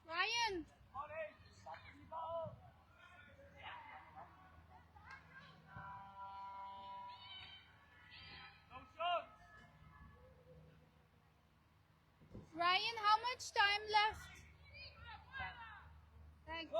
Ryan. Ryan, how much time left? Thank you.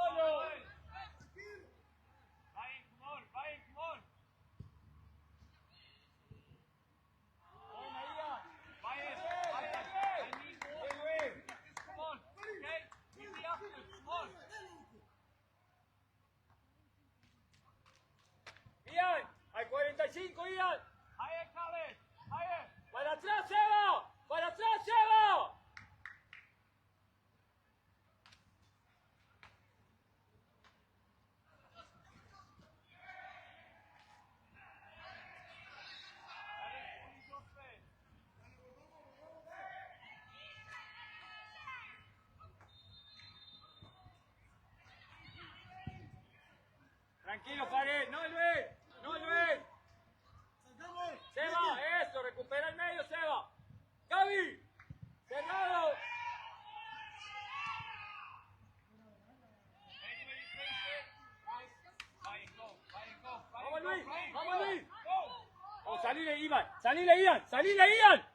Ian, hai cuarenta y cinco, Ian. Para atrás, Seba. Para atrás, Seba. Tranquilo, Farid. No, Luis. No, Luis. Seba, eso, recupera el medio, Seba. Gaby, cerrado. Vamos, Luis, vamos, Luis. Vamos, salile, Ivan, salile, Ian, salile, Ian.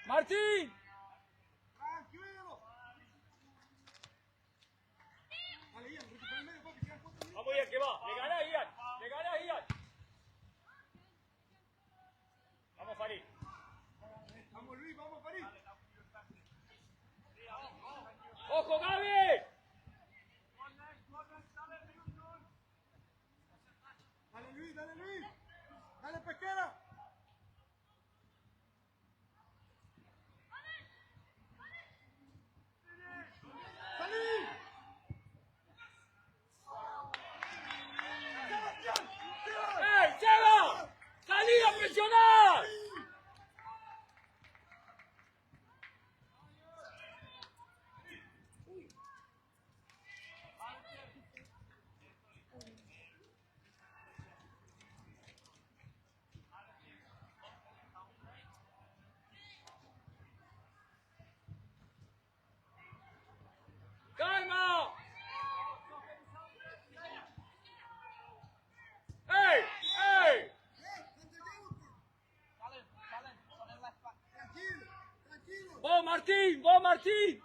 Martín. Vamos, Ian, que va. Le gana, Ian. Le gana, Ian. Vamos, Farid. Vamos, Luis, vamos, Farid. Ojo, Gaby. Dale, Luis, dale, Luis. Dale, Pesquera. ¡Ey, Seba! ¡Salí a presionar! Calma! ¡Ey! ¡Ey! ¡Vos, Martín! ¡Vos, Martín!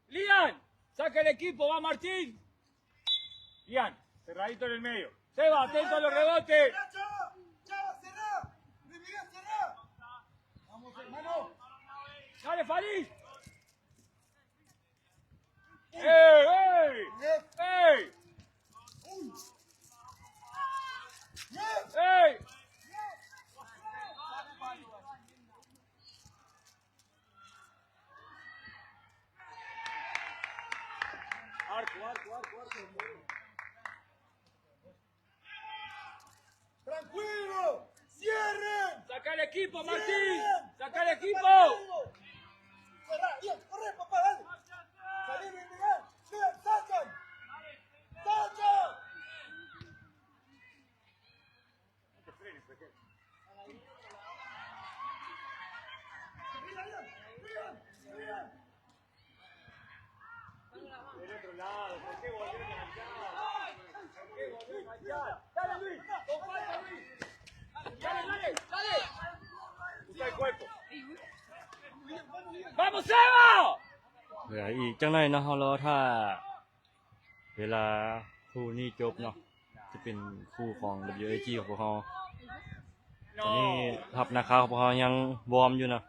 Lian, saca el equipo, va Martín. Lian, cerradito en el medio. Seba, atento a los rebotes. Vamos, hermano. Dale, Farid. ¡Ey, ey! ¡Ey! ¡Ey! Arco, arco, arco, arco. Tranquilo, cierren. Saca el equipo, Martín. Saca el equipo. Cerra, bien, corre, papá, dale. Salí, bien, bien, bien, sacan. Sacan. ¡Vamos, Seba! ເຫຼືອອີກຈັກໜ້ອຍເນາະ ເຮົາລໍຖ້າ ເວລາຄູ່ນີ້ຈົບເນາະ ຈະເປັນຄູ່ຂອງ WAG ຂອງພວກເຮົາ. ຕອນນີ້ທັບນາຄາຂອງພວກເຮົາຍັງວອມຢູ່ເນາະ.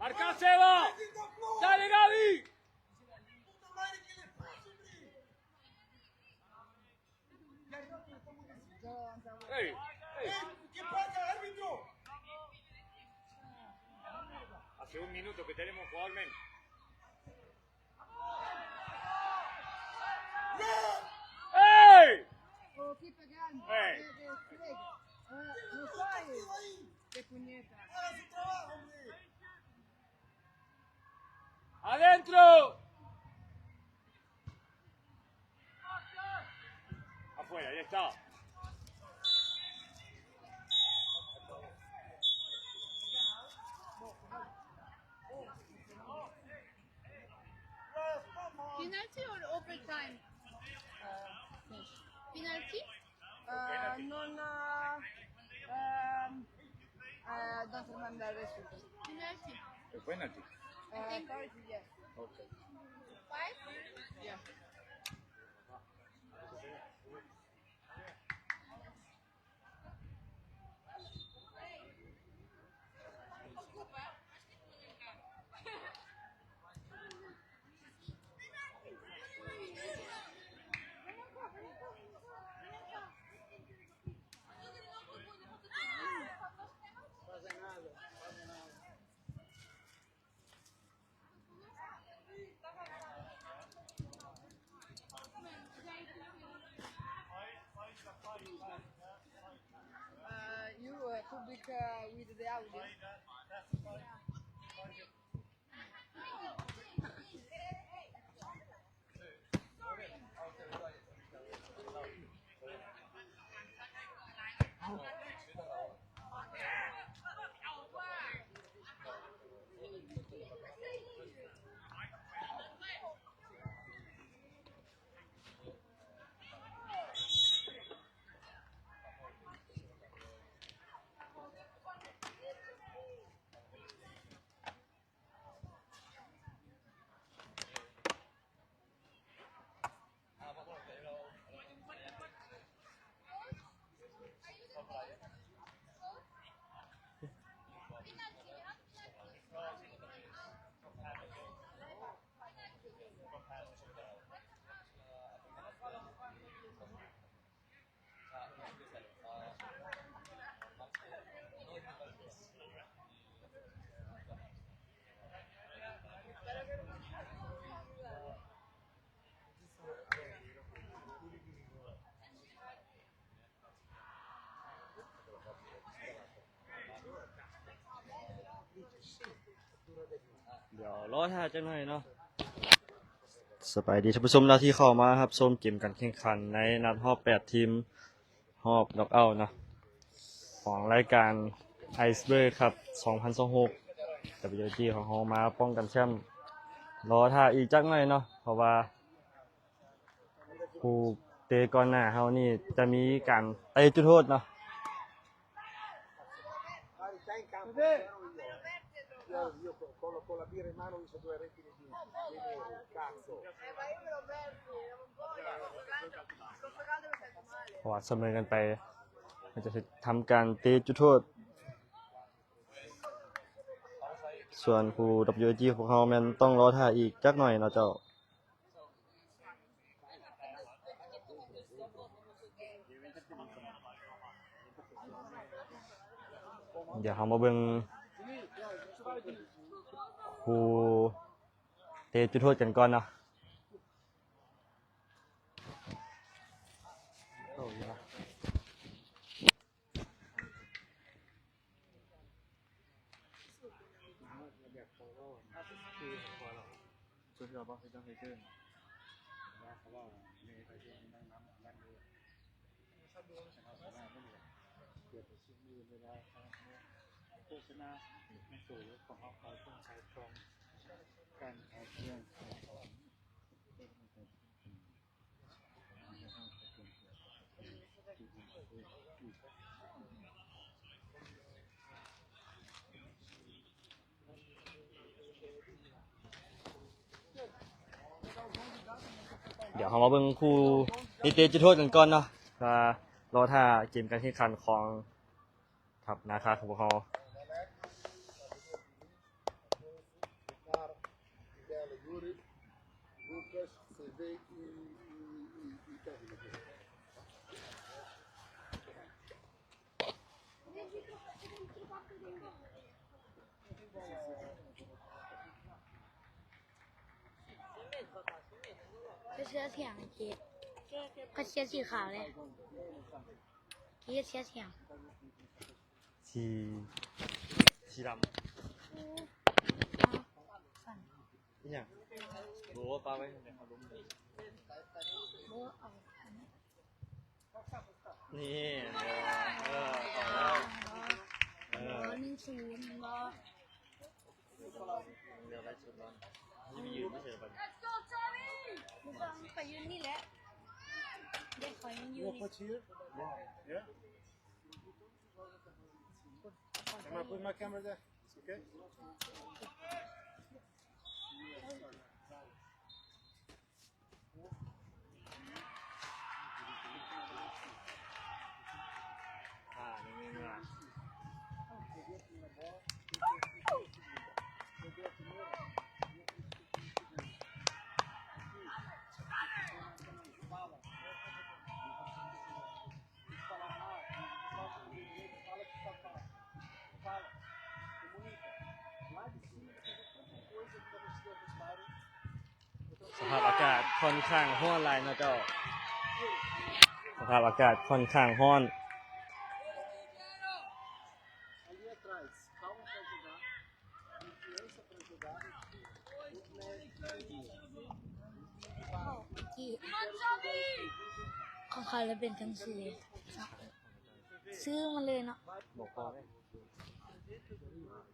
Marca, Seba. Dale, Gaby. C'è un minuto che tenemos qua almeno. Ehi! Oh, chi pagando? Eh. Eh, eh, prego. Eh, non fai le pugnette. Adentro! Afuera, ya está. Penalty or overtime? Uh, penalty? Uh, non, uh, um, uh, don't remember the result. Penalty. A penalty? Uh, I think penalty, yes. Okay. Five? Yeah. Uh, you, uh, public, uh, with the audio.ດຽວລໍຖ້າຈັກໜ້ອຍເນາະ. ສະບາຍດີທ່ານຜູ້ຊົມເນາະ ທີ່ເຂົ້າມາຮັບຊົມເກມການແຂ່ງຂັນໃນນັດຮອບແປດທີມ ຮອບນັອກເອົາເນາະ ຂອງລາຍການ Iceberg Cup ສອງພັນຊາວຫົກ WAG ຂອງເຮົາມາປ້ອງກັນແຊ້ມ. ລໍຖ້າອີກຈັກໜ້ອຍເນາະ ເພາະວ່າ ຜູ້ເຕະກ່ອນໜ້າເຮົານີ້ຈະມີການເຕະຈຸດໂທດເນາະ. Ora ສະເໝີກັນໄປ ມັນຈະທຳການເຕະຈຸດໂທດ. ສ່ວນຜູ້ WAG ຂອງພວກເຮົາແມ່ນຕ້ອງລໍຖ້າອີກຈັກໜ້ອຍເນາະເຈົ້າ. ດຽວເຮົາມາເບິ່ງຄູ່ເຕະຈຸດໂທດກັນກ່ອນເນາະ. ໂຄສະນາ ໜັງສືຂອງເຮົາ ຂາຍເຄື່ອງຂາຍຂອງ ການຂາຍເຄື່ອງຂາຍຂອງ. ດຽວເຮົາມາເບິ່ງຄູ່ນີ້ເຕະຈຸດໂທດກັນກ່ອນເນາະ ວ່າລໍຖ້າເກມການແຂ່ງຂັນຂອງທັບນາຄາຂອງພວກເຮົາ. ເສື້ອ ເສື້ອສຽງ ເຈັບ ເຂົາເສື້ອສີຂາວເດ້ ເຈັບເສື້ອສຽງ ສີ ສີດຳ ອີ່ຫຍັງ? ໂອ້ ປາໄວ້ໃນອາລົມ ໂອ້ ເອົາອັນນີ້ ນີ້ ເອີ ເອີ ເອີ ໜຶ່ງສູນ ແມ່ນບໍ່? ເລືອກໄດ້ຊຸດນອນ ຊິໄປຢືນຢູ່ໃສບັດນີ້? ບໍ່ຕ້ອງ ໄປຢືນນີ້ແຫຼະ ເດ້ ຂ້ອຍຍັງຢູ່ນີ້ Can I put my camera there? It's okay? ສະພາບອາກາດຂ້ອນຂ້າງຮ້ອນຫຼາຍເນາະເຈົ້າ ສະພາບອາກາດຂ້ອນຂ້າງຮ້ອນ. ຂອງຂ້ອຍລະເປັນຈັ່ງຊີ້ ຊື້ມາເລີຍເນາະ ບໍ່ພໍເດ້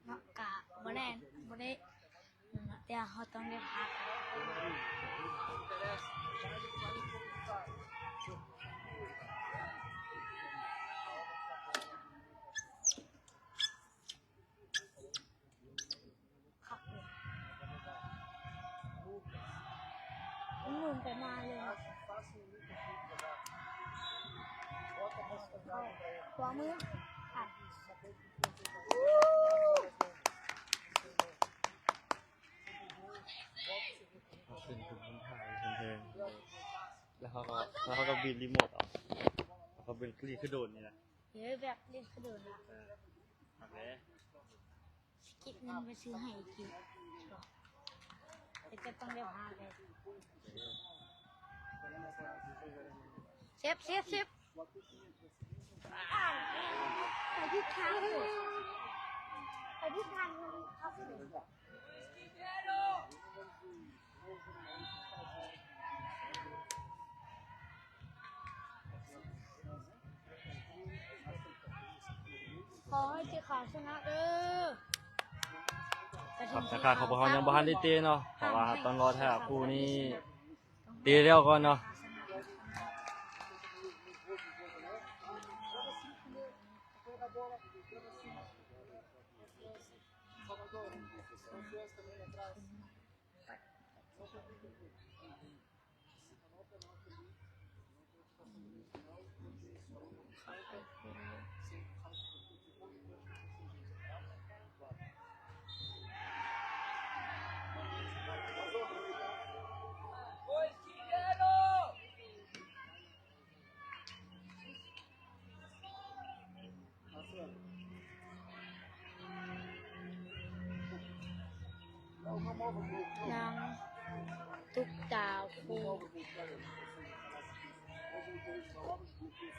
ເນາະ ກະບໍ່ແນ່ ບໍ່ໄດ້ ແຕ່ເຮົາຕ້ອງໄດ້ພັກ. ຄັກເລີຍ ໝູນໄປມາເລີຍ ຂວາມື ອ່ະ ເຮົາຂຶ້ນ ຂຶ້ນເທິງ ແລ້ວເຮົາກໍ ແລ້ວເຮົາກໍບິນຣີໂມດອອກ ເຮົາກໍບິນ ຄື ຄືໂດຣນນີ້ນະ ເອີ ແບບຫຼິ້ນຄືໂດຣນນະ ເອີ ມັກເດ້. ເກັບເງິນໄປຊື້ໃຫ້ກິນ ແຕ່ເຈົ້າຕ້ອງໄດ້ພາໄປ ເຊບ ເຊບ ເຊບ ໄປທິດທາງ ໄປທິດທາງ ຂໍໃຫ້ສີຂາວຊະນະເດີ ຄອບສາຂາຂອງພວກເຮົາຍັງບໍ່ທັນໄດ້ເຕະເນາະ ເພາະວ່າຕ້ອງລໍຖ້າຄູ່ນີ້ເຕະແລ້ວກ່ອນເນາະ. ນາງຕຸກຕາຄູ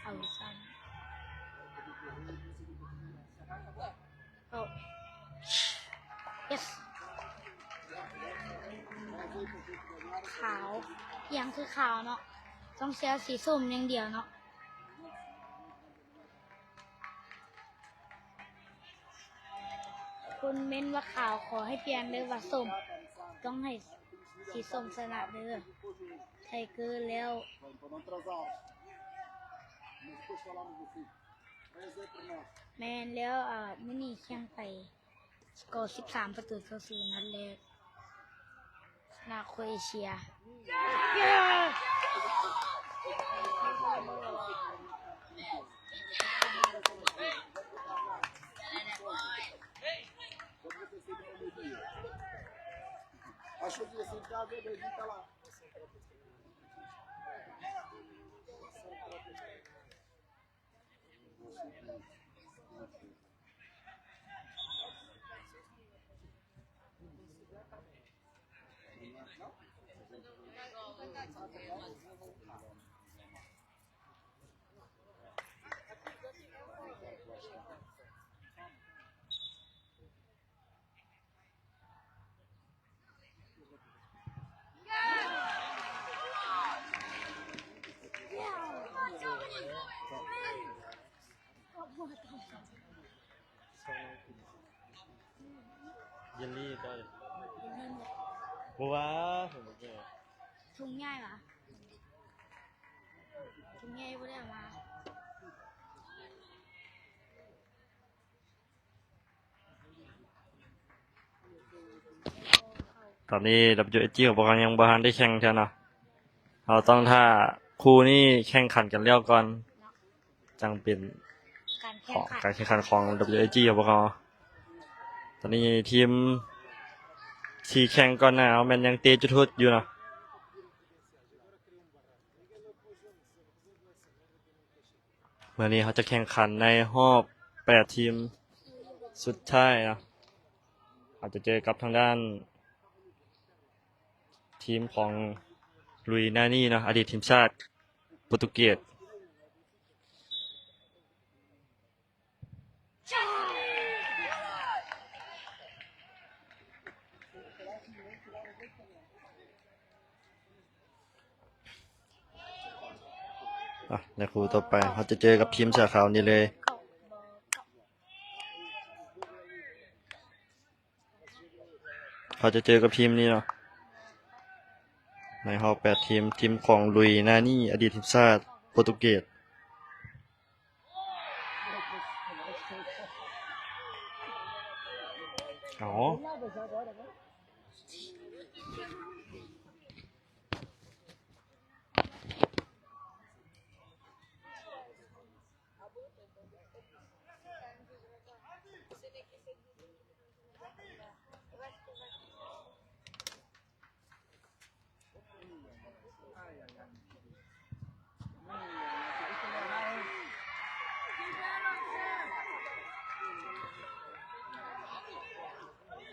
ເອົາຊ້ຳ ເອົາ ເຢສ ຂາວ ອີ່ຫຍັງຄືຂາວເນາະ ຕ້ອງເຊຍສີສົ້ມຢ່າງດຽວເນາະ. ຄົນເມັ້ນວ່າຂາວ ຂໍໃຫ້ປ່ຽນເດີວ່າສົ້ມ ຕ້ອງໃຫ້ສີສົ້ມຊະນະເດີ ໄທເກີແລ້ວ ແມ່ນແລ້ວ ອາ ມື້ນີ້ແຂ່ງໄປ ສະກໍສິບສາມປະຕູຕໍ່ສູນ ນັດແລກ ຊະນະໂຄເອເຊຍ. ເຢນລີ້ກໍບໍ່ວ່າ ຖົງໃຫຍ່ຫວາ? ຖົງໃຫຍ່ບໍ່ໄດ້ເອົາມາ. ຕອນນີ້ WSG ຂອງພວກເຮົາຍັງບໍ່ທັນໄດ້ແຂ່ງເທື່ອເນາະ. ເຮົາຕ້ອງຖ້າຄູ່ນີ້ແຂ່ງຂັນກັນແລ້ວກ່ອນ ຈັ່ງເປັນການແຂ່ງຂັນ ການແຂ່ງຂັນຂອງ WSG ຂອງພວກເຮົາ. ຕອນນີ້ທີມທີ່ແຂ່ງກ່ອນໜ້າເຮົາແມ່ນຍັງເຕະຈຸດໂທດຢູ່ເນາະ. ມື້ນີ້ເຮົາຈະແຂ່ງຂັນໃນຮອບແປດທີມສຸດທ້າຍເນາະ. ເຮົາຈະເຈີກັບທາງດ້ານທີມຂອງ ລຸຍ ນານີ ເນາະ ອະດີດທີມຊາດໂປຣຕຸເກດ. ອ່ະ ໃນຄູ່ຕໍ່ໄປ ເຮົາຈະເຈີກັບທີມເສືອຂາວນີ້ເລີຍ. ເຮົາຈະເຈີກັບທີມນີ້ເນາະ ໃນຮອບແປດທີມ ທີມຂອງ ລຸຍ ນານີ ອະດີດທີມຊາດໂປຣຕຸເກດ. ເອົາ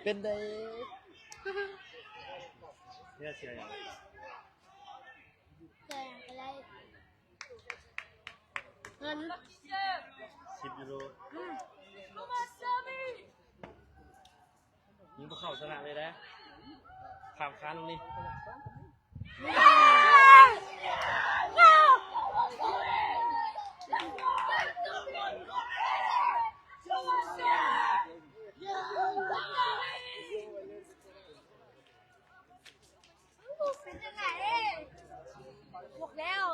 ເປັນໃດ? ເສຍຫຍັງ? ເງິນສິບຢູໂຣ. ອືມ ຍິງບໍ່ເຂົ້າຊະນະເລີຍເດ້. ຂ້າມຄານລົງນີ້. ເປັນຈັ່ງໃດ? ບອກແລ້ວ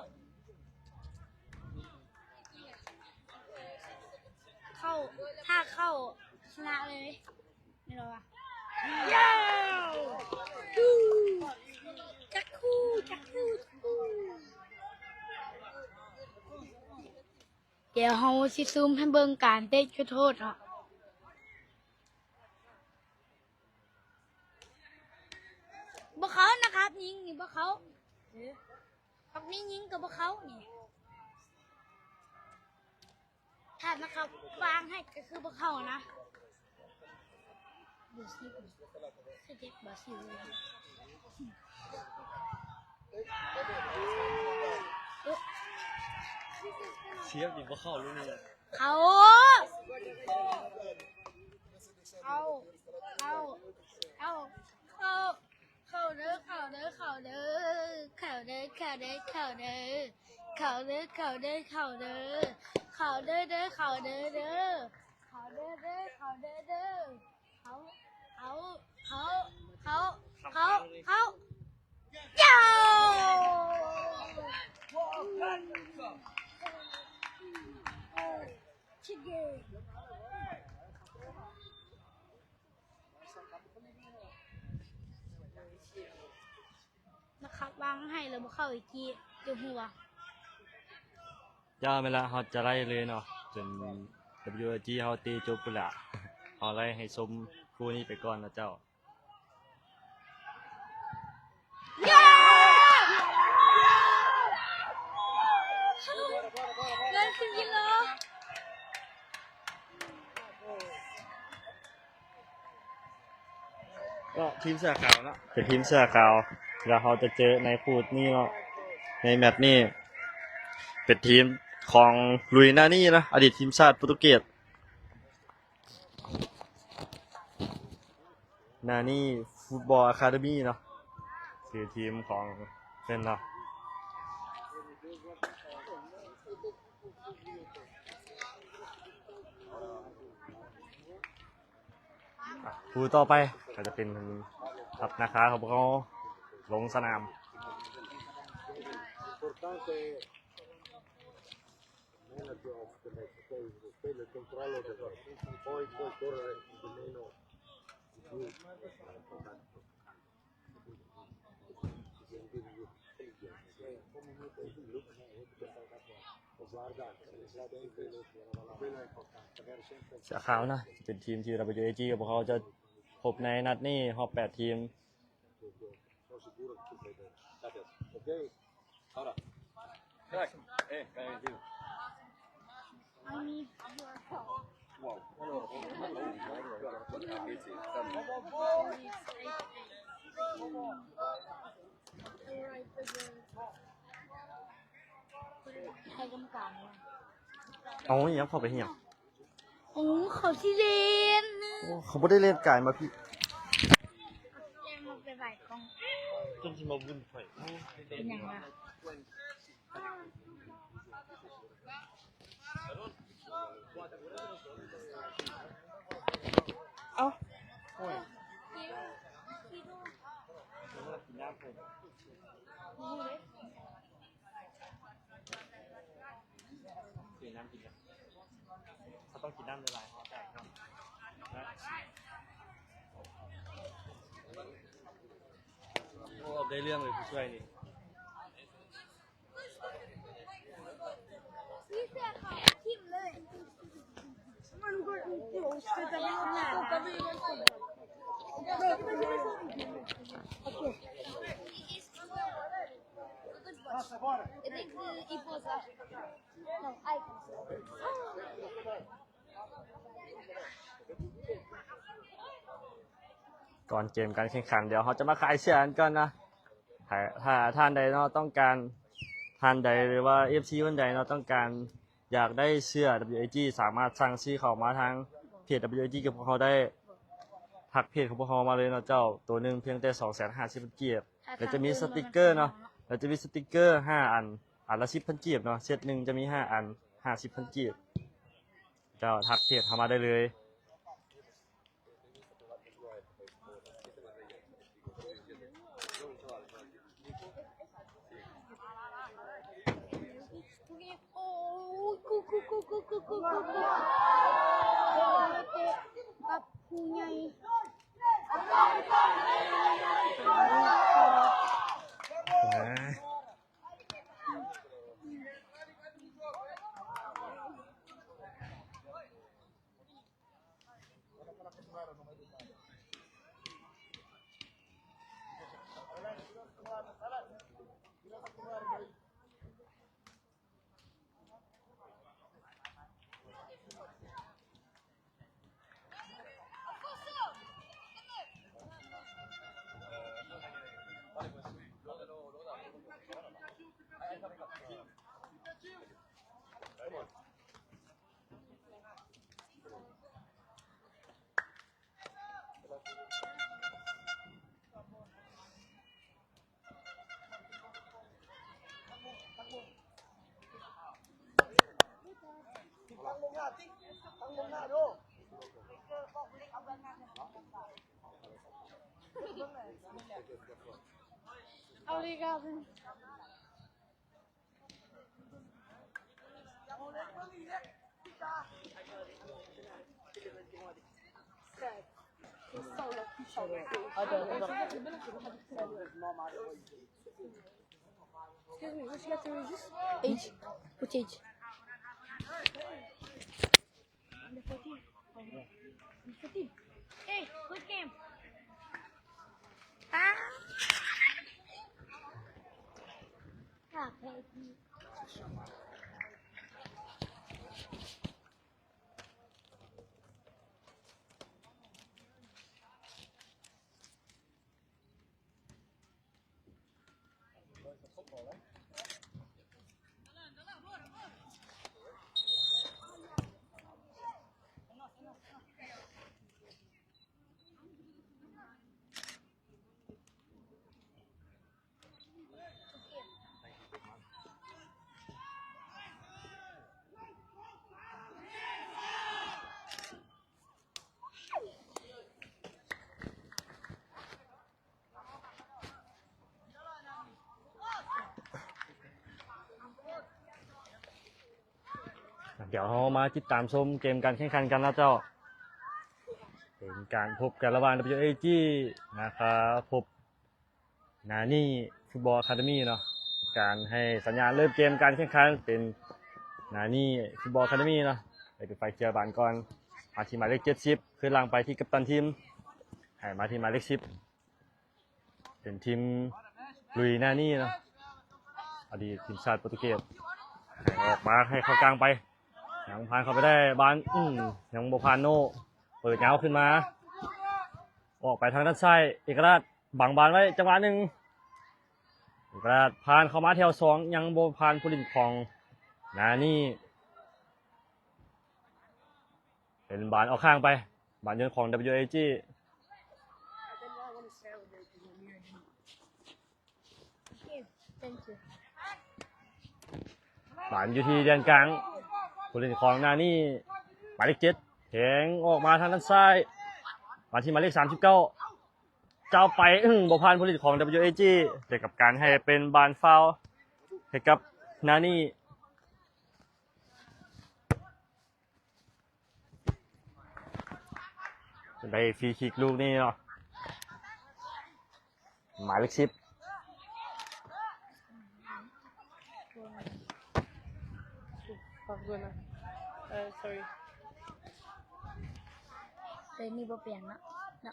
ເຂົ້າ ຖ້າເຂົ້າຊະນະເລີຍ ແມ່ນບໍ່ວະ? ຈັກຄູ່ ຈັກຄູ່ ຈັກຄູ່. ດຽວເຮົາຊິຊູມໃຫ້ເບິ່ງການເຕະຈຸດໂທດເນາະ. ບໍ່ເຂົ້ານະຄັບ ຍິງນີ້ບໍ່ເຂົ້າ. ເອີ ຄັບນີ້ຍິງກໍບໍ່ເຂົ້ານີ້. ຖ້ານະຄັບວາງໃຫ້ກໍຄືບໍ່ເຂົ້ານະ. ບາຊິລ ຄືເດັກບາຊິລເລີຍ. ສຽບນີ້ບໍ່ເຂົ້າເລີຍນີ້. ເຂົ້າ ເຂົ້າ ເຂົ້າ ເຂົ້າ ເຂົ້າ ເຂົ້າເດີ ເຂົ້າເດີ ເຂົ້າເດີ ເຂົ້າເດີ ເຂົ້າເດີ ເຂົ້າເດີ ເຂົ້າເດີ ເຂົ້າເດີ ເຂົ້າເດີ ເຂົ້າເດີ ເຂົ້າເດີ ເຂົ້າເດີ ເຂົ້າເດີ ເຂົ້າເດີ ເຂົ້າເດີ ເຂົ້າ ເຂົ້າ ເຂົ້າ ເຂົ້າ ເຂົ້າ ເຂົ້າ ເຂົ້າ ເຈົ້າ ນະຄັບ ວາງໃຫ້ແລ້ວບໍ່ເຂົ້າອີກທີ ເຈົ້າຮູ້ບໍ່? ຢ່າແມ່ນລະ ເຮົາຈະໄລ່ເລີຍເນາະ ຈົນ WSG ເຮົາເຕະຈົບພຸ້ນລະ ເຮົາໄລ່ໃຫ້ຊົມຄູ່ນີ້ໄປກ່ອນນະເຈົ້າ. ເຢ້! ເລີຍສິບກິໂລ. ກໍທີມເສື້ອຂາວເນາະ ເປັນທີມເສື້ອຂາວ ແລ້ວເຮົາຈະເຈີໃນຄູ່ນີ້ເນາະ ໃນແມັດນີ້ ເປັນທີມຂອງ ລຸຍ ນານີ ເນາະ ອະດີດທີມຊາດໂປຣຕຸເກດ ນານີ ຟຸດບອລ ອາຄາເດມີ ເນາະ ຊື່ທີມຂອງເພິ່ນເນາະ. ອ່ະ ຄູ່ຕໍ່ໄປກໍຈະເປັນທັບນາຄາຂອງພວກເຮົາລົງສະໜາມ. Guarda, ເສື້ອຂາວນະ ເປັນທີມທີ່ WAG ກັບພວກເຮົາຈະພົບໃນນັດນີ້ ຮອບແປດທີມ. I need your help. ໃຫ້ກຳມະການ ເອົາ ອີ່ຫຍັງ ເຂົ້າໄປເຮັດຫຍັງ? ໂອ້ ເຂົາຊິເລ່ນ ໂອ້ ເຂົາບໍ່ໄດ້ເລ່ນກາຍມາພີ່ ແກມາໄປໄຫວ້ກ້ອງ ຈົນຊິມາວຸ້ນໄຟ ເປັນຫຍັງລະ? ເອົ້າ ໂອ້ຍ ກິນນ້ຳເພິ່ນ ຊື້ນ້ຳກິນເນາະ ເຂົາຕ້ອງກິນນ້ຳຫຼາຍໆ ເຮົາໄດ້ເນາະ ໂອ້ ໄດ້ເລື່ອງເລີຍຜູ້ຊ່ວຍນີ້. ກ່ອນເກມການແຂ່ງຂັນ ດຽວເຮົາຈະມາຂາຍເສື້ອກັນກ່ອນນະ ຖ້າ ຖ້າທ່ານໃດເນາະຕ້ອງການ ທ່ານໃດ ຫຼືວ່າ ເອັຟຊີ ຄົນໃດເນາະຕ້ອງການ ຢາກໄດ້ເສື້ອ WAG ສາມາດສັ່ງຊື້ເຂົ້າມາທາງເພຈ WAG ກັບພວກເຮົາໄດ້ ທັກເພຈຂອງພວກເຮົາມາເລີຍເນາະເຈົ້າ ໂຕໜຶ່ງພຽງແຕ່ສອງແສນຫ້າສິບພັນກີບ ແລ້ວຈະມີສະຕິກເກີເນາະ ແລ້ວຈະມີສະຕິກເກີຫ້າອັນ ອັນລະສິບພັນກີບເນາະ ເຊັດໜຶ່ງຈະມີຫ້າອັນ ຫ້າສິບພັນກີບ ເຈົ້າທັກເພຈເຂົ້າມາໄດ້ເລີຍ. Obrigado. Excuse me, what you got to read this? Age. Which age? Under fourteen. Under fourteen. Hey, good game. Ah. Ah, baby. ດຽວເຮົາມາຕິດຕາມຊົມເກມການແຂ່ງຂັນກັນນະເຈົ້າ. ເປັນການພົບກັນລະຫວ່າງ ດັບເບິນຢູເອຈີ ນະຄາ ພົບ ນານີ ຟຸດບອລ ອາຄາເດມີ ເນາະ. ການໃຫ້ສັນຍານເລີ່ມເກມການແຂ່ງຂັນເປັນ ນານີ ຟຸດບອລ ອາຄາເດມີ ເນາະ ໄດ້ເປັນຝ່າຍເຄຍບານກ່ອນ ມາທີ່ໝາຍເລກ ເຈັດສິບ ຄືນຫຼັງໄປທີ່ກັບຕັນທີມ ໃຫ້ມາທີ່ໝາຍເລກ ສິບ ເປັນທີມລຸຍນານີເນາະ ອະດີດທີມຊາດໂປຣຕຸເກດ ໃຫ້ອອກມາໃຫ້ເຂົ້າກາງໄປ ຍັງຜ່ານເຂົ້າໄປໄດ້ບານ ອືມ ຍັງບໍ່ຜ່ານໂນ ເປີດຍາວຂຶ້ນມາ ອອກໄປທາງດ້ານຊ້າຍ ເອກະລາດບັງບານໄວ້ຈັງຫວະໜຶ່ງ ເອກະລາດຜ່ານເຂົ້າມາແຖວສອງ ຍັງບໍ່ຜ່ານຜູ້ຫຼິ້ນຂອງນານີ ເປັນບານອອກຂ້າງໄປ ບານໂຍນຂອງ ດັບເບິນຢູເອຈີ ບານຢູ່ທີ່ແດນກາງ ຜູ້ຫຼິ້ນຂອງນານີ ໝາຍເລກ ເຈັດ ແທງອອກມາທາງດ້ານຊ້າຍ ມາທີ່ໝາຍເລກ ສາມສິບເກົ້າ ເຈົ້າໄປ ອືມ ບໍ່ຜ່ານຜູ້ຫຼິ້ນຂອງ ດັບເບິນຢູເອຈີ ແຕ່ກັບການໃຫ້ເປັນບານຟາວໃຫ້ກັບນານີ ໄດ້ຟຣີຄິກລູກນີ້ເນາະ ໝາຍເລກ ສິບ ເອີ sorry ເອີ ນີ້ບໍ່ປ່ຽນເນາະ ເນາະ.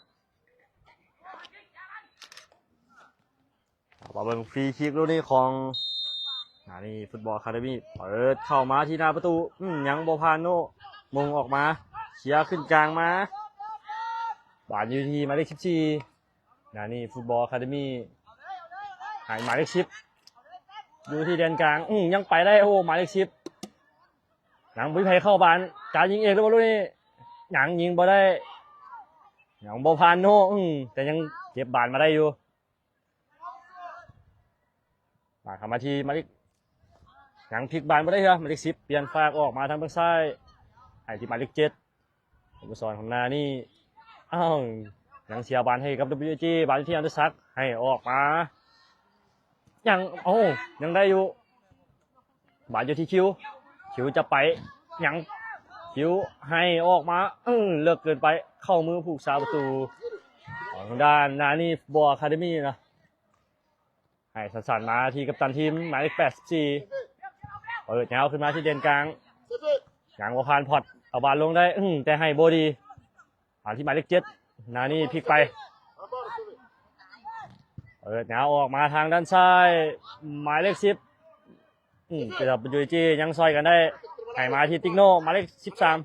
ເອົາມາເບິ່ງຟຣີຄິກລູກນີ້ຂອງ ນານີ ຟຸດບອລ ອາຄາເດມີ ເປີດເຂົ້າມາທີ່ໜ້າປະຕູ ອືມ ຍັງບໍ່ຜ່ານໂນ ມົງອອກມາ ເຄຍຂຶ້ນກາງມາ ບານຢູ່ທີ່ໝາຍເລກ ສິບສີ່ ນານີ ຟຸດບອລ ອາຄາເດມີ ໃຫ້ໝາຍເລກ ສິບ ຢູ່ທີ່ແດນກາງ ອືມ ຍັງໄປໄດ້ ໂອ້ ໝາຍເລກ ສິບ ຍັງບໍ່ມີໃຜເຂົ້າບານ ຈະຍິງເອງຫຼືບໍ່ລູກນີ້ ຍັງຍິງບໍ່ໄດ້ ຍັງບໍ່ຜ່ານໂນ ອືມ ແຕ່ຍັງເກັບບານມາໄດ້ຢູ່ ບານເຂົ້າມາທີ່ໝາຍເລກ ຍັງພິກບານບໍ່ໄດ້ເທື່ອ ໝາຍເລກ ສິບ ປ່ຽນຟາກອອກມາທາງເບື້ອງຊ້າຍ ໃຫ້ທີ່ໝາຍເລກ ເຈັດ ສະໂມສອນຂອງນານີ ອ້າວ ຍັງເສຍບານໃຫ້ກັບ ດັບເບິນຢູເອຈີ ບານຢູ່ທີ່ອັນເດອສັກ ໃຫ້ອອກມາ ຍັງ ໂອ້ ຍັງໄດ້ຢູ່ ບານຢູ່ທີ່ຄິວ ຄິວຈະໄປ ຍັງ ຄິວໃຫ້ອອກມາ ເອີ ເລິກເກີນໄປ ເຂົ້າມືຜູ້ຮັກສາປະຕູຂອງທາງດ້ານນານີ ຟຸດບອລ ອາຄາເດມີ ນະ. ໃຫ້ສັ້ນໆມາທີ່ກັບຕັນທີມ ໝາຍເລກ ແປດສິບສີ່ ເປີດຍາວຂຶ້ນມາທີ່ແດນກາງ ຍັງບໍ່ຜ່ານພອດ ເອົາບານລົງໄດ້ ອື ແຕ່ໃຫ້ບໍ່ດີ ມາທີ່ໝາຍເລກ ເຈັດ ນານີ ພິກໄປ ເປີດຍາວອອກມາທາງດ້ານຊ້າຍ ໝາຍເລກ ສິບ ອື ເກືອບຢູ່ທີ່ຍັງຊ່ອຍກັນໄດ້ ໃຫ້ມາທີ່ຕິກໂນ ໝາຍເລກ ສິບສາມ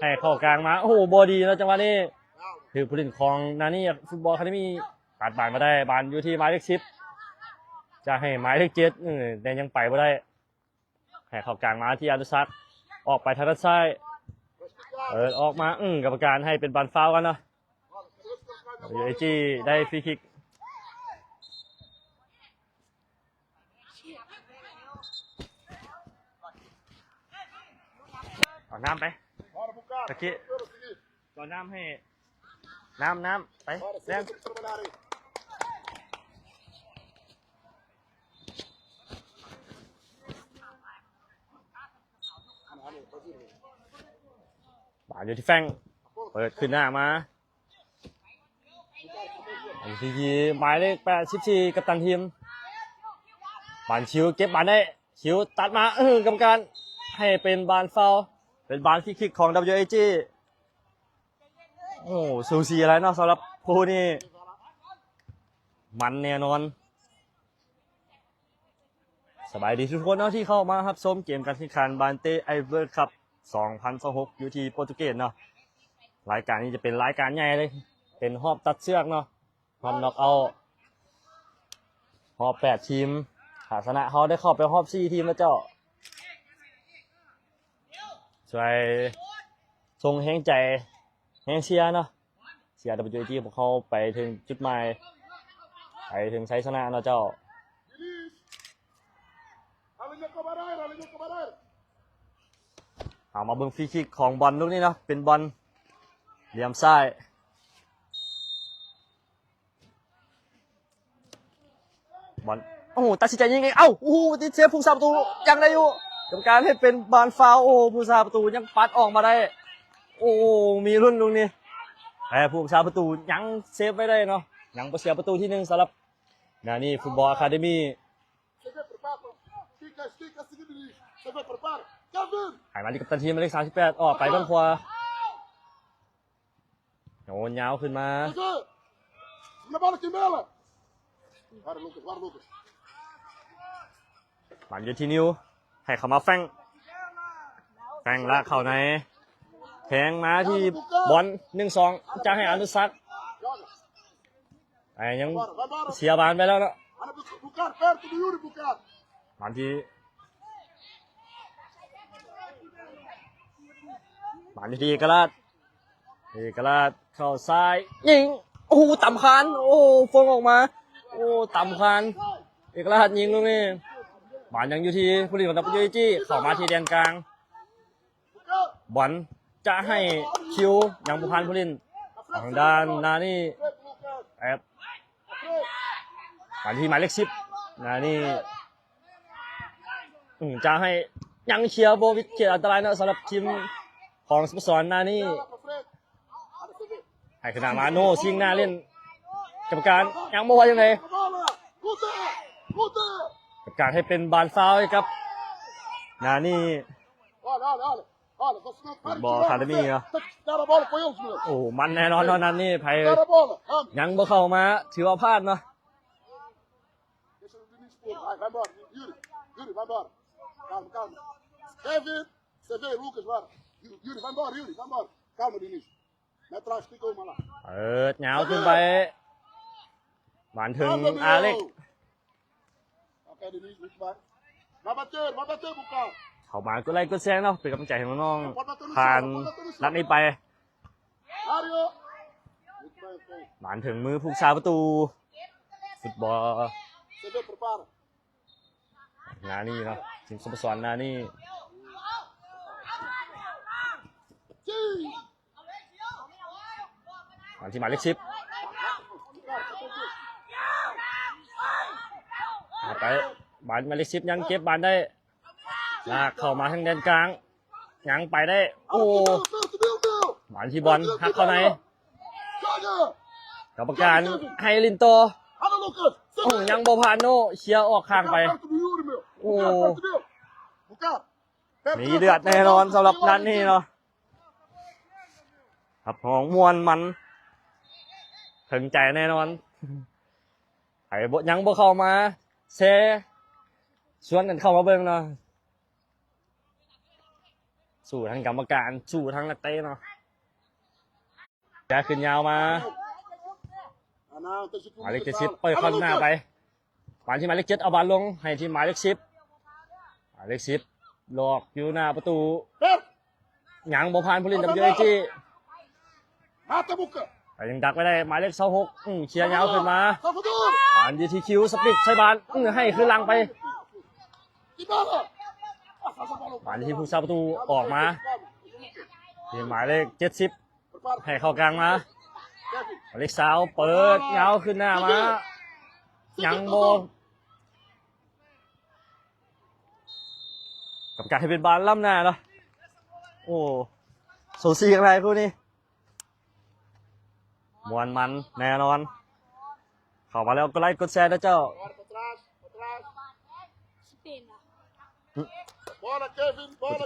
ໃຫ້ເຂົ້າກາງມາ ໂອ້ໂຫ ບໍ່ດີເນາະ ຈັງຫວະນີ້ ຖືກຜູ້ຫຼິ້ນຂອງນານີ ຟຸດບອລ ອາຄາເດມີ ຕັດບານມາໄດ້ ບານຢູ່ທີ່ໝາຍເລກ ສິບ ຈະໃຫ້ໝາຍເລກ ເຈັດ ເອີ ແຕ່ຍັງໄປບໍ່ໄດ້ ໃຫ້ເຂົ້າກາງມາທີ່ອະນຸສັກ ອອກໄປທາງດ້ານຊ້າຍ ເປີດອອກມາ ອື ກຳມະການໃຫ້ເປັນບານຟາວກັນເນາະ ເອຈີ ໄດ້ຟຣີຄິກ ເອົານ້ຳໄປ ຕະກີ້ ເອົານ້ຳໃຫ້ ນ້ຳ ນ້ຳ ໄປ ແລ່ນ ບານຢູ່ທີ່ແຟງ ເປີດຂຶ້ນໜ້າມາ ທີ່ໝາຍເລກ ແປດສິບສີ່ ກັບຕັນທີມ ບານ ຄິວ ເກັບບານໄດ້ ຄິວ ຕັດມາ ເອີ ກຳມະການໃຫ້ເປັນບານຟາວ ເປັນບານຟຣີຄິກຂອງ ດັບເບິນຢູເອຈີ ໂອ້ ສູສີຫຼາຍເນາະ ສຳລັບຄູ່ນີ້ ມັນແນ່ນອນ. ສະບາຍດີທຸກຄົນເນາະ ທີ່ເຂົ້າມາຮັບຊົມເກມການແຂ່ງຂັນບານເຕະ Ivory Cup ສອງພັນຊາວຫົກ ຢູ່ທີ່ໂປຣຕຸເກດເນາະ ລາຍການນີ້ຈະເປັນລາຍການໃຫຍ່ເລີຍ ເປັນຮອບຕັດເຊືອກເນາະ ຮອບນັອກເອົາ ຮອບແປດທີມ ໃຜ ສະນະເຮົາໄດ້ເຂົ້າໄປຮອບສີ່ທີມແລ້ວເຈົ້າ. ຊ່ວຍສົ່ງແຮງໃຈ ແຮງເຊຍເນາະ ເຊຍ WAT ພວກເຮົາໄປເຖິງຈຸດໝາຍ ໄປເຖິງໄຊຊະນະເນາະເຈົ້າ. ເອົາມາເບິ່ງຟຣີຄິກຂອງບອນລູກນີ້ເນາະ ເປັນບອນຫຼ່ຽມຊ້າຍ. ບອນ ໂອ້ໂຫ ຕັດສິນໃຈຍິງເອງ ເອົ້າ ໂອ້ໂຫ ຕິດເຊຟຜູ້ຮັກສາປະຕູ ຍັງໄດ້ຢູ່ ກຳມະການໃຫ້ເປັນບານຟາວ. ໂອ້ ຜູ້ຮັກສາປະຕູຍັງປັດອອກມາໄດ້. ໂອ້ ມີລຸ້ນລູກນີ້ ແຕ່ຜູ້ຮັກສາປະຕູຍັງເຊຟໄວ້ໄດ້ເນາະ ຍັງບໍ່ເສຍປະຕູທີໜຶ່ງສຳລັບນານີຟຸດບອລອາຄາເດມີ. ໃຫ້ມາທີ່ກັບຕັນທີມໝາຍເລກສາມສິບແປດ ອອກໄປເບື້ອງຂວາ. ໂຍນຍາວຂຶ້ນມາ ບານຢູ່ທີ່ນິວ ໃຫ້ເຂົ້າມາແຟງ ແຟງລາກເຂົ້າໃນ ແທງມາທີ່ບອນ ໜຶ່ງສອງ ຈະໃຫ້ອະນຸສັກ ແຕ່ຍັງເສຍບານໄປແລ້ວເນາະ. ບານທີ່ ບານຢູ່ທີ່ເອກະລາດ ເອກະລາດເຂົ້າຊ້າຍຍິງ ໂອ້ໂຫ ຕຳຄານ ໂອ້ໂຫ ຟົງອອກມາ ໂອ້ ຕຳຄານ ເອກະລາດຍິງລູກນີ້. ບານຍັງຢູ່ທີ່ຜູ້ຫຼິ້ນຂອງ WAT ເຂົ້າມາທີ່ແດນກາງ ບອນຈະໃຫ້ຄິວ ຍັງບໍ່ຜ່ານຜູ້ຫຼິ້ນ ທາງດ້ານນານີ ແອບ ມາທີ່ໝາຍເລກສິບ ນານີ ອືມ ຈະໃຫ້ ຍັງເຄຍບໍ່ວິດເຂດອັນຕະລາຍເນາະ ສຳລັບທີມຂອງສະໂມສອນນານີ ໃຫ້ຂຶ້ນໜ້າມາໂນ ຊິງໜ້າເຫຼັ້ນ ກຳມະການຍັງບໍ່ວ່າຈັ່ງໃດ ກຳມະການໃຫ້ເປັນບານຟາວໃຫ້ກັບນານີ. ບອລອາຄາເດມີເນາະ ໂອ້ ມັນແນ່ນອນເນາະ ນັດນີ້ ໃຜຍັງບໍ່ເຂົ້າມາ ຖືວ່າພາດເນາະ. Calma, Diniz. Atrás, fica uma lá. ເປີດຍາວຂຶ້ນໄປ ມາເຖິງອາເລັກ Ok, Diniz, muito bem. Vai bater, vai bater, Bucão. ເຂົ້າມາກົດໄລກົດແຊເນາະ ເປັນກຳລັງໃຈໃຫ້ນ້ອງໆ Pode bater no ຜ່ານ chão, pode bater no chão. ນັດນີ້ໄປ Mário. Muito bem, ok. ມາເຖິງມືຜູ້ຮັກສາປະຕູ ຟຸດບອລ Você vê, prepara. ນານີເນາະ ທີມສະໂມສອນນານີ ມາທີ່ໝາຍເລກສິບ ເອົາໄປ ບານ ໝາຍເລກສິບຍັງເກັບບານໄດ້ ລາກເຂົ້າມາທາງແດນກາງ ຍັງໄປໄດ້ ໂອ້ ມາທີ່ບອນ ຫັກເຂົ້າໃນ ກຳມະການໃຫ້ຫຼິ້ນຕໍ່ ໂອ້ ຍັງບໍ່ຜ່ານໂນ ເຄຍອອກຂ້າງໄປ ໂອ້ ມີເດືອດແນ່ນອນສຳລັບນັດນີ້ເນາະ ຮັບຮອງມ່ວນມັນ ເຖິງໃຈແນ່ນອນ ໃຜບໍ່ ຍັງບໍ່ເຂົ້າມາແຊ ຊວນກັນເຂົ້າມາເບິ່ງເນາະ. ສູ້ທັງກຳມະການ ສູ້ທັງນັກເຕະເນາະ ຈະຂຶ້ນຍາວມາ ໝາຍເລກເຈັດສິບ ເປີດເຂົ້າໜ້າໄປ ບານທີ່ໝາຍເລກເຈັດ ເອົາບານລົງໃຫ້ທີ່ໝາຍເລກສິບ ໝາຍເລກສິບ ຫຼອກຢູ່ໜ້າປະຕູ ຍັງບໍ່ຜ່ານຜູ້ຫຼິ້ນ WAT ແຕ່ຍັງດັກໄວ້ໄດ້ ໝາຍເລກຊາວຫົກ ອື ເຄຍຍາວຂຶ້ນມາ ບານຢູ່ທີ່ຄິວ ສະປິດໃສ່ບານ ອື ໃຫ້ຄືນຫຼັງໄປ ບານທີ່ຜູ້ຮັກສາປະຕູອອກມາ ທີ່ໝາຍເລກເຈັດສິບ ໃຫ້ເຂົ້າກາງມາ ໝາຍເລກຊາວ ເປີດຍາວຂຶ້ນໜ້າມາ ຍັງບໍ່ ກຳມະການໃຫ້ເປັນບານລ້ຳໜ້າເນາະ ໂອ້ ສູສີກັນໄປຄູ່ນີ້ ມ່ວນມັນແນ່ນອນ ເຂົ້າມາແລ້ວກົດໄລກົດແຊເດີເຈົ້າ ໂປຣຕຸເ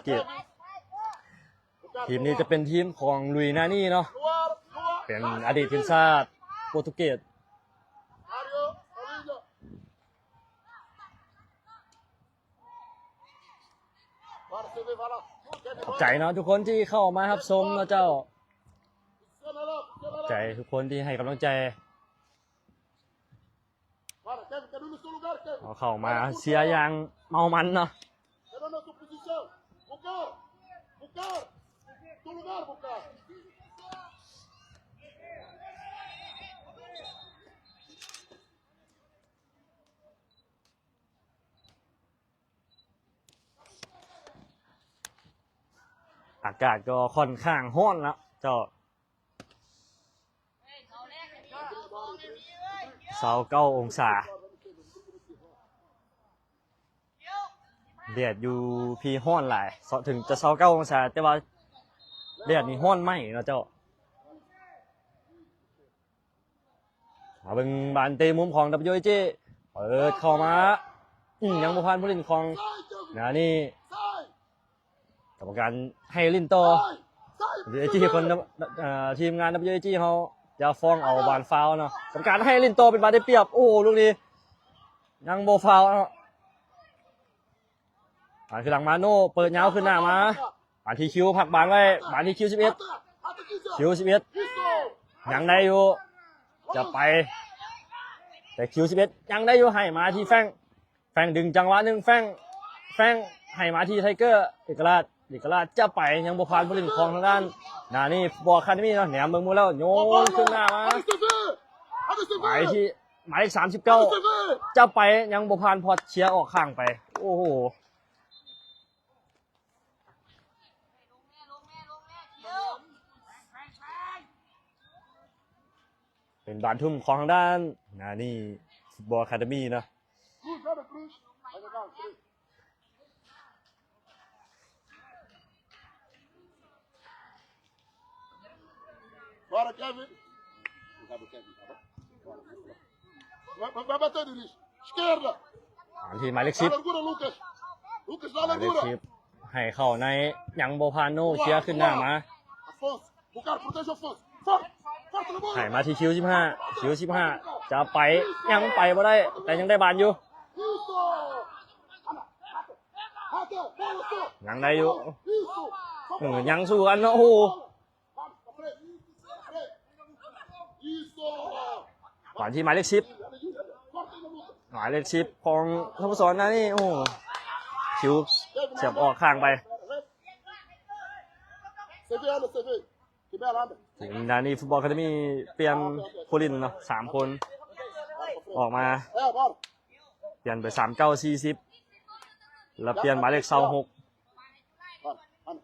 ກດ ທີມນີ້ຈະເປັນທີມຂອງລຸຍ ນານີເນາະ ເປັນອະດີດທີມຊາດໂປຣຕຸເກດ. ຂອບໃຈເນາະທຸກຄົນທີ່ເຂົ້າມາຮັບຊົມເນາະເຈົ້າ ຂອບໃຈທຸກຄົນທີ່ໃຫ້ກຳລັງໃຈ. ເອົາເຂົ້າມາເຊຍຢ່າງເມົາມັນເນາະ. Era na tua posição. Bucar. Bucar. Teu lugar, Bucar. ອາກາດກໍຂ້ອນຂ້າງຮ້ອນແລ້ວເຈົ້າ. ຊາວເກົ້າອົງສາ ແດດຢູ່ພີ້ຮ້ອນຫຼາຍ ເຊາະ ເຖິງຈະຊາວເກົ້າອົງສາ ແຕ່ວ່າແດດນີ້ຮ້ອນໄໝ້ເນາະເຈົ້າ. ມາເບິ່ງບານເຕະມຸມຂອງ WAG ເປີດເຂົ້າມາ ອືມ ຍັງບໍ່ຜ່ານຜູ້ຫຼິ້ນຂອງ ນານີ້ ກຳມະການໃຫ້ຫຼິ້ນຕໍ່ WAG ຄົນ ເອີ ທີມງານ WAG ເຮົາຈະຟ້ອງເອົາບານຟາວເນາະ. ກຳມະການໃຫ້ຫຼິ້ນຕໍ່ເປັນບານໄດ້ປຽບ. ໂອ້ໂຫ ລູກນີ້ຍັງບໍ່ຟາວເນາະ. ບານຄືຫຼັງມາໂນ ເປີດຍາວຂຶ້ນໜ້າມາ ບານທີ່ຄິວພັກບານໄວ້ ບານທີ່ຄິວສິບເອັດ ຄິວສິບເອັດ ຍັງໄດ້ຢູ່ ຈະໄປ ແຕ່ຄິວສິບເອັດຍັງໄດ້ຢູ່ ໃຫ້ມາທີ່ແຟງ ແຟງດຶງຈັງຫວະໜຶ່ງ ແຟງ ແຟງໃຫ້ມາທີ່ໄທເກີ ເອກະລາດ ເອກະລາດຈະໄປ ຍັງບໍ່ຜ່ານຜູ້ຫຼິ້ນຂອງທາງດ້ານ ນານີ້ ຟຸດບອລອາຄາເດມີເນາະ ແນມເບິ່ງໝູ່ແລ້ວ ໂຍນຂຶ້ນໜ້າມາ ໝາຍທີ່ ໝາຍເລກສາມສິບເກົ້າ ຈະໄປ ຍັງບໍ່ຜ່ານ ພອດເຊຍອອກຂ້າງໄປ ໂອ້ໂຫ. ເປັນບານທຸ່ມຂອງທາງດ້ານ ນານີ້ ຟຸດບອລອາຄາເດມີເນາະ. Bora, Kevin. Vai, vai, vai bater, Diniz. Esquerda. ມາທີ່ໝາຍເລກສິບ Dá largura, Lucas. Lucas, dá ໝາຍເລກ largura. ສິບ ໃຫ້ເຂົ້າໃນ ຍັງບໍ່ຜ່ານ ໂນ ເຊຍຂຶ້ນໜ້າມາ Afonso. Bucar, protege o Afonso. Forte, forte na bola. ໃຫ້ມາທີ່ຄິວສິບຫ້າ ຄິວສິບຫ້າ ຈະໄປ ຍັງໄປບໍ່ໄດ້ ແຕ່ຍັງໄດ້ບານຢູ່ Isso. Anda, anda. Anda, bola, só. ຍັງໄດ້ຢູ່ Isso. ເອີ ຍັງສູ້ກັນເນາະ ໂອ້ໂຫ Vamos, pra frente. Pra frente. Isso. ມາທີ່ໝາຍເລກສິບ ໝາຍເລກສິບຂອງສະໂມສອນນານີ້ ໂອ້ ຄິວສຽບອອກຂ້າງໄປ Você vê, anda, você vê. Que bela, anda. ເຫັນນານີ້ ຟຸດບອລອາຄາເດມີ ປ່ຽນຜູ້ຫຼິ້ນເນາະ ສາມຄົນ ອອກມາ É, bora. ປ່ຽນໄປ ສາມເກົ້າ ສີ່ສິບ ແລ້ວປ່ຽນໝາຍເລກ ຊາວຫົກ Anda, anda.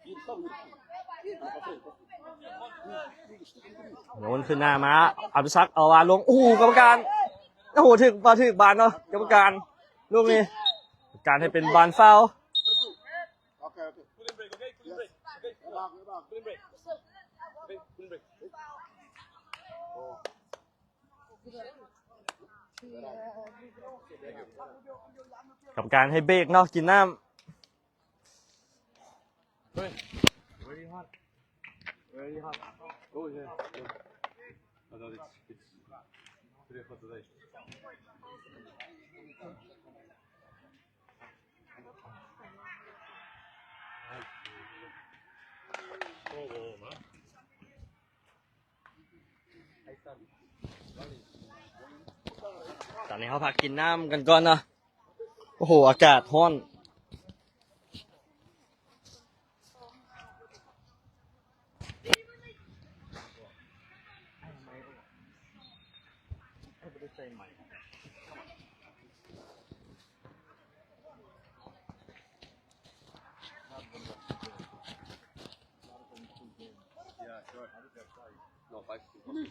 Vira, só vira. Anda pra frente, pra frente. ໂຍນຂຶ້ນໜ້າມາ ອະນຸສັກ ເອົາວາງລົງ ໂອ້ໂຫ ກຳມະການ ໂອ້ໂຫ ຖືກ ບໍ່ຖືກບານເນາະ ກຳມະການ ລູກນີ້ ການໃຫ້ເປັນບານຟາວ Ok, ok. Yes. É bago, é bago. Boa. ກຳມະການໃຫ້ເບຣກເນາະ ກິນນ້ຳ. Very hot. Very hot. Oh, yeah. I thought it's, it's pretty hot today. ຕອນນີ້ເຮົາພັກກິນນ້ຳກັນກ່ອນເນາະ. ໂອ້ໂຫ ອາກາດຮ້ອນ. Diniz,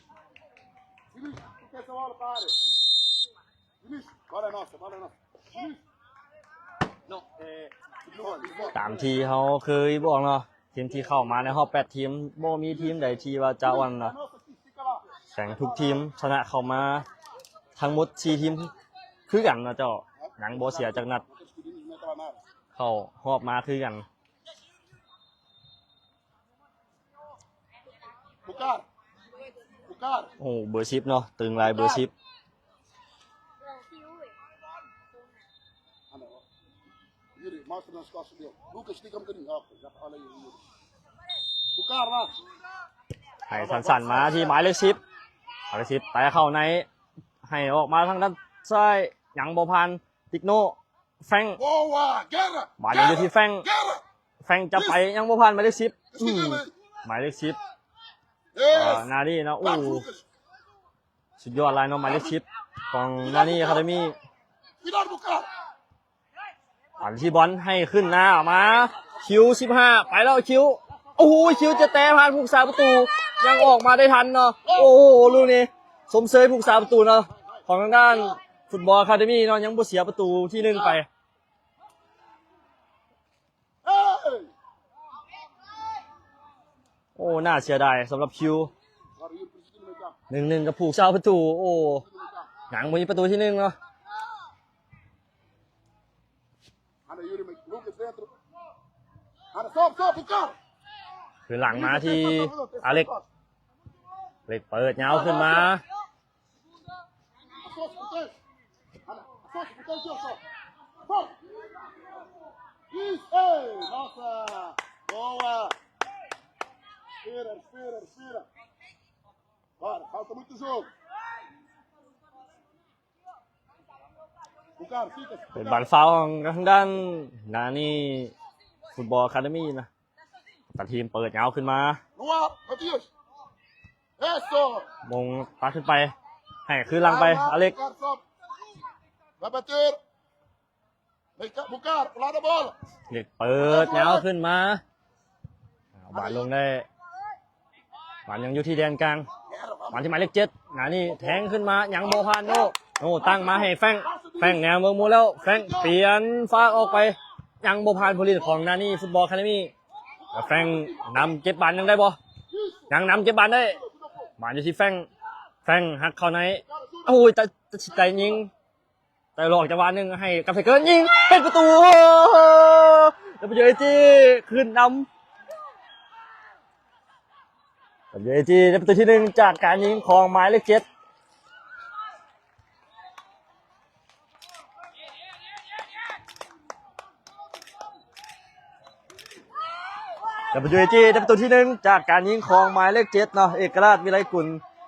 Diniz, tu quer essa bola pra área. Diniz, bola é nossa, bola é nossa. Diniz. ຕາມທີ່ເຮົາເຄີຍບອກເນາະ ທີມທີ່ເຂົ້າມາໃນຮອບແປດທີມ ບໍ່ມີທີມໃດທີ່ວ່າຈະອ່ອນເນາະ. ແຂງທຸກທີມ ຊະນະເຂົ້າມາທັງໝົດສີ່ທີມຄືກັນເນາະເຈົ້າ. ຍັງບໍ່ເສຍຈັກນັດ ເຂົ້າຮອບມາຄືກັນ. Bucar. Bucar. ໂອ້ ເບີສິບເນາະ ຕຶງຫຼາຍເບີສິບ. Yuri, mostra nas costas dele. Lucas, estica um bocadinho. Ó, já tá, olha aí, Yuri. Bucar, vá. ໃຫ້ສັ້ນໆມາທີ່ໝາຍເລກສິບ ໝາຍເລກສິບ ແຕະເຂົ້າໃນ ໃຫ້ອອກມາທາງດ້ານ ຊ້າຍ ຍັງບໍ່ຜ່ານ ຕິກໂນ ແຟງ Boa! Guerra! ບາດຍັງຢູ່ທີ່ແຟງ Guerra! ແຟງຈະໄປ Yes! ຍັງບໍ່ຜ່ານໝາຍເລກສິບ Yes! ອືມ Yes! ໝາຍເລກສິບ Yes! ອາ ນານີ້ເນາະ ໂອ້ Vamos, Lucas! ສຸດຍອດຫຼາຍເນາະ ໝາຍເລກສິບ ຂອງນານີ້ Cuidado, Lucas! Academy. Cuidado, Lucas! ອັນທີ່ບອນໃຫ້ຂຶ້ນໜ້າອອກມາ ຄິວສິບຫ້າ ໄປແລ້ວຄິວ ໂອ້ໂຫ ຄິວຈະແຕະຜ່ານຜູ້ຮັກສາປະຕູ ຍັງອອກມາໄດ້ທັນເນາະ ໂອ້ໂຫ ລູກນີ້ຊົມເຊີຍຜູ້ຮັກສາປະຕູເນາະ ຂອງທາງດ້ານຟຸດບອລອາຄາເດມີເນາະ ຍັງບໍ່ເສຍປະຕູທີໜຶ່ງໄປ. ໂອ້ ໜ້າເສຍດາຍສຳລັບຄິວ ໜຶ່ງໜຶ່ງ ກັບຜູ້ຮັກສາປະຕູ ໂອ້ ຍັງບໍ່ມີປະຕູທີໜຶ່ງເນາະ. ຄືນຫຼັງມາທີ່ອາເລັກ ເລັກເປີດຍາວຂຶ້ນມາ Para, falta muito jogo. ເປັນບານຟາວຂອງທາງດ້ານນານີຟຸດບອລອາຄາເດມີນະ ກັບຕັນທີມເປີດຍາວຂຶ້ນມາ No ar, Matias. Eso. ມົງປັດຂຶ້ນໄປ ໃຫ້ຄືນຫຼັງໄປ Arma, ອາເລັກ Bucar, sobe. Vai bater. Vem cá, Bucar, pro lado da bola. ເລັກເປີດຍາວຂຶ້ນມາ ເອົາບານລົງໄດ້ ບານຍັງຢູ່ທີ່ແດນກາງ ມາທີ່ໝາຍເລກເຈັດ ນານີແທງຂຶ້ນມາ ຍັງບໍ່ຜ່ານໂນ ໂນຕັ້ງມາໃຫ້ແຟງ ແຟງແນມເບິ່ງໝູ່ແລ້ວ ແຟງປ່ຽນຟາກອອກໄປ ຍັງບໍ່ຜ່ານຜູ້ຫຼິ້ນຂອງນານີຟຸດບອລອາຄາເດມີ ແລ້ວແຟງນຳເກັບບານຍັງໄດ້ບໍ່ ຍັງນຳເກັບບານໄດ້ ບານຢູ່ທີ່ແຟງ ແຟງຫັກເຂົ້າໃນ ໂອ້ຍ ຕັດ ຕັດສິນໃຈຍິງ ແຕ່ຫຼອກຈັງຫວະໜຶ່ງໃຫ້ກັບໄທເກີ ຍິງເປັນປະຕູ ດັບເບິນຢູເອຈີ ຂຶ້ນນຳ ດັບເບິນຢູເອຈີ ໄດ້ປະຕູທີໜຶ່ງຈາກການຍິງຂອງໝາຍເລກເຈັດ ດັບເບິນຢູເອຈີ ໄດ້ປະຕູທີໜຶ່ງຈາກການຍິງຂອງໝາຍເລກເຈັດເນາະ ເອກະລາດ ວິໄລກຸນ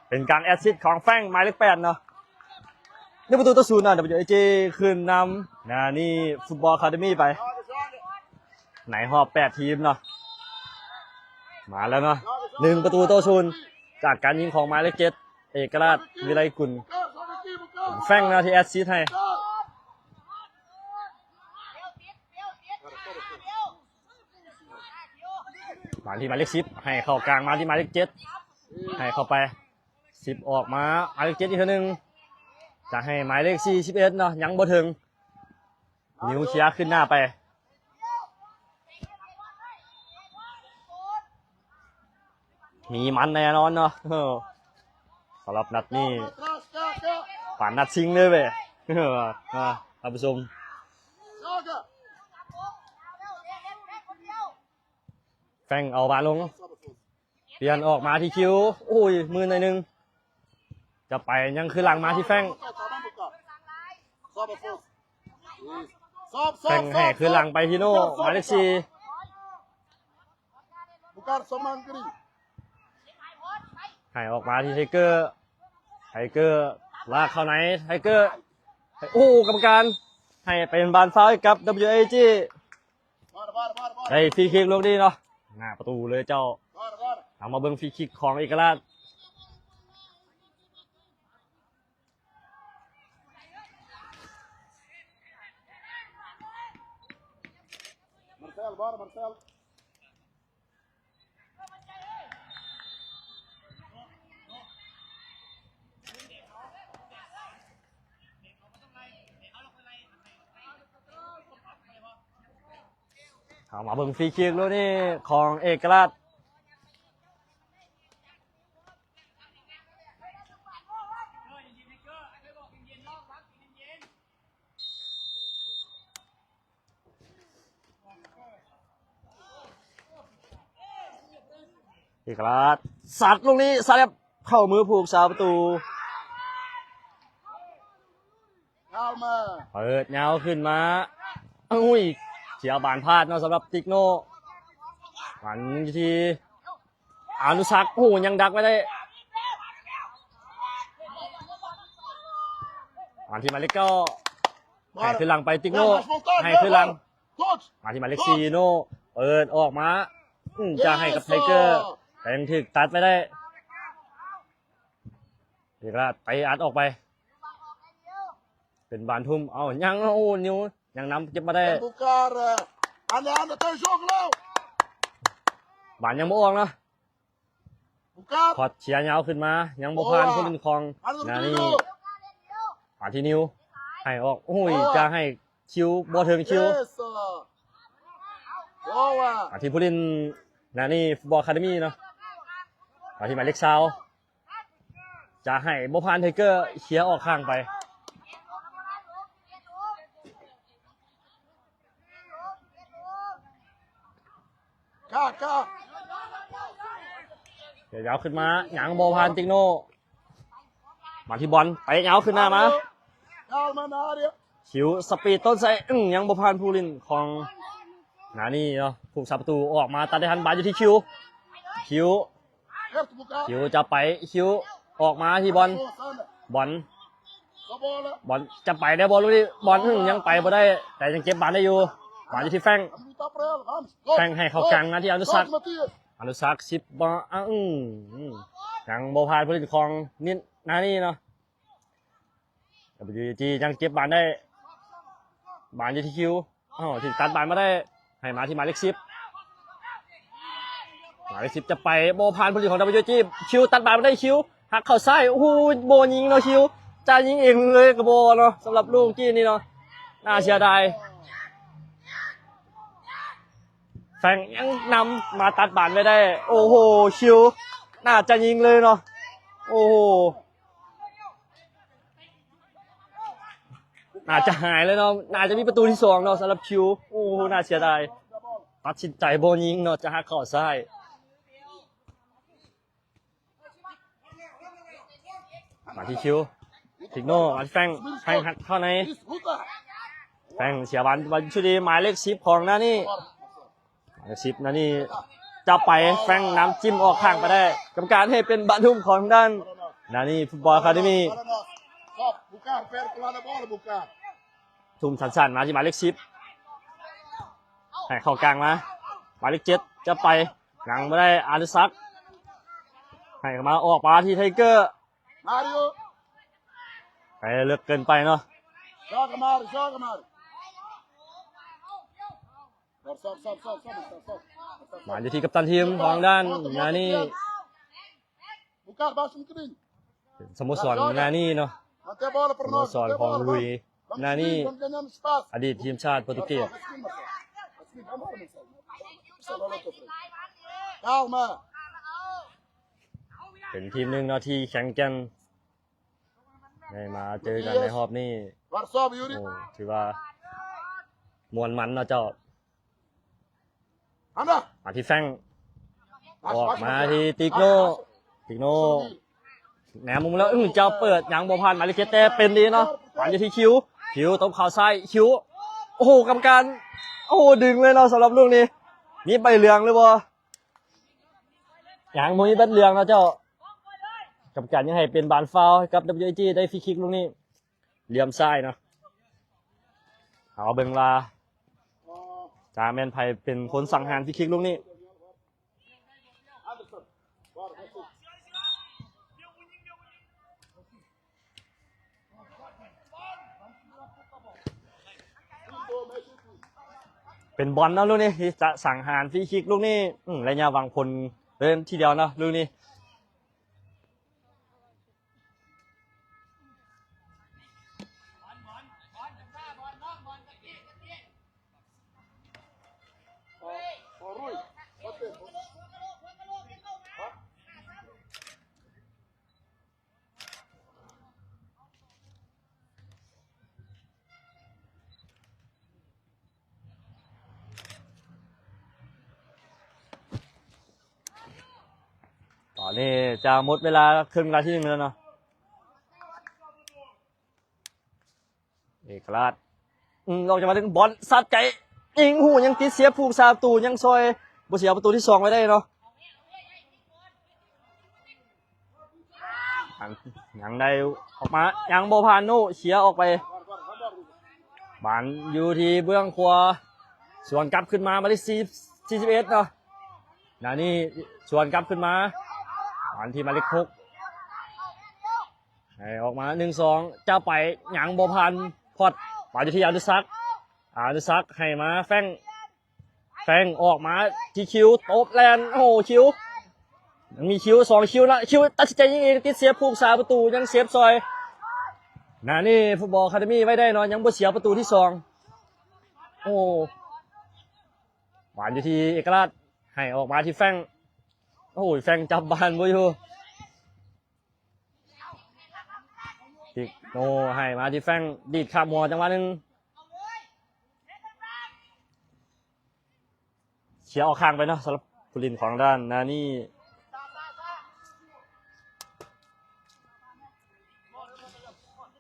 ເປັນການແອັດຊິດຂອງແຟງ ໝາຍເລກແປດເນາະ. ໜຶ່ງປະຕູຕໍ່ສູນເນາະ ດັບເບິນຢູເອຈີ ຂຶ້ນນຳນານີຟຸດບອລອາຄາເດມີໄປ ໃນຮອບແປດທີມເນາະ ມາແລ້ວເນາະ ໜຶ່ງປະຕູຕໍ່ສູນ ຈາກການຍິງຂອງໝາຍເລກເຈັດ ເອກະລາດ ວິໄລກຸນ ເປັນແຟງເນາະທີ່ແອັດຊິດໃຫ້ ມາທີ່ໝາຍເລກສິບ ໃຫ້ເຂົ້າກາງມາທີ່ໝາຍເລກເຈັດ ໃຫ້ເຂົ້າໄປ ສິບອອກມາ ໝາຍເລກເຈັດອີກເທື່ອໜຶ່ງ ຈະໃຫ້ໝາຍເລກສີ່ສິບເອັດເນາະ ຍັງບໍ່ເຖິງ ນິວເຄຍຂຶ້ນໜ້າໄປ ມີມັນແນ່ນອນເນາະ ເອີ ສຳລັບນັດນີ້ ປານນັດຊິງເລີຍເວີຍ ເອີ ທ່ານຜູ້ຊົມ ແຟງເອົາບານລົງ ປ່ຽນອອກມາທີ່ຄິວ ໂອ້ຍ ມືໜ້ອຍໜຶ່ງ ຈະໄປຍັງຄືນຫຼັງມາທີ່ແຟງ ແຟງໃຫ້ຄືນຫຼັງໄປທີ່ໂນ ໝາຍເລກສີ່ ໃຫ້ອອກມາທີ່ໄທເກີ ໄທເກີລາກເຂົ້າໃນ ໄທເກີ ໂອ້ ກຳມະການໃຫ້ເປັນບານຟາວໃຫ້ກັບ ດັບເບິນຢູເອຈີ ໄດ້ຟຣີຄິກລູກນີ້ເນາະ ໜ້າປະຕູເລີຍເຈົ້າ ເອົາມາເບິ່ງຟຣີຄິກຂອງເອກະລາດ Marcelo, bora, Marcelo. ເຂົ້າມາເບິ່ງຟຣີຄິກລູກນີ້ຂອງເອກະລາດ ເອກະລາດ ສັດລູກນີ້ ສາດເລັບເຂົ້າມືຜູ້ຮັກສາປະຕູ Calma. ເປີດຍາວຂຶ້ນມາ ໂອ້ຍ ເສຍບານພາດເນາະ ສຳລັບຕິກໂນ ອັນທີ່ ອານຸສັກ ໂອ້ ຍັງດັກໄວ້ໄດ້ ອາ ທີ່ໝາຍເລກເກົ້າ ໃຫ້ຄືນຫຼັງໄປ ຕິກໂນ ໃຫ້ຄືນຫຼັງ ມາທີ່ໝາຍເລກສີ່ ໂນ ເປີດອອກມາ ອືມ ຈະໃຫ້ກັບໄທເກີ ແຕ່ຍັງຖືກຕັດໄປໄດ້ ເອກະລາດໄປອັດອອກໄປ ເປັນບານທຸ່ມ ເອົາ ຍັງ ໂອ້ ນິວ ຍັງນຳເກັບມາໄດ້ ບານຍັງບໍ່ອອກເນາະ ຄອດເຊຍຍາວຂຶ້ນມາ ຍັງບໍ່ຜ່ານຜູ້ຫຼິ້ນຂອງນານີ້ ມາທີ່ນິວ ໃຫ້ອອກ ໂອ້ຍ ຈະໃຫ້ຄິວ ບໍ່ເຖິງຄິວ ມາທີ່ຜູ້ຫຼິ້ນນານີ້ ຟຸດບອລຄາເດມີເນາະ ມາທີ່ໝາຍເລກຊາວ ຈະໃຫ້ບໍ່ຜ່ານ ໄທເກີ ເຄຍອອກຂ້າງໄປ ເຄຍຍາວຂຶ້ນມາ ຍັງບໍ່ຜ່ານ ຕິກໂນ ມາທີ່ບອນ ເຕະຍາວຂຶ້ນໜ້າມາ ຄິວສະປີດຕົ້ນໃສ່ ອືມ ຍັງບໍ່ຜ່ານຜູ້ຫຼິ້ນຂອງນານີ້ເນາະ ຜູ້ຮັກສາປະຕູອອກມາ ຕັດໄດ້ທັນ ບານຢູ່ທີ່ຄິວ ຄິວ ຄິວຈະໄປ ຄິວອອກມາທີ່ບອນ ບອນ ບອນຈະໄປແລ້ວ ບອນລູກນີ້ ບອນ ອືມ ຍັງໄປບໍ່ໄດ້ ແຕ່ຍັງເກັບບານໄດ້ຢູ່ ບານຢູ່ທີ່ແຟງ ແຟງໃຫ້ເຂົ້າກາງມາທີ່ອະນຸສັກ ອະນຸສັກ ສິບ ບໍ່ ອືມ ຍັງບໍ່ຜ່ານຜູ້ຫຼິ້ນຂອງນິດ ນານີ້ເນາະ ດັບເບິນຢູເອຈີ ຍັງເກັບບານໄດ້ ບານຢູ່ທີ່ຄິວ ເອົາ ຖືກຕັດບານມາໄດ້ ໃຫ້ມາທີ່ໝາຍເລກສິບ ໝາຍເລກສິບຈະໄປ ບໍ່ຜ່ານຜູ້ຫຼິ້ນຂອງດັບເບິນຢູເອຈີ ຄິວຕັດບານມາໄດ້ ຄິວຫັກເຂົ້າຊ້າຍ ໂອ້ໂຫ ບໍ່ຍິງເນາະ ຄິວຈະຍິງເອງເລີຍກະບໍ່ເນາະ ສຳລັບລູກກີ້ນີ້ເນາະ ໜ້າເສຍດາຍ ແຟງຍັງນຳມາຕັດບານໄວ້ໄດ້ ໂອ້ໂຫ ຄິວໜ້າຈະຍິງເລີຍເນາະ ໂອ້ໂຫ ໜ້າຈະຫາຍເລີຍເນາະ ໜ້າຈະມີປະຕູທີສອງເນາະ ສຳລັບຄິວ ໂອ້ໂຫ ໜ້າເສຍດາຍ ຕັດສິນໃຈບໍ່ຍິງເນາະ ຈະຫັກເຂົ້າຊ້າຍ ມາທີ່ຄິວ ຕິກໂນ ມາທີ່ແຟງ ແຟງຫັກເຂົ້າໃນ ແຟງເສຍບານ ບານຢູ່ທີ່ໝາຍເລກສິບຂອງນານີ້ ສິບນານີ້ຈະໄປ ແຟງນຳຈິ້ມອອກຂ້າງໄປໄດ້ ກຳມະການໃຫ້ເປັນບານທຸ່ມຂອງທາງດ້ານນານີ້ຟຸດບອລອາຄາເດມີ ທຸ່ມສັ້ນໆມາທີ່ໝາຍເລກສິບ ໃຫ້ເຂົ້າກາງມາ ໝາຍເລກເຈັດຈະໄປ ຍັງບໍ່ໄດ້ ອານຸສັກ ໃຫ້ເຂົ້າມາ ອອກມາທີ່ໄທເກີ ໄປເລິກເກີນໄປເນາະ ມາຢູ່ທີ່ກັບຕັນທີມຂອງທາງດ້ານນານີ້ ສະໂມສອນນານີ້ເນາະ ສະໂມສອນຂອງລຸຍ ນານີ້ ອະດີດທີມຊາດໂປຣຕຸເກດ ເປັນທີມໜຶ່ງເນາະທີ່ແຂງແກ່ນ ໄດ້ມາເຈີກັນໃນຮອບນີ້ ໂອ້ ຖືວ່າມ່ວນມັນເນາະເຈົ້າ ມາທີ່ແຟງ ອອກມາທີ່ຕິກໂນ ຕິກໂນ ແນມມຸມແລ້ວ ອື ເຈົ້າເປີດ ຍັງບໍ່ຜ່ານ ໝາຍເລກເຈັດ ແຕ່ເປັນດີເນາະ ມາຢູ່ທີ່ຄິວ ຄິວຕົບເຂົ້າຊ້າຍ ຄິວ ໂອ້ໂຫ ກຳມະການ ໂອ້ໂຫ ດຶງເລີຍເນາະ ສຳລັບລູກນີ້ ມີໃບເຫຼືອງຫຼືບໍ່? ຍັງບໍ່ມີໃບເຫຼືອງເນາະເຈົ້າ ກຳມະການຍັງໃຫ້ເປັນບານຟາວໃຫ້ກັບ ດັບເບິນຢູເອຈີ ໄດ້ຟຣີຄິກລູກນີ້ ເຫຼື້ອມຊ້າຍເນາະ ເຮົາເບິ່ງວ່າຈະແມ່ນໃຜເປັນຄົນສັງຫານຟຣີຄິກລູກນີ້ ເປັນບອນເນາະລູກນີ້ ທີ່ຈະສັງຫານຟຣີຄິກລູກນີ້ ອື ໄລຍະຫວັງຜົນເລີຍທີດຽວເນາະລູກນີ້ ຕອນນີ້ຈະໝົດເວລາເຄິ່ງເວລາທີໜຶ່ງແລ້ວເນາະ ເອກະລາດ ອືມ ອອກຈາກມາເຖິງບອນ ສາດໄກ ຍິງ ໂອ້ໂຫ ຍັງຕິດເຊຟ ຜູ້ຮັກສາປະຕູ ຍັງຊ່ອຍບໍ່ເສຍປະຕູທີສອງໄວ້ໄດ້ເນາະ. ອັນ ຍັງໄດ້ອອກມາ ຍັງບໍ່ຜ່ານໂນ ເສຍອອກໄປ ບານຢູ່ທີ່ເບື້ອງຂວາ ສວນກັບຂຶ້ນມາ ໝາຍເລກສີ່ ສີ່ສິບເອັດເນາະ ນານີ້ສວນກັບຂຶ້ນມາ ບານທີ່ໝາຍເລກຫົກ ໃຫ້ອອກມາ ໜຶ່ງສອງ ຈະໄປ ຍັງບໍ່ຜ່ານ ພອດ ບານຢູ່ທີ່ອານຸສັກ ອານຸສັກໃຫ້ມາແຟງ ແຟງອອກມາທີ່ຄິວ ຕົບແລ່ນ ໂອ້ໂຫ ຄິວ ຍັງມີຄິວ ສອງຄິວນະ ຄິວຕັດສິນໃຈຍິງເອງ ຕິດເຊຟຜູ້ຮັກສາປະຕູ ຍັງເຊຟຊ່ອຍ ນານີ້ຟຸດບອລອາຄາເດມີໄວ້ໄດ້ເນາະ ຍັງບໍ່ເສຍປະຕູທີສອງ ໂອ້ ບານຢູ່ທີ່ເອກະລາດ ໃຫ້ອອກມາທີ່ແຟງ ໂອ້ໂຫ ແຟງຈັບບານບໍ່ຢູ່ ຕິກໂນໃຫ້ມາທີ່ແຟງ ດີດຂ້າມຫົວຈັງຫວະໜຶ່ງ ເສຍອອກຂ້າງໄປເນາະ ສຳລັບຜູ້ຫຼິ້ນຂອງດ້ານນານີ້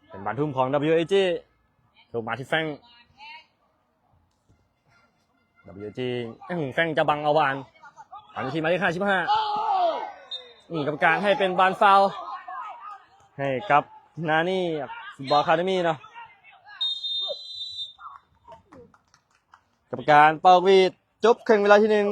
ເປັນບານທຸ່ມຂອງ WAG ລົງມາທີ່ແຟງ WAG ອືມ ແຟງຈະບັງເອົາບານ ອັນທີ່ໝາຍເລກຫ້າສິບຫ້າ ນີ້ກຳມະການໃຫ້ເປັນບານຟາວ ໃຫ້ກັບນານີ້ ຟຸດບອລອາຄາເດມີເນາະ ກຳມະການເປົ່າຫວີດ ຈົບເຄິ່ງເວລາທີໜຶ່ງ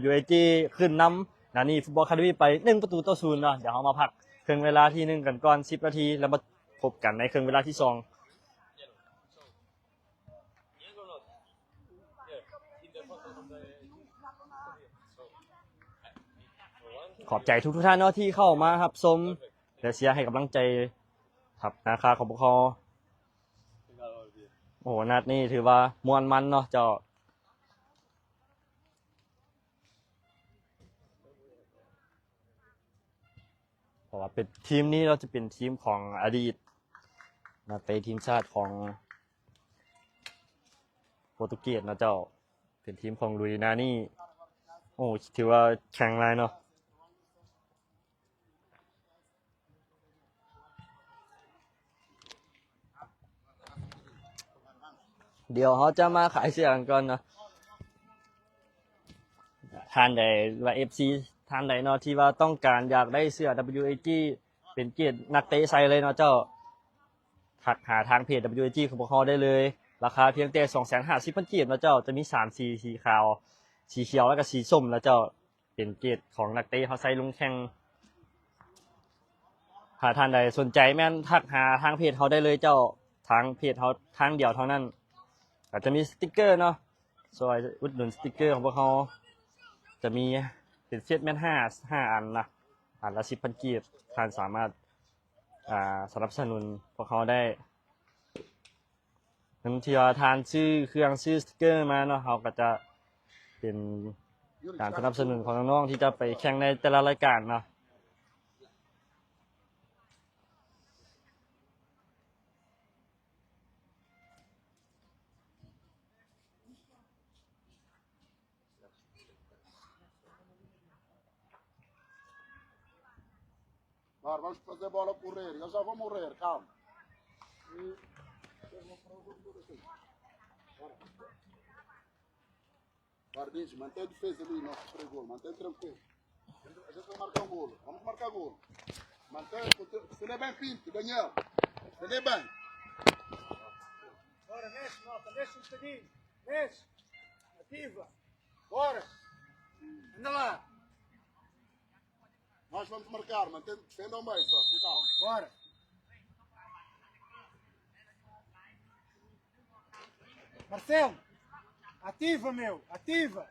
WAG ຂຶ້ນນຳນານີ້ ຟຸດບອລອາຄາເດມີໄປ ໜຶ່ງປະຕູຕໍ່ສູນເນາະ ດຽວເຮົາມາພັກເຄິ່ງເວລາທີໜຶ່ງກັນກ່ອນ ສິບນາທີ ແລ້ວມາພົບກັນໃນເຄິ່ງເວລາທີສອງ. ຂອບໃຈທຸກໆທ່ານເນາະ ທີ່ເຂົ້າມາຮັບຊົມ ແລະ ເຊຍໃຫ້ກຳລັງໃຈທັບນາຄາຂອງພວກເຮົາ. ໂອ້ ນັດນີ້ຖືວ່າມ່ວນມັນເນາະເຈົ້າ. ເພາະວ່າເປັນທີມນີ້ເນາະ ຈະເປັນທີມຂອງອະດີດນັກເຕະທີມຊາດຂອງໂປຣຕຸເກດເນາະເຈົ້າ ເປັນທີມຂອງລຸຍນານີ້ ໂອ້ ຖືວ່າແຂງຫຼາຍເນາະ. ດຽວເຮົາຈະມາຂາຍເສື້ອກັນກ່ອນເນາະ. ທ່ານໃດວ່າ ເອັຟຊີ ທ່ານໃດເນາະ ທີ່ວ່າຕ້ອງການຢາກໄດ້ເສື້ອ WAG ເປັນເກດນັກເຕະໃສ່ເລີຍເນາະເຈົ້າ ທັກຫາທາງເພຈ WAG ຂອງພວກເຮົາໄດ້ເລີຍ. ລາຄາພຽງແຕ່ສອງແສນຫ້າສິບພັນກີບເນາະເຈົ້າ. ຈະມີສາມສີ ສີຂາວ ສີຂຽວ ແລ້ວກໍສີສົ້ມເນາະເຈົ້າ. ເປັນເກດຂອງນັກເຕະເຮົາໃຊ້ລົງແຂ່ງ. ຖ້າທ່ານໃດສົນໃຈແມ່ນທັກຫາທາງເພຈເຮົາໄດ້ເລີຍເຈົ້າ. ທາງເພຈເຮົາທາງດຽວເທົ່ານັ້ນ. ກໍຈະມີສະຕິກເກີເນາະ ຊ່ອຍອຸດໜູນສະຕິກເກີຂອງພວກເຮົາ. ຈະມີເປັນເຊັດແມ່ນຫ້າ ຫ້າອັນນະ ອັນລະສິບພັນກີບ. ທ່ານສາມາດ ອ່າ ສະໜັບສະໜູນພວກເຮົາໄດ້. ທັງທີ່ວ່າທ່ານຊື້ເຄື່ອງ ຊື້ສະຕິກເກີມາເນາະ ເຮົາກໍຈະເປັນການສະໜັບສະໜູນຂອງນ້ອງໆ ທີ່ຈະໄປແຂ່ງໃນແຕ່ລະລາຍການເນາະ. Bora, vamos fazer bola correr. Eu já vou morrer, calma. Bora. Bora, Digi, mantém a defesa ali, nosso três gol. Mantém tranquilo. A gente vai marcar um golo. Vamos marcar golo. Mantém, defende bem, Pinto, Daniel. Defende bem. Bora, mexe, malta, mexe um bocadinho. Mexe. Ativa. Bora. Anda lá. Nós vamos marcar, mantém, defendam bem, só, com calma. Bora. Marcelo, ativa, meu, ativa.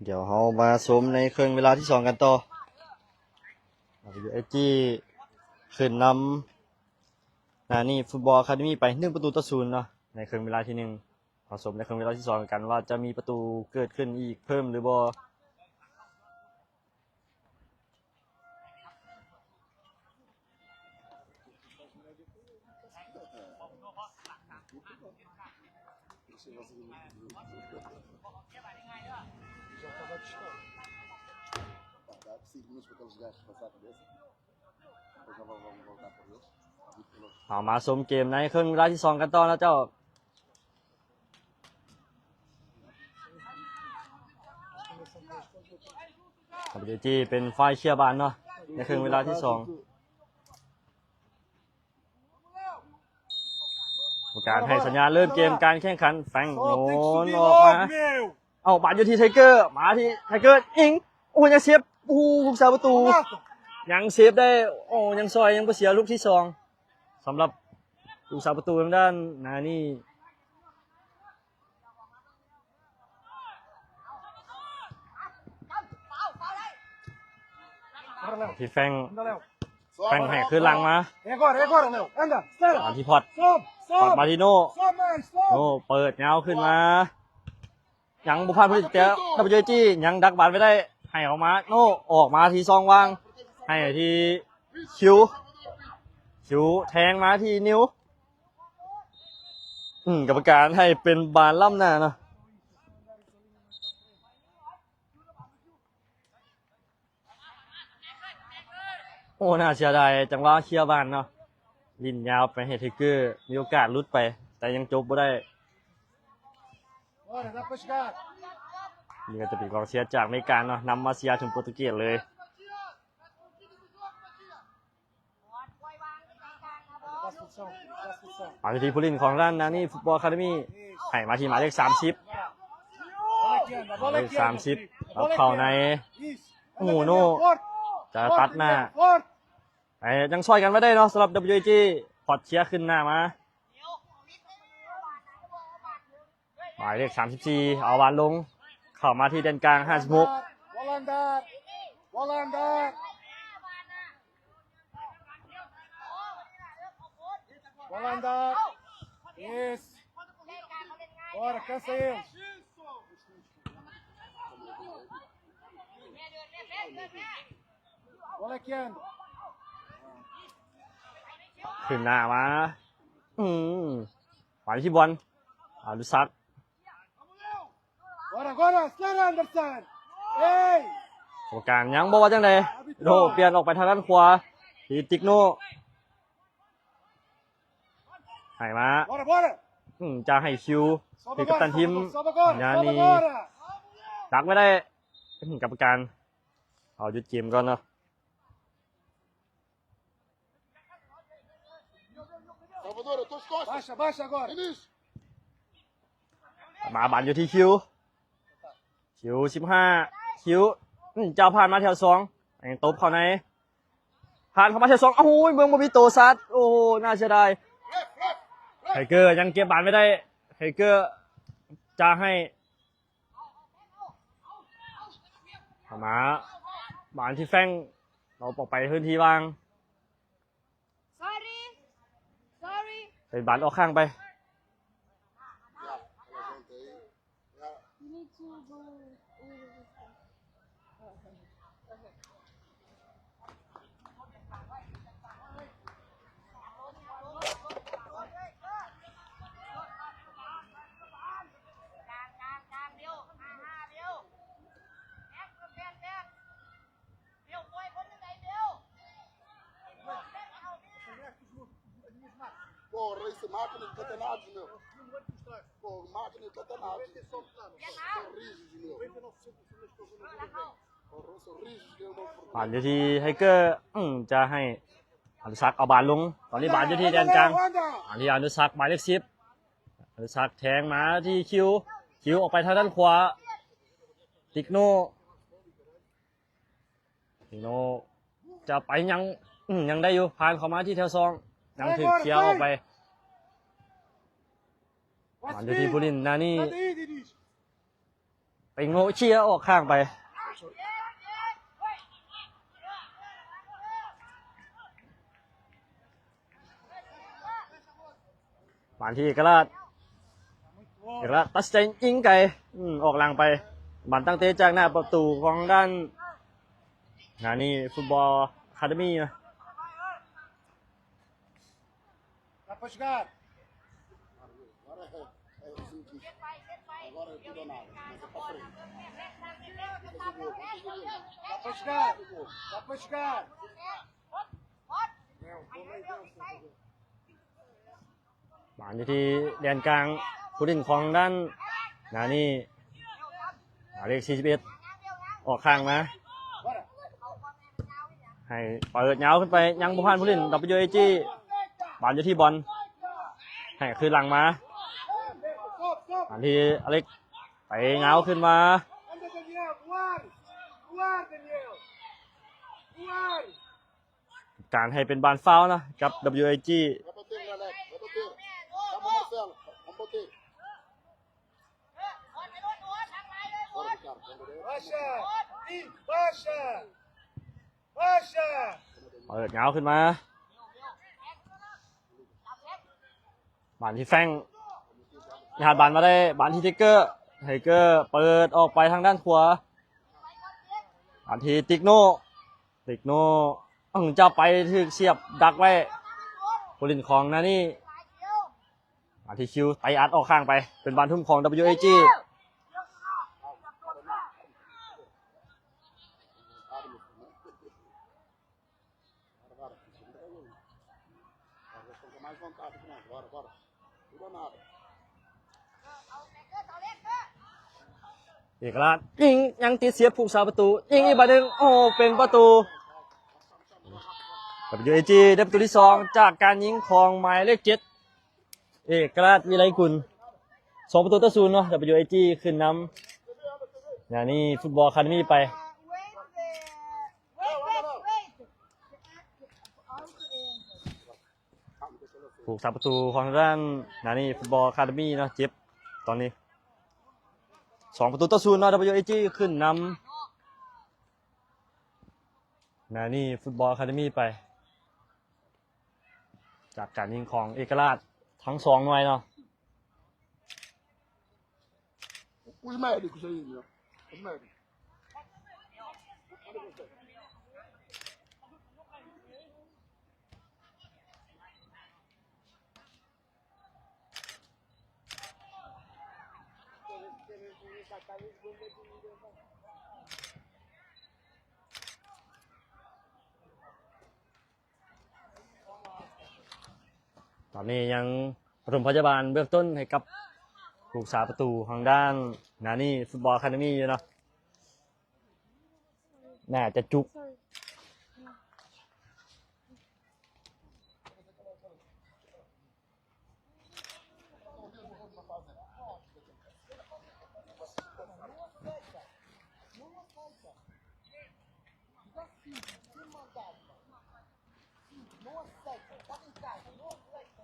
ດຽວເຮົາມາຊົມໃນເຄິ່ງເວລາທີສອງກັນຕໍ່. ເອສຈີ ຂຶ້ນນຳນານີ້ ຟຸດບອລອາຄາເດມີໄປ ໜຶ່ງປະຕູຕໍ່ສູນເນາະ ໃນເຄິ່ງເວລາທີໜຶ່ງ. ເຮົາຊົມໃນເຄິ່ງເວລາທີສອງກັນວ່າຈະມີປະຕູເກີດຂຶ້ນອີກເພີ່ມຫຼືບໍ່. Dá cinco minutos para aqueles gajos passar a cabeça. Depois já vão, vão voltar para eles. ເຮົາມາຊົມເກມໃນເຄິ່ງເວລາທີສອງກັນຕໍ່ນະເຈົ້າ. ເປັນຝ່າຍເຄຍບານເນາະ ໃນເຄິ່ງເວລາທີສອງ ກຳມະການໃຫ້ສັນຍານເລີ່ມເກມການແຂ່ງຂັນ. ແຟງໂຍນອອກມາ ເອົາບານຢູ່ທີ່ໄທເກີ ມາທີ່ໄທເກີ ຍິງ ໂອ້ ຍັງເຊບ ໂອ້ ຜູ້ຮັກສາປະຕູຍັງເຊບໄດ້ ໂອ້ ຍັງຊ່ອຍ ຍັງບໍ່ເສຍລູກທີສອງ ສຳລັບຜູ້ຮັກສາປະຕູທາງດ້ານນານີ. ທີ່ແຟງ ແຟງໃຫ້ຄືນຫຼັງມາ Agora, agora, Léo. Anda, espera. ມາທີ່ພອດ Sobe, ພອດ sobe. ມາທີ່ໂນ Sobe, sobe. ໂນ ເປີດຍາວຂຶ້ນມາ ຍັງບໍ່ຜ່ານຜູ້ຫຼິ້ນ ແຕ່ WAG ຍັງດັກບານໄວ້ໄດ້ ໃຫ້ອອກມາ ໂນ ອອກມາທີ່ຊ່ອງວ່າງ ໃຫ້ທີ່ຄິວ ຄິວແທງມາທີ່ນິວ ອືມ ກຳມະການໃຫ້ເປັນບານລ້ຳໜ້າເນາະ. ໂອ້ ໜ້າເສຍດາຍ ຈັງຫວະເຄຍບານເນາະ ຫຼິ້ນຍາວໄປໃຫ້ໄທເກີ ມີໂອກາດຫຼຸດໄປ ແຕ່ຍັງຈົບບໍ່ໄດ້. ນີ້ກໍຈະເປັນກອງເຊຍຈາກອາເມລິກາເນາະ ນຳມາເຊຍເຖິງໂປຣຕຸເກດເລີຍ. ມາທີ່ຜູ້ຫຼິ້ນຂອງທາງດ້ານນານີຟຸດບອລອາຄາເດມີ ໃຫ້ມາທີ່ໝາຍເລກສາມສິບ ໝາຍເລກສາມສິບ ເອົາເຂົ້າໃນ ໂອ້ໂນ ຈະຕັດໜ້າ ແຕ່ຍັງຊ່ອຍກັນໄວ້ໄດ້ເນາະ ສຳລັບ WAG ພອດເຄຍຂຶ້ນໜ້າມາ ໝາຍເລກສາມສິບສີ່ ເອົາບານລົງ ເຂົ້າມາທີ່ແດນກາງ ຫ້າສິບຫົກ Bola andar. Bola andar. Bola andar. Isso. Bora, cansa eles. Bola aqui, anda. ຂຶ້ນໜ້າມາ ອືມ ມາທີ່ບອນ ອານຸສັກ Agora, agora, acelera, Anderson. Ei! ກຳມະການຍັງບໍ່ວ່າຈັ່ງໃດ ໂດ ປ່ຽນອອກໄປທາງດ້ານຂວາ ທີ່ຕິກໂນ ໃຫ້ມາ Bora, bora. ອືມ ຈະໃຫ້ຄິວ Sobe ທີ່ກັບຕັນ agora, ທີມ sobe, sobe agora, ຍາ sobe ນີ້ agora. ດັກໄວ້ໄດ້ ອືມ ກຳມະການ ເອົາຢຸດເກມກ່ອນເນາະ. Baixa, baixa agora. ມາບານຢູ່ທີ່ຄິວ ຄິວສິບຫ້າ ຄິວ ອືມ ເຈົ້າຜ່ານມາແຖວສອງ ຕົບເຂົ້າໃນ ຜ່ານເຂົ້າມາແຖວສອງ ໂອ້ໂຫ ເບິ່ງບໍ່ມີໂຕຊັດ ໂອ້ໂຫ ໜ້າເສຍດາຍ ໄທເກີຍັງເກັບບານໄວ້ໄດ້ ໄທເກີຈະໃຫ້ ເຂົ້າມາ ບານທີ່ແຟງ ເອົາອອກໄປພື້ນທີ່ວ່າງ Sorry. Sorry. ເປັນບານອອກຂ້າງໄປ You need to go. Porra, isso é máquina de catenaccio, meu. Porra, máquina de catenaccio. São rijos, meu. Porra, são rijos, meu. ບານຢູ່ທີ່ໄທເກີ ອືມ ຈະໃຫ້ອານຸສັກເອົາບານລົງ ຕອນນີ້ບານຢູ່ທີ່ແດນກາງ ມາທີ່ອານຸສັກ ໝາຍເລກສິບ ອານຸສັກແທງມາທີ່ຄິວ ຄິວອອກໄປທາງດ້ານຂວາ ຕິກໂນ ຕິກໂນ ຈະໄປຍັງ ອືມ ຍັງໄດ້ຢູ່ ຜ່ານເຂົ້າມາທີ່ແຖວສອງ ຍັງຖືກເຄຍອອກໄປ ມາຢູ່ທີ່ຜູ້ຫຼິ້ນນານີ ຕິກໂນເຄຍອອກຂ້າງໄປ ບານທີ່ເອກະລາດ ເອກະລາດຕັດສິນໃຈຍິງໄກ ອືມ ອອກຫຼັງໄປ ບານຕັ້ງເຕະຈາກໜ້າປະຕູຂອງທາງດ້ານ ນານີຟຸດບອລອາຄາເດມີ Dá pra jogar. Agora é tudo ou nada, mas é pra frente. Dá pra jogar. Dá pra jogar. ບານຢູ່ທີ່ແດນກາງ ຜູ້ຫຼິ້ນຂອງທາງດ້ານນານີ ໝາຍເລກສີ່ສິບເອັດ ອອກຂ້າງມາ ໃຫ້ເປີດຍາວຂຶ້ນໄປ ຍັງບໍ່ຜ່ານຜູ້ຫຼິ້ນ WAG ບານຢູ່ທີ່ບອນ ໃຫ້ຄືນຫຼັງມາ ອັນທີ່ອາເລັກ ໄປຍາວຂຶ້ນມາ ການໃຫ້ເປັນບານຟາວເນາະ ກັບ WAG. Baixa! Baixa! ເປີດຍາວຂຶ້ນມາ ບານທີ່ແຟງ ຍາດບານມາໄດ້ ບານທີ່ຕິກເກີ ຕິກເກີເປີດອອກໄປທາງດ້ານຂວາ ບານທີ່ຕິກໂນ ຕິກໂນ ເອີ ຈະໄປຖືກສຽບດັກໄວ້ ຜູ້ຫຼິ້ນຂອງນານີ້ ບານທີ່ຄິວໄຕອັດອອກຂ້າງໄປ ເປັນບານທຸ່ມຂອງ WAG. Agora, agora. Agora, agora. Agora, agora. Agora nada. ເອກະລາດຍິງ ຍັງຕິດສຽບຜູ້ຮັກສາປະຕູ ຍິງອີກບາດໜຶ່ງ ໂອ້ ເປັນປະຕູ WAG ໄດ້ປະຕູທີສອງ ຈາກການຍິງຂອງໝາຍເລກເຈັດ ເອກະລາດ ວິໄລກຸນ ສອງປະຕູຕໍ່ສູນເນາະ WAG ຂຶ້ນນຳ ນານີ້ ຟຸດບອລ Academy ໄປ. ຜູ້ຮັກສາປະຕູຂອງທາງດ້ານນານີ້ ຟຸດບອລ Academy ເນາະ ເຈັບຕອນນີ້ ສອງປະຕູຕໍ່ສູນເນາະ WAG ຂຶ້ນນຳ ນານີ້ ຟຸດບອລ Academy ໄປ ຈາກການຍິງຂອງເອກະລາດ ທັງສອງໜ່ວຍເນາະ. Os médicos aí, ó. Os médicos. ຕອນນີ້ຍັງປະຖົມພະຍາບານເບື້ອງຕົ້ນໃຫ້ກັບຜູ້ຮັກສາປະຕູທາງດ້ານນານີ້ ຟຸດບອລ Academy ຢູ່ເນາະ ໜ້າຈະຈຸກ. Não aceita, tá em casa, não aceita.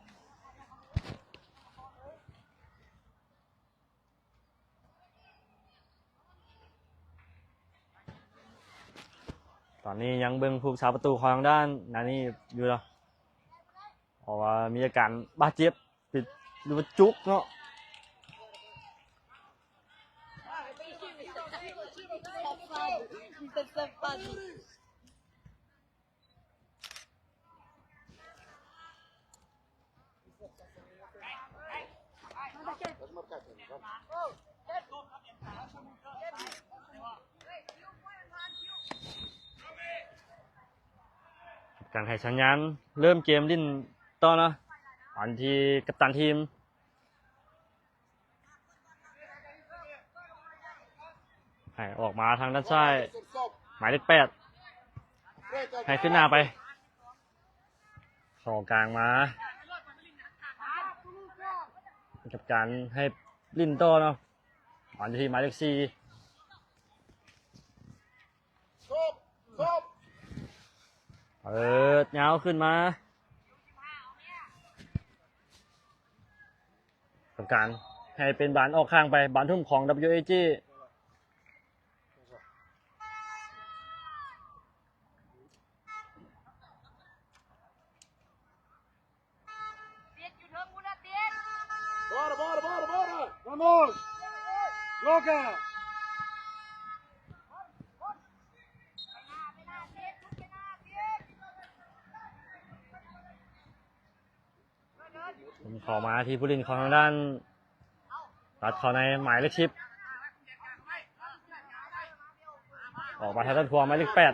ຕອນນີ້ຍັງເບິ່ງຜູ້ຮັກສາປະຕູຂອງທາງດ້ານນານີ້ຢູ່ເນາະ ເພາະວ່າມີອາການບາດເຈັບ ຫຼືວ່າຈຸກເນາະ. Safado. Safado. ການໃຫ້ສັນຍານເລີ່ມເກມຫຼິ້ນຕໍ່ເນາະ ອັນທີ່ກັບຕັນທີມ ໃຫ້ອອກມາທາງດ້ານຊ້າຍ ໝາຍເລກແປດ ໃຫ້ຂຶ້ນໜ້າໄປ ເຂົ້າກາງມາ ກັບການໃຫ້ຫຼິ້ນຕໍ່ເນາະ ບານຢູ່ທີ່ໝາຍເລກສີ່ ເປີດຍາວຂຶ້ນມາ ກຳການໃຫ້ເປັນບານອອກຂ້າງໄປ ບານທຸ່ມຂອງ WAG. Bora, bora, bora, bora! Vamos! Joga! ເຂົ້າມາທີ່ຜູ້ຫຼິ້ນຂອງທາງດ້ານ ຕັດເຂົ້າໃນໝາຍເລກສິບ ອອກມາທາງດ້ານຂວາ ໝາຍເລກແປດ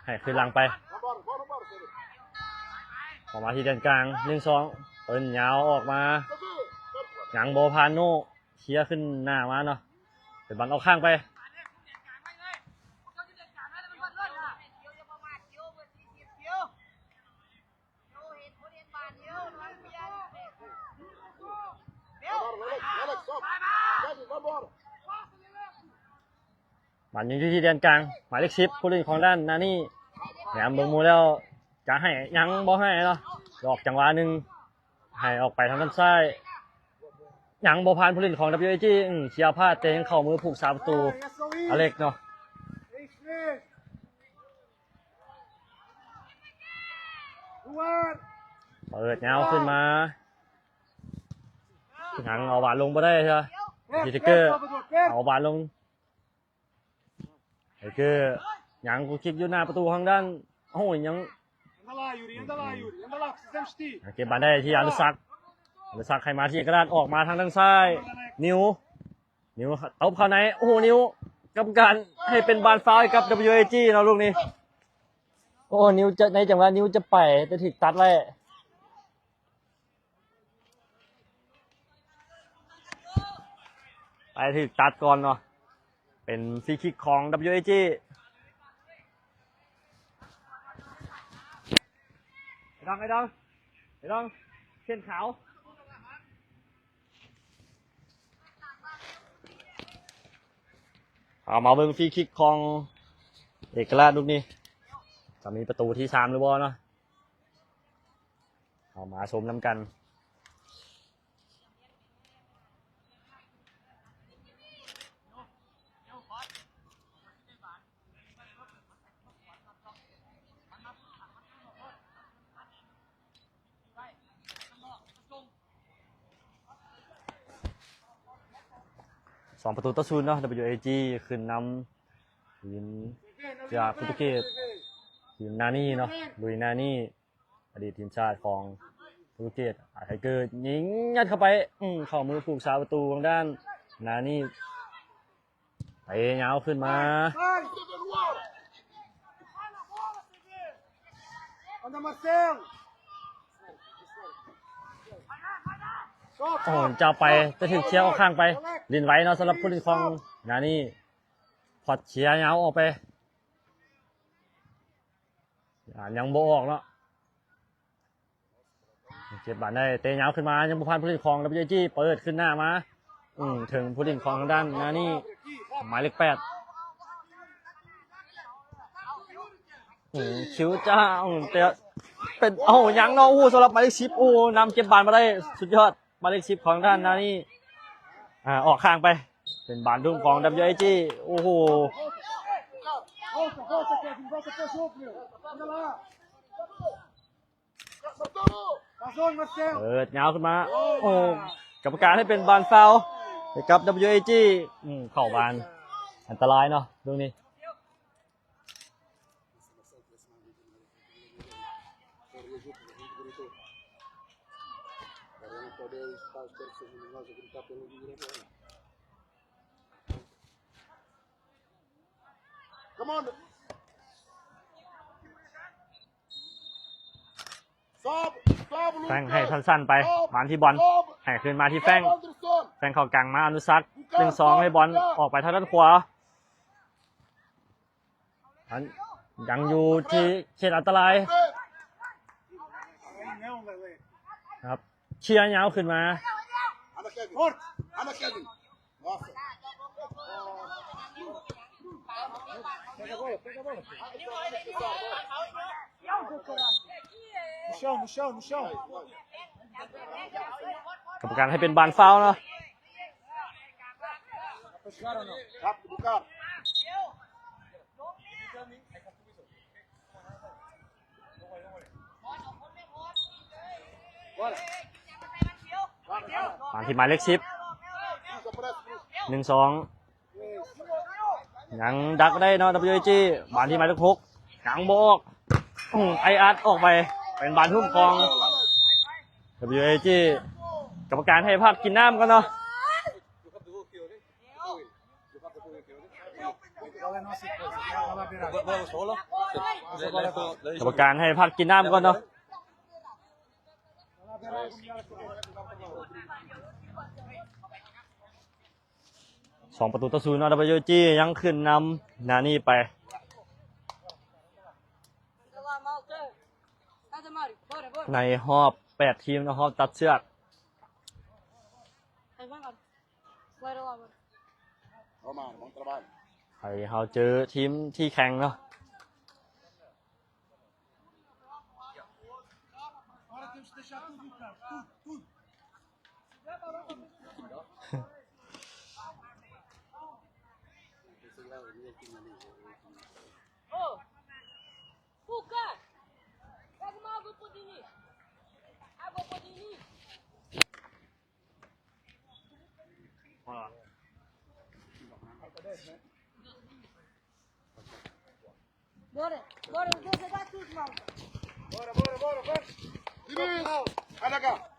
ໃຫ້ຄືນຫຼັງໄປ ອອກມາທີ່ແດນກາງ ໜຶ່ງສອງ ເປີນຍາວອອກມາ ຍັງບໍ່ຜ່ານໂນ ເຄຍຂຶ້ນໜ້າມາເນາະ ເປັນບານອອກຂ້າງໄປ. ບານຍັງຢູ່ທີ່ແດນກາງ ໝາຍເລກສິບ ຜູ້ຫຼິ້ນຂອງດ້ານນານີ້ ແນມເບິ່ງໝູ່ແລ້ວ ຈະໃຫ້ ຍັງບໍ່ໃຫ້ເນາະ ຫຼອກຈັງຫວະໜຶ່ງ ໃຫ້ອອກໄປທາງດ້ານຊ້າຍ ຍັງບໍ່ຜ່ານຜູ້ຫຼິ້ນຂອງ WAG ອືມ ເຄຍພາດ ແຕ່ຍັງເຂົ້າມືຜູ້ຮັກສາປະຕູ ອາເລັກເນາະ ເປີດຍາວຂຶ້ນມາ ຍັງເອົາບານລົງບໍ່ໄດ້ເທື່ອ ທີ່ເທເກີ ເອົາບານລົງ ເທເກີ ຍັງກູຄິກຢູ່ໜ້າປະຕູທາງດ້ານ ໂອ້ຍ ຍັງ Anda lá, Yuri, anda lá, Yuri, anda lá, precisamos de ti. ເກັບບານໄດ້ທີ່ອະນຸສັກ ອະນຸສັກໃຫ້ມາທີ່ເອກກະລາດ ອອກມາທາງດ້ານຊ້າຍ ນິວ ນິວຕົບເຂົ້າໃນ ໂອ້ໂຫ ນິວ ກຳມະການໃຫ້ເປັນບານຟາວໃຫ້ກັບ WAG ເນາະ ລູກນີ້ ໂອ້ ນິວຈະ ໃນຈັງຫວະນິວຈະໄປ ແຕ່ຖືກຕັດໄວ້ ໄປຖືກຕັດກ່ອນເນາະ ເປັນຟຣີຄິກຂອງ WAG ໄອ້ດອງ ໄອ້ດອງ ໄອ້ດອງ ເສັ້ນຂາວ ເອົາມາເບິ່ງຟຣີຄິກຂອງເອກະລາດລູກນີ້ ຈະມີປະຕູທີສາມຫຼືບໍ່ເນາະ ເອົາມາຊົມນຳກັນ. ສອງປະຕູຕໍ່ສູນເນາະ WAG ຂຶ້ນນຳ ທີມຈາກໂປຣຕຸເກດ ທີມນານີເນາະ ລຸຍນານີ ອະດີດທີມຊາດຂອງໂປຣຕຸເກດ ໄທເກີຍິງຍັດເຂົ້າໄປ ອືມ ເຂົ້າມືຜູ້ຮັກສາປະຕູທາງດ້ານນານີ ເຕະຍາວຂຶ້ນມາ Anda, Marcelo! ໂອ້ໂຫ ຈະເອົາໄປ ແຕ່ຖືກເຄຍອອກຂ້າງໄປ ຫຼິ້ນໄວເນາະ ສຳລັບຜູ້ຫຼິ້ນຂອງນານີ ຄວັດເຄຍຍາວອອກໄປ ອາ ຍັງບໍ່ອອກເນາະ ເກັບບານໄດ້ ເຕະຍາວຂຶ້ນມາ ຍັງບໍ່ຜ່ານຜູ້ຫຼິ້ນຂອງ WAG ເປີດຂຶ້ນໜ້າມາ ອືມ ເຖິງຜູ້ຫຼິ້ນຂອງທາງດ້ານນານີ ໝາຍເລກແປດ ອືມ ຄິວຈາ ອືມ ແຕ່ເປັນ ເອົ້າ ຍັງເນາະ ໂອ້ ສຳລັບໝາຍເລກສິບ ໂອ້ ນຳເກັບບານມາໄດ້ ສຸດຍອດ ໝາຍເລກສິບຂອງທາງດ້ານນານີ ອາ ອອກຂ້າງໄປ ເປັນບານທຸ່ມຂອງ WAG ໂອ້ໂຫ ເປີດຍາວຂຶ້ນມາ ໂອ້ ກຳມະການໃຫ້ເປັນບານຟາວໃຫ້ກັບ WAG ອືມ ເຂົ້າບານ ອັນຕະລາຍເນາະ ລູກນີ້. Come on. ແຟງໃຫ້ສັ້ນໆໄປ ມາທີ່ບອນ ໃຫ້ຄືນມາທີ່ແຟງ ແຟງເຂົ້າກາງມາ ອະນຸສັກ ໜຶ່ງສອງ ໃຫ້ບອນອອກໄປທາງດ້ານຂວາ ອັນ ຍັງຢູ່ທີ່ເຂດອັນຕະລາຍ ຄັບ ເຄຍຍາວຂຶ້ນມາ No chão, no chão, no chão. ກຳມະການໃຫ້ເປັນບານຟາວເນາະ ມາທີ່ໝາຍເລກສິບ ໜຶ່ງສອງ ຍັງດັກໄດ້ເນາະ WAG ມາທີ່ໝາຍເລກຫົກ ຍັງບໍ່ອອກ ອືມ ໄອອັດອອກໄປ ເປັນບານທຸ່ມຂອງ WAG ກຳມະການໃຫ້ພັກກິນນ້ຳກ່ອນເນາະ ກຳມະການໃຫ້ພັກກິນນ້ຳກ່ອນເນາະ ສອງປະຕູຕໍ່ສູນເນາະ WAG ຍັງຂຶ້ນນຳນານີໄປ ໃນຮອບແປດທີມເນາະ ຮອບຕັດເຊືອກ. Vai lá, vai lá. Toma, bom trabalho. ໄປເຮົາເຈີທີມທີ່ແຂງເນາະ. Ô, Cuca! Pega uma água pro Dini. Água pro Dini. Bora, bora, os dois a dar tudo, malta. Bora, bora, bora, bora. Dini, anda cá.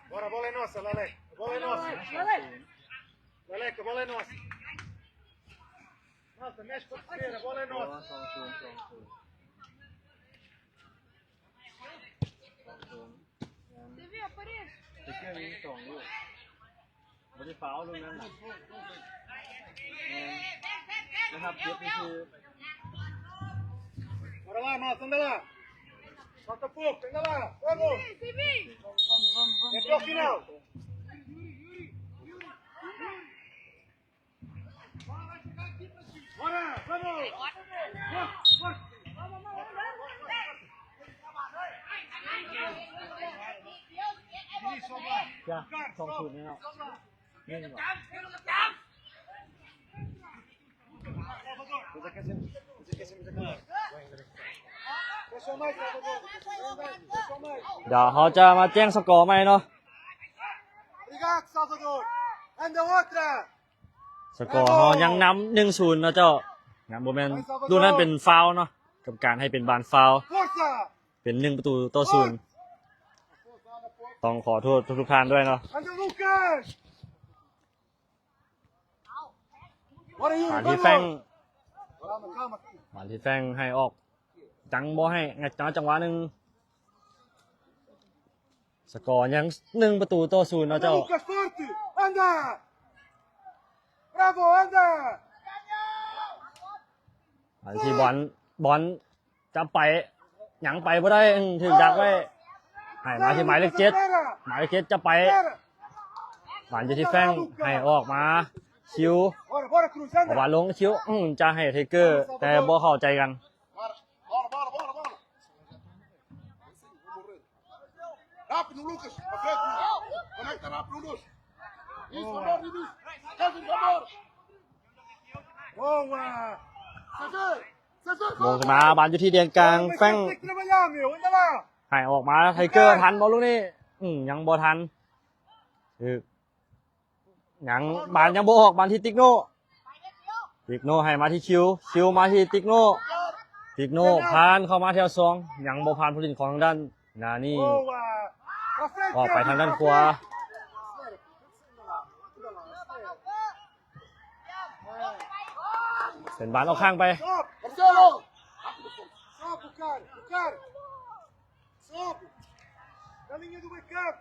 Bora, bola é nossa, Laleca. Bola é nossa. Laleca, bola é nossa. Malta, mexe com a terceira, bola é nossa. Você viu a parede? ບໍ່ໄດ້ຟາວລູກນັ້ນນະ ແມ່ນ ໄດ້ຮັບເຈັບຊື່ໆ. Bora lá, malta, anda lá. Falta pouco, anda lá. Vamos. Vamos, vamos, vamos, vamos. É até o final. Bora, vamos! Pessoal, mais, Salvador. Pessoal, mais. ດຽວເຮົາຈະມາແຈ້ງສະກໍໃໝ່ເນາະ. Obrigado, Salvador. Anda outra. ສະກໍເຮົາຍັງນຳ ໜຶ່ງສູນ ເນາະເຈົ້າ. ນະ ບໍ່ແມ່ນ ລູກນັ້ນເປັນຟາວເນາະ, ກຳມະການໃຫ້ເປັນບານຟາວ ເປັນ ໜຶ່ງ ປະຕູຕໍ່ ສູນ. ຕ້ອງຂໍໂທດທຸກໆທ່ານດ້ວຍເນາະ. ມາທີ່ແຟງ ມາທີ່ແຟງ ໃຫ້ອອກ ຍັງບໍ່ໃຫ້ ຫຍັດມາຈັງຫວະໜຶ່ງ. ສະກໍຍັງ ໜຶ່ງ ປະຕູຕໍ່ ສູນ ເນາະເຈົ້າ. Anda! Bravo, anda! ອັນທີ່ບອນ ບອນຈະໄປ ຍັງໄປບໍ່ໄດ້ ອືມ ຖືກດັກໄວ້ ໃຫ້ມາທີ່ໝາຍເລກ ເຈັດ ໝາຍເລກ ເຈັດ ຈະໄປ ບານຢູ່ທີ່ແຟງ ໃຫ້ອອກມາ ຄິວ ເອົາບານລົງ ຄິວ ອືມ ຈະໃຫ້ໄທເກີ ແຕ່ບໍ່ເຂົ້າໃຈກັນ. Bora, bora, bora, bora. Rápido, Lucas. Pra frente, Lucas. Conecta rápido, Lucas. Isso, favor, Diniz. Faz um favor. Boa. César, César, ໂມງຂຶ້ນມາ ບານຢູ່ທີ່ແດນກາງ ແຟງ Tem que trabalhar, meu. Anda lá. ໃຫ້ອອກມາ ໄທເກີ ທັນບໍ່ລູກນີ້? ອືມ ຍັງບໍ່ທັນ ຖືກ ຍັງ ບານຍັງບໍ່ອອກ ບານທີ່ຕິກໂນ ຕິກໂນໃຫ້ມາທີ່ຄິວ ຄິວມາທີ່ຕິກໂນ ຕິກໂນຜ່ານເຂົ້າມາແຖວສອງ ຍັງບໍ່ຜ່ານຜູ້ຫຼິ້ນຂອງທາງດ້ານນານີ ອອກໄປທາງດ້ານຂວາ ເປັນບານອອກຂ້າງໄປ. Sobe! Na linha do meio campo!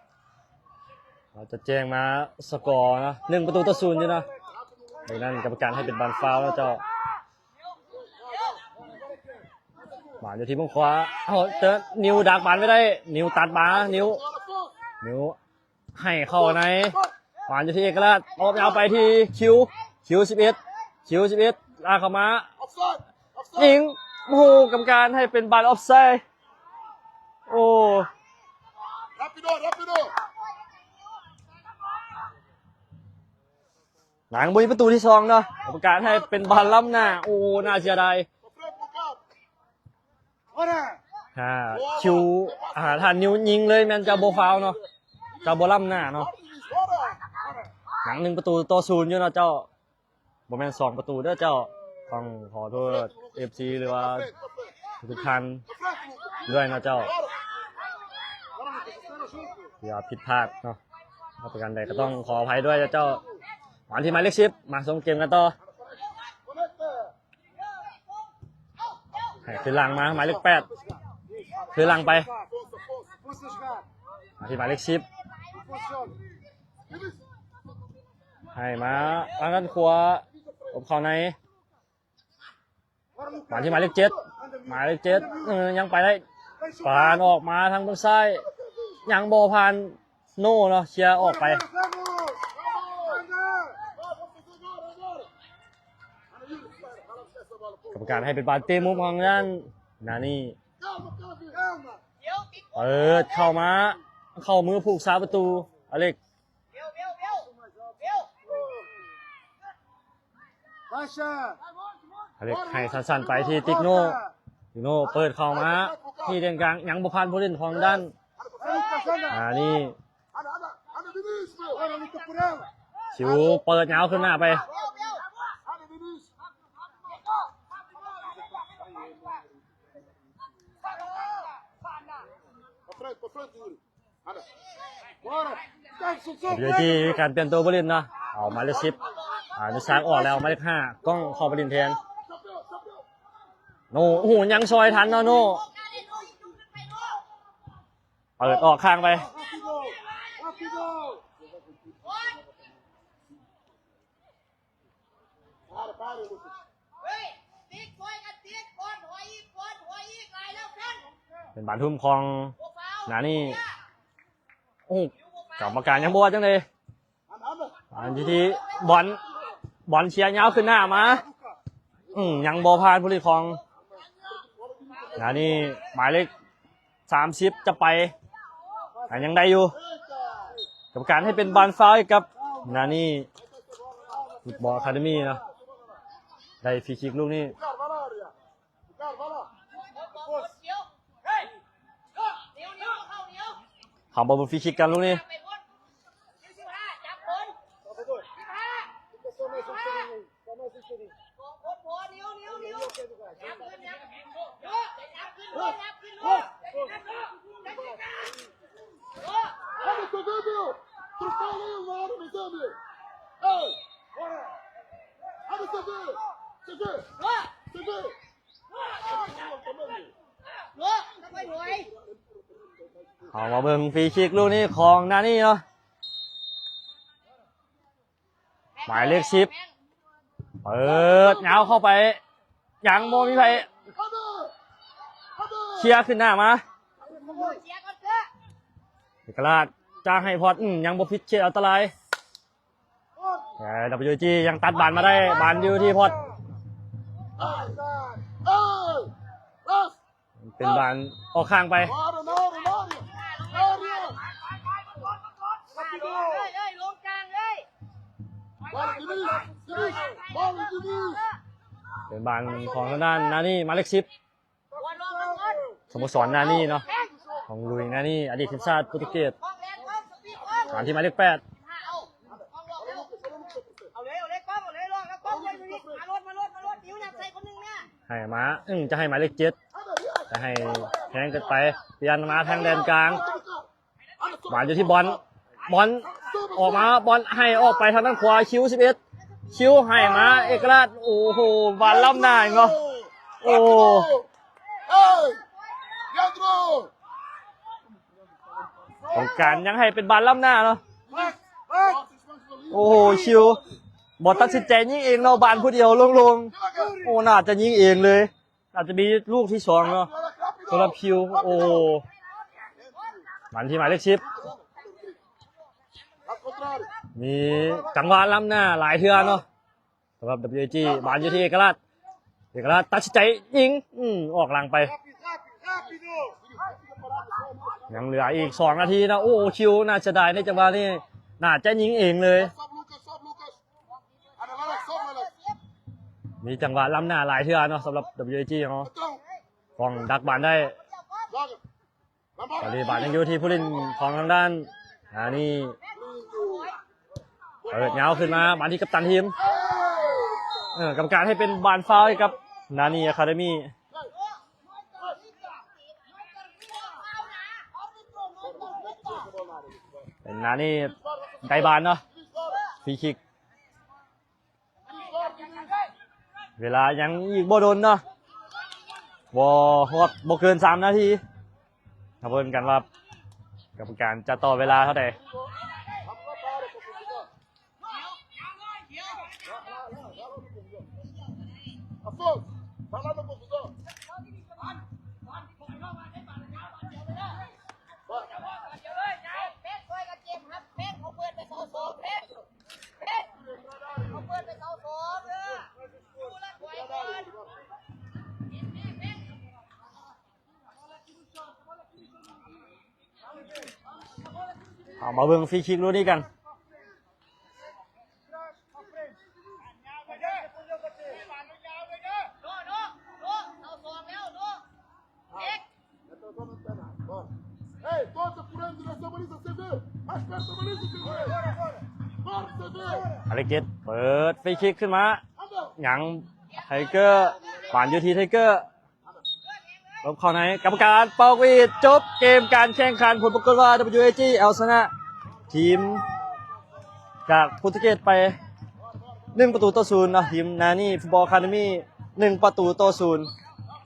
ເຮົາຈະແຈ້ງມາສະກໍເນາະ ໜຶ່ງປະຕູຕໍ່ສູນຢູ່ເນາະ. ດັ່ງນັ້ນກຳມະການໃຫ້ເປັນບານຟາວແລ້ວເຈົ້າ. ບານຢູ່ທີ່ເບື້ອງຂວາ ເອົາ ເຕີ ນິວດັກບານໄວ້ໄດ້ ນິວຕັດມາ ນິວ ນິວ ໃຫ້ເຂົ້າໃນ ບານຢູ່ທີ່ເອກະລາດ ອອກຍາວໄປທີ່ຄິວ ຄິວສິບເອັດ ຄິວສິບເອັດ ລາກເຂົ້າມາ ຍິງ ໂອ້ໂຫ ກຳມະການໃຫ້ເປັນບານອອບໄຊ. ໂອ້ Rápido, rápido. ຍັງບໍ່ມີປະຕູທີສອງເນາະ ກຳມະການໃຫ້ເປັນບານລ້ຳໜ້າ. ໂອ້ ໜ້າເສຍດາຍ. ຖ້າຄິວ ອ່າ ຖ້ານິວຍິງເລີຍແມ່ນຈະບໍ່ຟາວເນາະ ຈະບໍ່ລ້ຳໜ້າເນາະ. ຍັງໜຶ່ງປະຕູຕໍ່ສູນຢູ່ເນາະເຈົ້າ ບໍ່ແມ່ນສອງປະຕູເດີເຈົ້າ. ຕ້ອງຂໍໂທດເອັຟຊີ ຫຼືວ່າທຸກໆທ່ານດ້ວຍເນາະເຈົ້າ ທີ່ວ່າຜິດພາດເນາະ ປະການໃດກໍຕ້ອງຂໍອະໄພດ້ວຍເນາະເຈົ້າ. ມາທີ່ໝາຍເລກສິບ ມາຊົມເກມກັນຕໍ່. ໃຫ້ຄືນຫຼັງມາ ໝາຍເລກແປດ ຄືນຫຼັງໄປ ມາທີ່ໝາຍເລກສິບ ໃຫ້ມາທາງດ້ານຂວາ ອບເຂົ້າໃນ ມາທີ່ໝາຍເລກເຈັດ ໝາຍເລກເຈັດ ເອີ ຍັງໄປໄດ້ ປານອອກມາທາງເບື້ອງຊ້າຍ ຍັງບໍ່ຜ່ານ ໂນເນາະ ເຊຍອອກໄປ. ກຳມະການໃຫ້ເປັນບານເຕະມຸມຂອງທາງດ້ານນານີ້ ເປີດເຂົ້າມາ ເຂົ້າມືຜູ້ຮັກສາປະຕູ ອາເລັກ. ອາເລັກໃຫ້ສັ້ນໆໄປທີ່ຕິກໂນ ຕິກໂນເປີດເຂົ້າມາທີ່ແດນກາງ ຍັງບໍ່ຜ່ານຜູ້ຫຼິ້ນຂອງດ້ານ ອາ ນີ້ ຄິວເປີດຍາວຂຶ້ນໜ້າໄປ. ຢູ່ທີ່ການປ່ຽນໂຕຜູ້ຫຼິ້ນເນາະ ເອົາໝາຍເລກສິບ ອາ ອະນຸຊາກອອກແລ້ວ ໝາຍເລກຫ້າ ກ້ອງເຂົ້າໄປຫຼິ້ນແທນ. ໂອ້ໂຫ ຍັງຊ່ອຍທັນເນາະ ໂນ ເປີດອອກຂ້າງໄປ. ເປັນບານທຸ່ມຂອງນານີ້ ໂອ້ ກຳມະການຍັງບໍ່ວ່າຈັ່ງໃດ. ອັນທີ່ ທີ່ບອນ ບອນເຊຍຍາວຂຶ້ນໜ້າມາ ອືມ ຍັງບໍ່ຜ່ານຜູ້ຫຼິ້ນຂອງນານີ້ ໝາຍເລກ ສາມສິບຈະໄປ ອ່າ ຍັງໄດ້ຢູ່ ກຳມະການໃຫ້ເປັນບານຟາວໃຫ້ກັບນານີ້ ຟຸດບອລອາຄາເດມີເນາະ ໄດ້ຟຣີຄິກລູກນີ້ ເຂົ້າມາເບິ່ງຟຣີຄິກກັນລູກນີ້. ເຮົາມາເບິ່ງຟຣີຄິກລູກນີ້ຂອງນານີ້ເນາະ. ໝາຍເລກສິບ ເປີດຍາວເຂົ້າໄປ ຍັງບໍ່ມີໃຜ ເຄຍຂຶ້ນໜ້າມາ ເອກະລາດຈະໃຫ້ພອດ ອືມ ຍັງບໍ່ຜິດເຂດອັນຕະລາຍ ແຕ່ ດັບເບິນຢູເອສຈີ ຍັງຕັດບານມາໄດ້ ບານຢູ່ທີ່ພອດ. ເປັນບານອອກຂ້າງໄປ ເປັນບານຂອງທາງດ້ານນານີ້ ໝາຍເລກສິບ ສະໂມສອນນານີ້ເນາະ ຂອງລຸຍນານີ້ ອະດີດທີມຊາດໂປຣຕຸເກດ ມາທີ່ໝາຍເລກແປດ ໃຫ້ມາ ອືມ ຈະໃຫ້ໝາຍເລກເຈັດ ຈະໃຫ້ແຮງເກີນໄປ ປ່ຽນມາທາງແດນກາງ ບານຢູ່ທີ່ບອນ ບອນອອກມາ ບອນໃຫ້ອອກໄປທາງດ້ານຂວາ ຄິວສິບເອັດ ຄິວໃຫ້ມາ ເອກະລາດ ໂອ້ໂຫ ບານລ້ຳໜ້າເນາະ ໂອ້ ຕ້ອງການຍັງໃຫ້ເປັນບານລ້ຳໜ້າເນາະ. ໂອ້ໂຫ ຄິວບໍ່ຕັດສິນໃຈຍິງເອງເນາະ ບານຜູ້ດຽວໂລ່ງໆ ໂອ້ ໜ້າຈະຍິງເອງເລີຍ ອາດຈະມີລູກທີສອງເນາະ ສຳລັບຄິວ. ໂອ້ ມາທີ່ໝາຍເລກສິບ ມີຈັງຫວະລ້ຳໜ້າຫຼາຍເທື່ອເນາະ ສຳລັບ ດັບເບິນຢູເອສຈີ ບານຢູ່ທີ່ເອກະລາດ ເອກະລາດຕັດສິນໃຈຍິງ ອືມ ອອກຫຼັງໄປ ຍັງເຫຼືອອີກສອງນາທີເນາະ. ໂອ້ ຄິວໜ້າເສຍດາຍໃນຈັງຫວະນີ້ ໜ້າຈະຍິງເອງເລີຍ. ມີຈັງຫວະລ້ຳໜ້າຫຼາຍເທື່ອເນາະ ສຳລັບ ດັບເບິນຢູເອສຈີ ເຮົາ ຕ້ອງດັກບານໄດ້. ຕອນນີ້ບານຍັງຢູ່ທີ່ຜູ້ຫຼິ້ນຂອງທາງດ້ານນານີ້ ເປີດຍາວຂຶ້ນມາ ບານທີ່ກັບຕັນທີມ ເອີ ກຳມະການໃຫ້ເປັນບານຟາວໃຫ້ກັບນານີ້ອາຄາເດມີ. ເປັນນານີ້ໄດ້ບານເນາະ ຟຣີຄິກ. ເວລາຍັງອີກບໍ່ດົນເນາະ ບໍ່ຮອດ ບໍ່ເກີນສາມນາທີ ຖ້າເບິ່ງກັນວ່າກຳມະການຈະຕໍ່ເວລາເທົ່າໃດ. ອາໂຟນ ໄປແລ້ວ ອາໂຟນ. ເອົາມາເບິ່ງຟຣີຄິກລູກນີ້ກັນ. ອາເລເກັດເປີດຟຣີຄິກຂຶ້ນມາ ຍັງໄທເກີ ບານຢູ່ທີ່ໄທເກີ ລົບເຂົ້າໃນ ກຳມະການເປົ່າຫວີດ ຈົບເກມການແຂ່ງຂັນ. ຜົນປາກົດວ່າ ດັບເບິນຢູເອຈີ ເອົາຊະນະທີມຈາກໂປຣຕຸເກດໄປ ໜຶ່ງປະຕູຕໍ່ສູນເນາະ. ທີມນານີຟຸດບອລອາຄາເດມີ ໜຶ່ງປະຕູຕໍ່ສູນ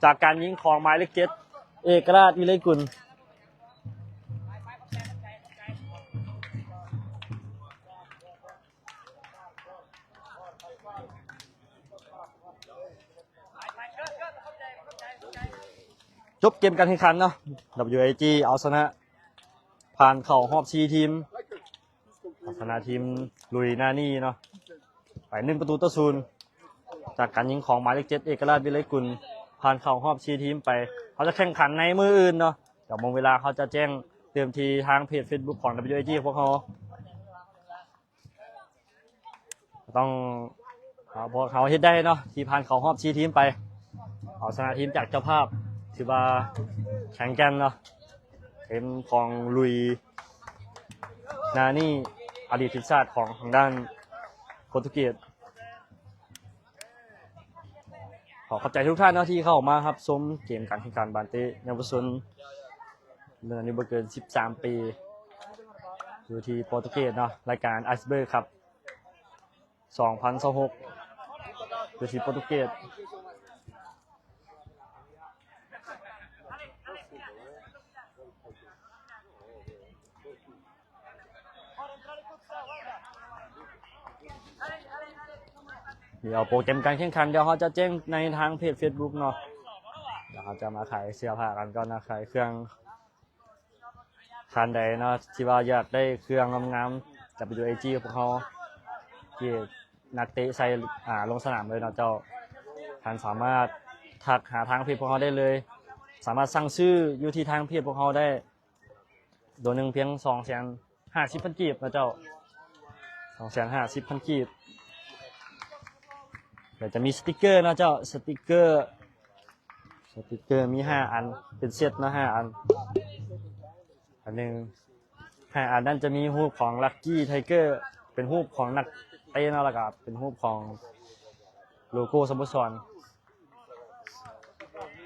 ຈາກການຍິງຂອງໝາຍເລກເຈັດ ເອກະລາດ ວິໄລກຸນ. ຈົບເກມການແຂ່ງຂັນເນາະ ດັບເບິນຢູເອຈີ ເອົາຊະນະ ຜ່ານເຂົ້າຮອບສີ່ທີມ ເອົາຊະນະທີມລຸຍນານີເນາະ ໄປໜຶ່ງປະຕູຕໍ່ສູນ ຈາກການຍິງຂອງໝາຍເລກເຈັດ ເອກະລາດ ວິໄລກຸນ ຜ່ານເຂົ້າຮອບສີ່ທີມໄປ. ເຮົາຈະແຂ່ງຂັນໃນມື້ອື່ນເນາະ ດຽວເບິ່ງເວລາເຮົາຈະແຈ້ງຕື່ມທີ່ທາງເພຈເຟສບຸກຂອງດັບເບິນຢູເອຈີ ຂອງພວກເຮົາ. ຕ້ອງ ເຮົາ ພວກເຮົາເຮັດໄດ້ເນາະ ທີ່ຜ່ານເຂົ້າຮອບສີ່ທີມໄປ ເອົາຊະນະທີມຈາກເຈົ້າພາບ ຖືວ່າແຂງແກ່ນເນາະ ທີມຂອງລຸຍນານີ ອະດີດທີມຊາດຂອງທາງດ້ານໂປຣຕຸເກດ. ຂໍຂອບໃຈທຸກທ່ານເນາະ ທີ່ເຂົ້າມາຮັບຊົມເກມການແຂ່ງຂັນບານເຕະເຍົາວະຊົນ ເລື່ອງອາຍຸບໍ່ເກີນສິບສາມປີ ຢູ່ທີ່ໂປຣຕຸເກດເນາະ ລາຍການໄອສເບີກຄັບ ສອງພັນຊາວຫົກ ຢູ່ທີ່ໂປຣຕຸເກດ. ດຽວໂປຣແກຣມການແຂ່ງຂັນ ດຽວເຮົາຈະແຈ້ງໃນທາງເພຈເຟສບຸກເນາະ ດຽວເຮົາຈະມາຂາຍເສື້ອຜ້າກັນກ່ອນເນາະ ຂາຍເຄື່ອງ. ທ່ານໃດເນາະ ທີ່ວ່າຢາກໄດ້ເຄື່ອງງາມໆ ຈາກ ດັບເບິນຢູເອຈີ ຂອງພວກເຮົາ ທີ່ນັກເຕະໃສ່ ອາ ລົງສະໜາມເລີຍເນາະເຈົ້າ ທ່ານສາມາດທັກຫາທາງເພຈພວກເຮົາໄດ້ເລີຍ ສາມາດສັ່ງຊື້ຢູ່ທີ່ທາງເພຈພວກເຮົາໄດ້ ໂດນໜຶ່ງພຽງສອງແສນຫ້າສິບພັນກີບເນາະເຈົ້າ ສອງແສນຫ້າສິບພັນກີບ. ແລ້ວຈະມີສະຕິກເກີເນາະເຈົ້າ ສະຕິກເກີ ສະຕິກເກີມີຫ້າອັນ ເປັນເຊັດເນາະ ຫ້າອັນ ອັນໜຶ່ງ ຫ້າອັນນັ້ນຈະມີຮູບຂອງລັກກີ້ໄທເກີ ເປັນຮູບຂອງນັກເຕະເນາະ ແລ້ວກະເປັນຮູບຂອງໂລໂກ້ສະໂມສອນ.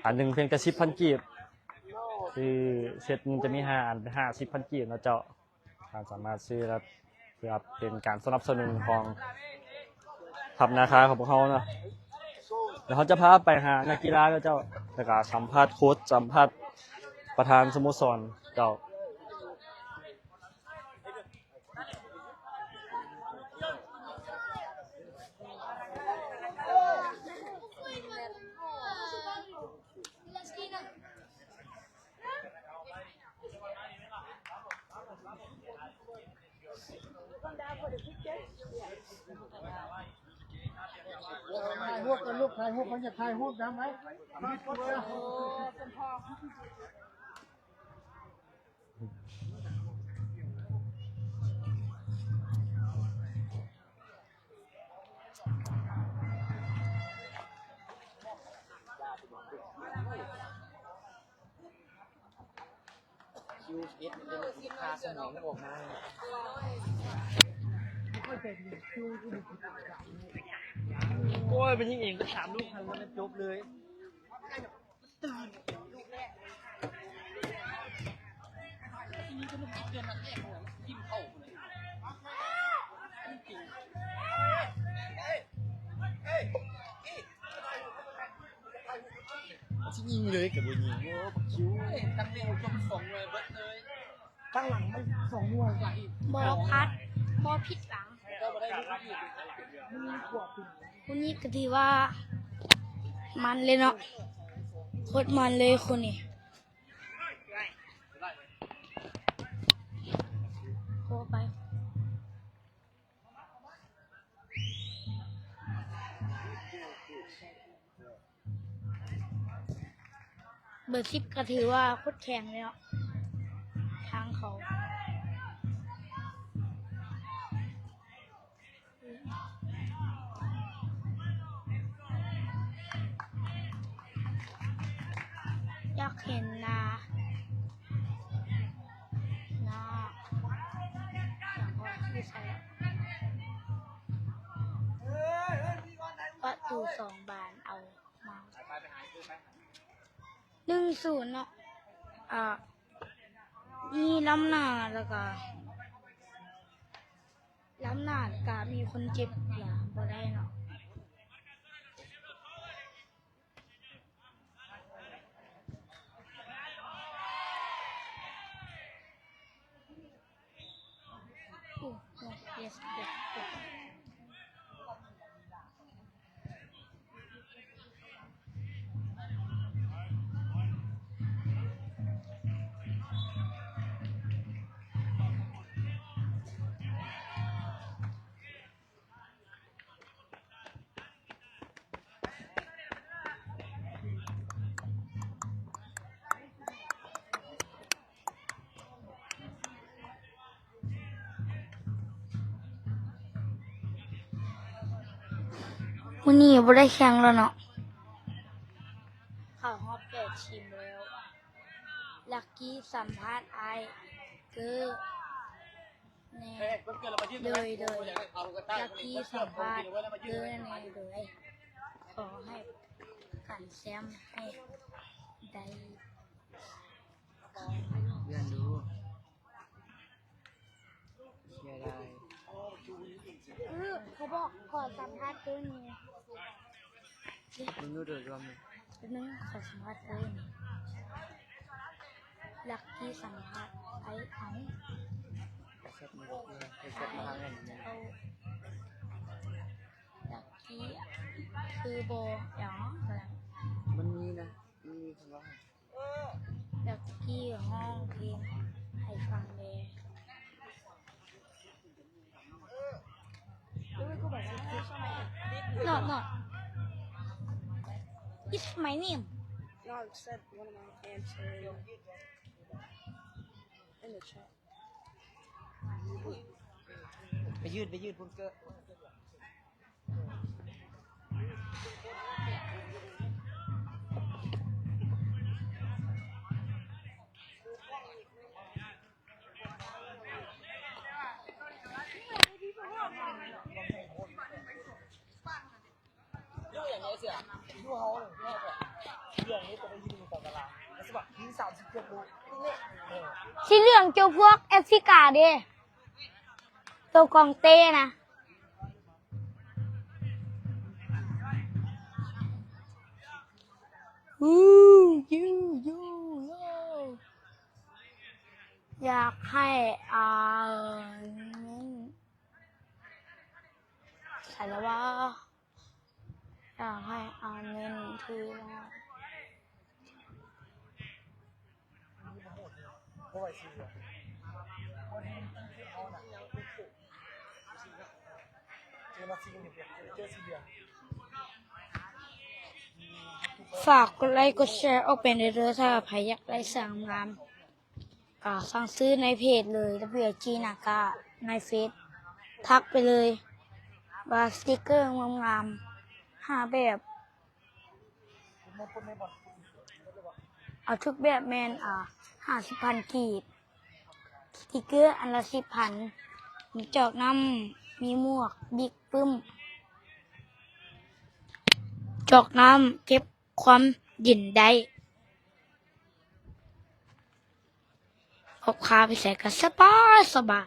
ອັນໜຶ່ງພຽງແຕ່ສິບພັນກີບ ຄືເຊັດໜຶ່ງຈະມີຫ້າອັນ ເປັນຫ້າສິບພັນກີບເນາະເຈົ້າ. ທ່ານສາມາດຊື້ໄດ້ ເພື່ອເປັນການສະໜັບສະໜູນຂອງທັບນາຄາຂອງພວກເຮົາເນາະ. ແລ້ວເຮົາຈະພາໄປຫານັກກິລາເນາະເຈົ້າ ແລ້ວກະສຳພາດໂຄດ ສຳພາດປະທານສະໂມສອນເຈົ້າ. ຖ່າຍຮູບກັນລູກ ຖ່າຍຮູບ ເພິ່ນຢາກຖ່າຍຮູບນຳໄວ້. ຄິວສິບເອັດ ມັນຈະມີຄ່າສະໝອງອອກມາ. ໂອ້ຍ ມັນຍິງເອງກໍສາມລູກ ມັນກໍຈົບເລີຍ. ຕື່ນລູກແລກ ທີ່ນີ້ກໍລູກທີ່ເກີນນັດແລກ ເຂົາຖິ້ມເຂົ້າເລີຍ. ຊິຍິງເລີຍກໍບໍ່ຍິງ. ໂອ້ ບັກຄິວ ເຫັນຕັ້ງແຕ່ຈົບສອງໜ່ວຍເບິດເລີຍ. ຕັ້ງຫຼັງມັນສອງໜ່ວຍ. ບໍ່ພາດ ບໍ່ຜິດຫວັງ. ຄູ່ນີ້ກໍຖືວ່າມັນເລີຍເນາະ ໂຄດມັນເລີຍຄູ່ນີ້. ໂຄໄປ ເບີສິບກໍຖືວ່າໂຄດແຂງເລີຍເນາະ ທາງເຂົາ. ເຫັນໜ້າ ໜ້າ ປະຕູສອງບານ ເອົາມາ ໜຶ່ງສູນເນາະ ອາ ມີລ້ຳໜ້າ ແລ້ວກະ ລ້ຳໜ້າກະມີຄົນເຈັບ ກະບໍ່ໄດ້ເນາະ. ມື້ນີ້ບໍ່ໄດ້ແຂ່ງແລ້ວເນາະ ເຂົ້າຮອບແປດທີມແລ້ວ. ລັກກີ້ສຳພາດອ້າຍເກີ້ແນ່. ໂດຍ ໂດຍ ລັກກີ້ສຳພາດເກີ້ແນ່ ໂດຍ ຂໍໃຫ້ກັນແຊ້ມໃຫ້ໄດ້. ເລື່ອນດູ ເສຍດາຍ. ເອີ ເຂົາບອກຂໍສຳພາດເກີ້ແນ່. ເບິ່ງດູໂດຍລວມນີ້ ແປັບໜຶ່ງ ຂໍສຳພາດເກີ້ແນ່. ລັກກີ້ສຳພາດໄອ້ ເອົາ ແຊັດມາ ແຊັດມາຫາເງິນ. ລັກກີ້ຄືບໍ່ ຫຍັງ ມັນມີນະ ມັນມີຄຳວ່າ ລັກກີ້ຮ້ອງເພງໃຫ້ຟັງແດ່. No, no. It's my name. No, it said one of my answers in the chat. ໄປຢືນ ໄປຢືນພຸ້ນເກີ້. ສີເຫຼືອງເຈົ້າພວກແອຟຣິກາເດ້ ໂຕກອງເຕ້ນະ. ອູ ຢູ ຢູ ໂຢ ຢາກໃຫ້ອາເມນ ໃສ່ລະວ່າ ຢາກໃຫ້ອາເມນທີ່ວ່າ ຝາກກົດໄລກົດແຊອອກເປັນເດີເດີ ຖ້າໃຜຢາກໄດ້ເສື້ອງາມໆ ກະສັ່ງຊື້ໃນເພຈເລີຍ ດັບເບິນຢູ ໄອຈີ ນາກາ ໃນເຟສ ທັກໄປເລີຍວ່າສະຕິກເກີງາມໆ ຫ້າແບບ. ເອົາທຸກແບບແມ່ນ ອາ ຫ້າສິບພັນກີບ, ສະຕິກເກີອັນລະສິບພັນ, ມີຈອກນ້ຳ, ມີໝວກ, ບິກປຶ້ມ, ຈອກນ້ຳເກັບຄວາມເຢັນໄດ້, ພົກພາໄປໃສກະສະບາຍສະບາຍ.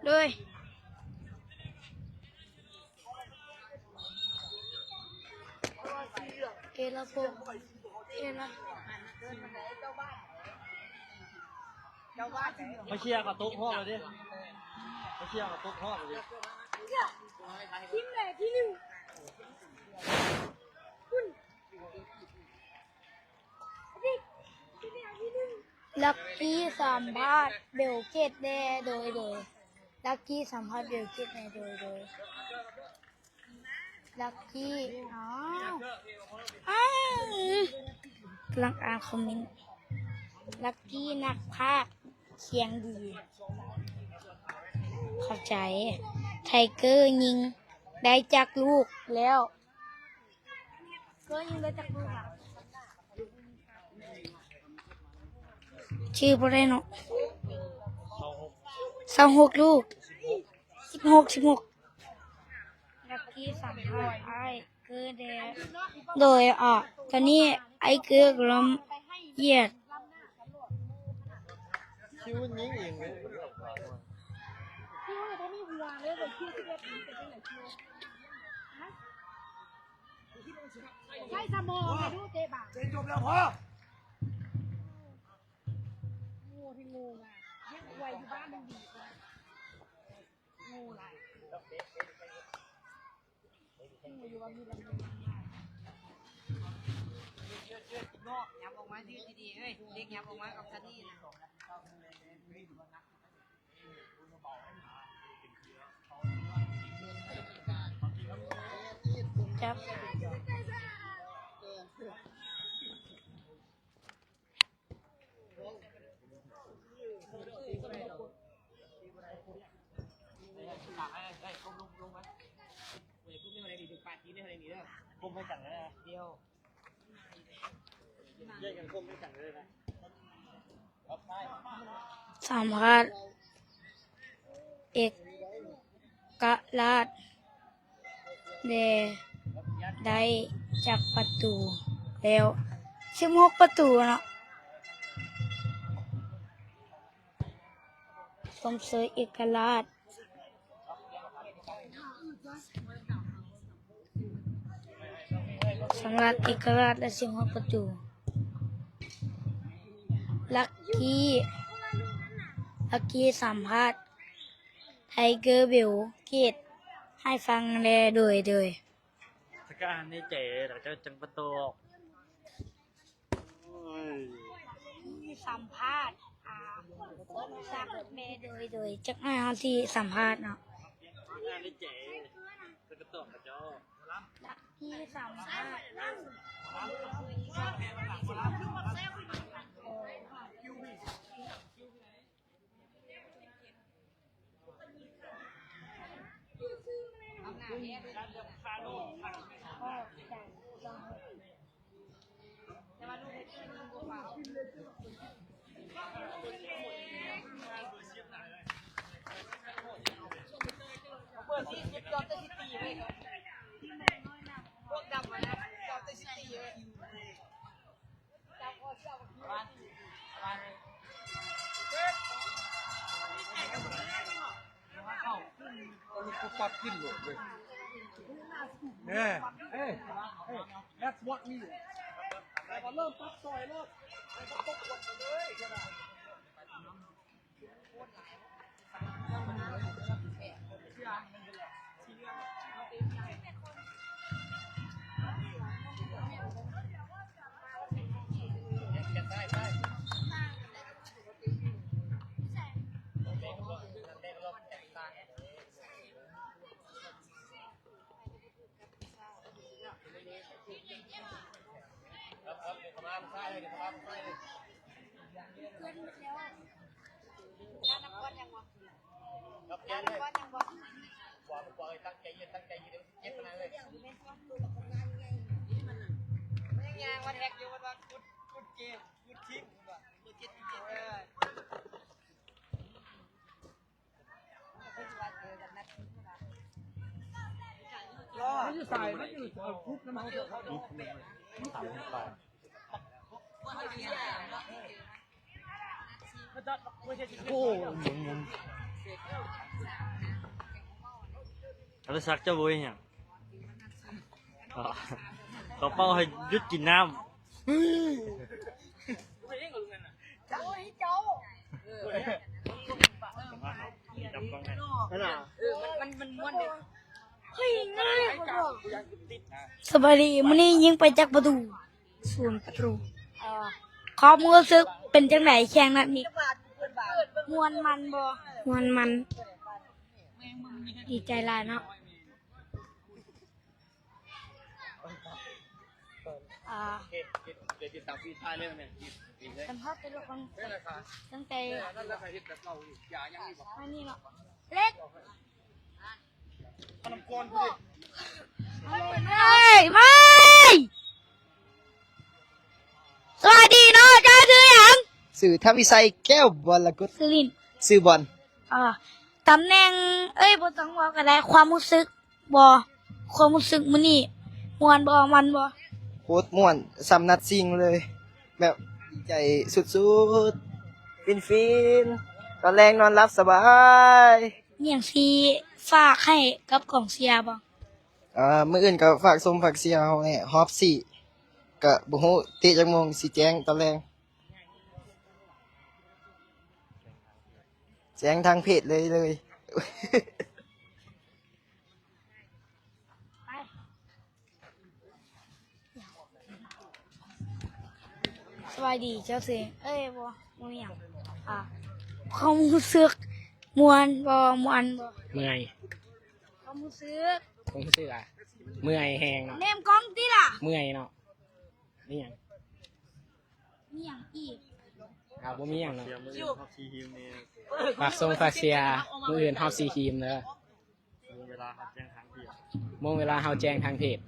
ໂດຍ ເອລະໂພ ເອລະ ມາເຊຍກະຕົກຮອບແລ້ວເດ້ ມາເຊຍກະຕົກຮອບແລ້ວເດ້ ທີມໃດທີໜຶ່ງ ລັກກີ້ສຳພາດເບວເກດແດ່ ໂດຍ ໂດຍ ລັກກີ້ສຳພາດເບວເກດແດ່ ໂດຍ ໂດຍ ລັກກີ້ ອ້າວ ອ້າວ ກຳລັງອ່ານຄອມເມັນ. ລັກກີ້ນັກພາກສຽງດີ. ຂອບໃຈ. ໄທເກີຍິງໄດ້ຈັກລູກແລ້ວ? ເກີຍິງໄດ້ຈັກລູກລະ? ຈື່ບໍ່ໄດ້ເນາະ. ຊາວຫົກລູກ. ສິບຫົກ ສິບຫົກ. ລັກກີ້ສຳພາດອ້າຍເກີແດ່. ໂດຍ ອາ ຕອນນີ້ອ້າຍເກີກຳລັງຢຽດ. ຄິວຍິງເອງເລີຍ. ໃຊ້ສະໝອງໃຫ້ດູເຕະບານ. ເຈນ ຈົບແລ້ວພໍ. ໂອ້ ທີ່ໂງ່ງາມ ເຮັດໄວຢູ່ບ້ານມັນດີກວ່າ. ໂງ່ຫຼາຍ. ຍັບອອກມາທີ່ດີໆ ເອີຍ ເດັກຍັບອອກມາກັບຊານນີ້ນະ. ຈັບ. ສຳພາດເອກະລາດ ແດ່ ໄດ້ຈັກປະຕູແລ້ວ? ສິບຫົກປະຕູເນາະ. ຊົມເຊີຍເອກະລາດ. ສຳລັບເອກະລາດ ແລະ ສິບຫົກປະຕູ. ລັກກີ້ ລັກກີ້ສຳພາດໄທເກີເບວເກດໃຫ້ຟັງແດ່. ໂດຍ ໂດຍ. ສະກາໃນໃຈ ແລ້ວເຈົ້າຈັ່ງປະຕອກ. ສຳພາດ ອາ ສັກແດ່. ໂດຍ ໂດຍ. ຈັກໜ້ອຍເຮົາຊິສຳພາດເນາະ. ສຳພາດ ລັກກີ້ສຳພາດ. ອາລະສັກ ເຈົ້າບໍ່ເຮັດຫຍັງ? ເຂົາເປົ່າໃຫ້ຢຸດກິນນ້ຳ. ສະບາຍດີ ມື້ນີ້ຍິງໄປຈັກປະຕູ? ສູນປະຕູ. ຄວາມຮູ້ສຶກເປັນຈັ່ງໃດແຂ່ງນັດນີ້? ມ່ວນມັນບໍ່? ມ່ວນມັນ. ດີໃຈຫຼາຍເນາະ. ອ່າ ສຳພາດແຕ່ລະຄົນ ຕັ້ງແຕ່ອັນນີ້ເນາະ ເລັກ ເອີຍ ມາ ສະບາຍດີເນາະ ເຈົ້າຊື່ຫຍັງ? ຊື່ທຳວິໄຊ ແກ້ວວໍລະກຸດ. ຊື່ຫຼິ້ນ? ຊື່ບອນ. ເອີ ຕຳແໜ່ງ ເອີຍ ບໍ່ຕ້ອງເວົ້າກໍໄດ້. ຄວາມຮູ້ສຶກບໍ່? ຄວາມຮູ້ສຶກມື້ນີ້ມ່ວນບໍ່? ມັນບໍ່? ໂຄດມ່ວນ ສ່ຳນັດຊິງເລີຍ ແບບດີໃຈສຸດໆ ຟິນໆ ຕອນແລງນອນຫຼັບສະບາຍ. ມີຫຍັງຊິຝາກໃຫ້ກັບກອງເຊຍບໍ່? ເອີ ມື້ອື່ນກໍຝາກຊົມຝາກເຊຍເຮົາແດ່ ຮອບສີ່ ກໍບໍ່ຮູ້ເຕະຈັກໂມງຊິແຈ້ງຕອນແລງ ແຈ້ງທາງເພຈເລີຍ ເລີຍ. ສະບາຍດີ ເຈົ້າຊື່ ເອີຍ ບໍ່ ບໍ່ມີຫຍັງ ອ່າ ຄວາມຮູ້ສຶກ ມ່ວນບໍ່? ມ່ວນບໍ່? ເມື່ອຍ. ຄວາມຮູ້ສຶກ ຄວາມຮູ້ສຶກອະ ເມື່ອຍແຮງເນາະ. ແນມກ້ອງຕິລະ ເມື່ອຍເນາະ. ມີຫຍັງ? ມີຫຍັງອີກ? ອ່າ ບໍ່ມີຫຍັງເນາະ. ຝາກສົ່ງຝາກເຊຍ ມື້ອື່ນຮອບສີ່ທີມເດີ. ໂມງເວລາເຮົາແຈ້ງທາງເພຈ ໂມງເວລາເຮົາແຈ້ງທາງເພຈ.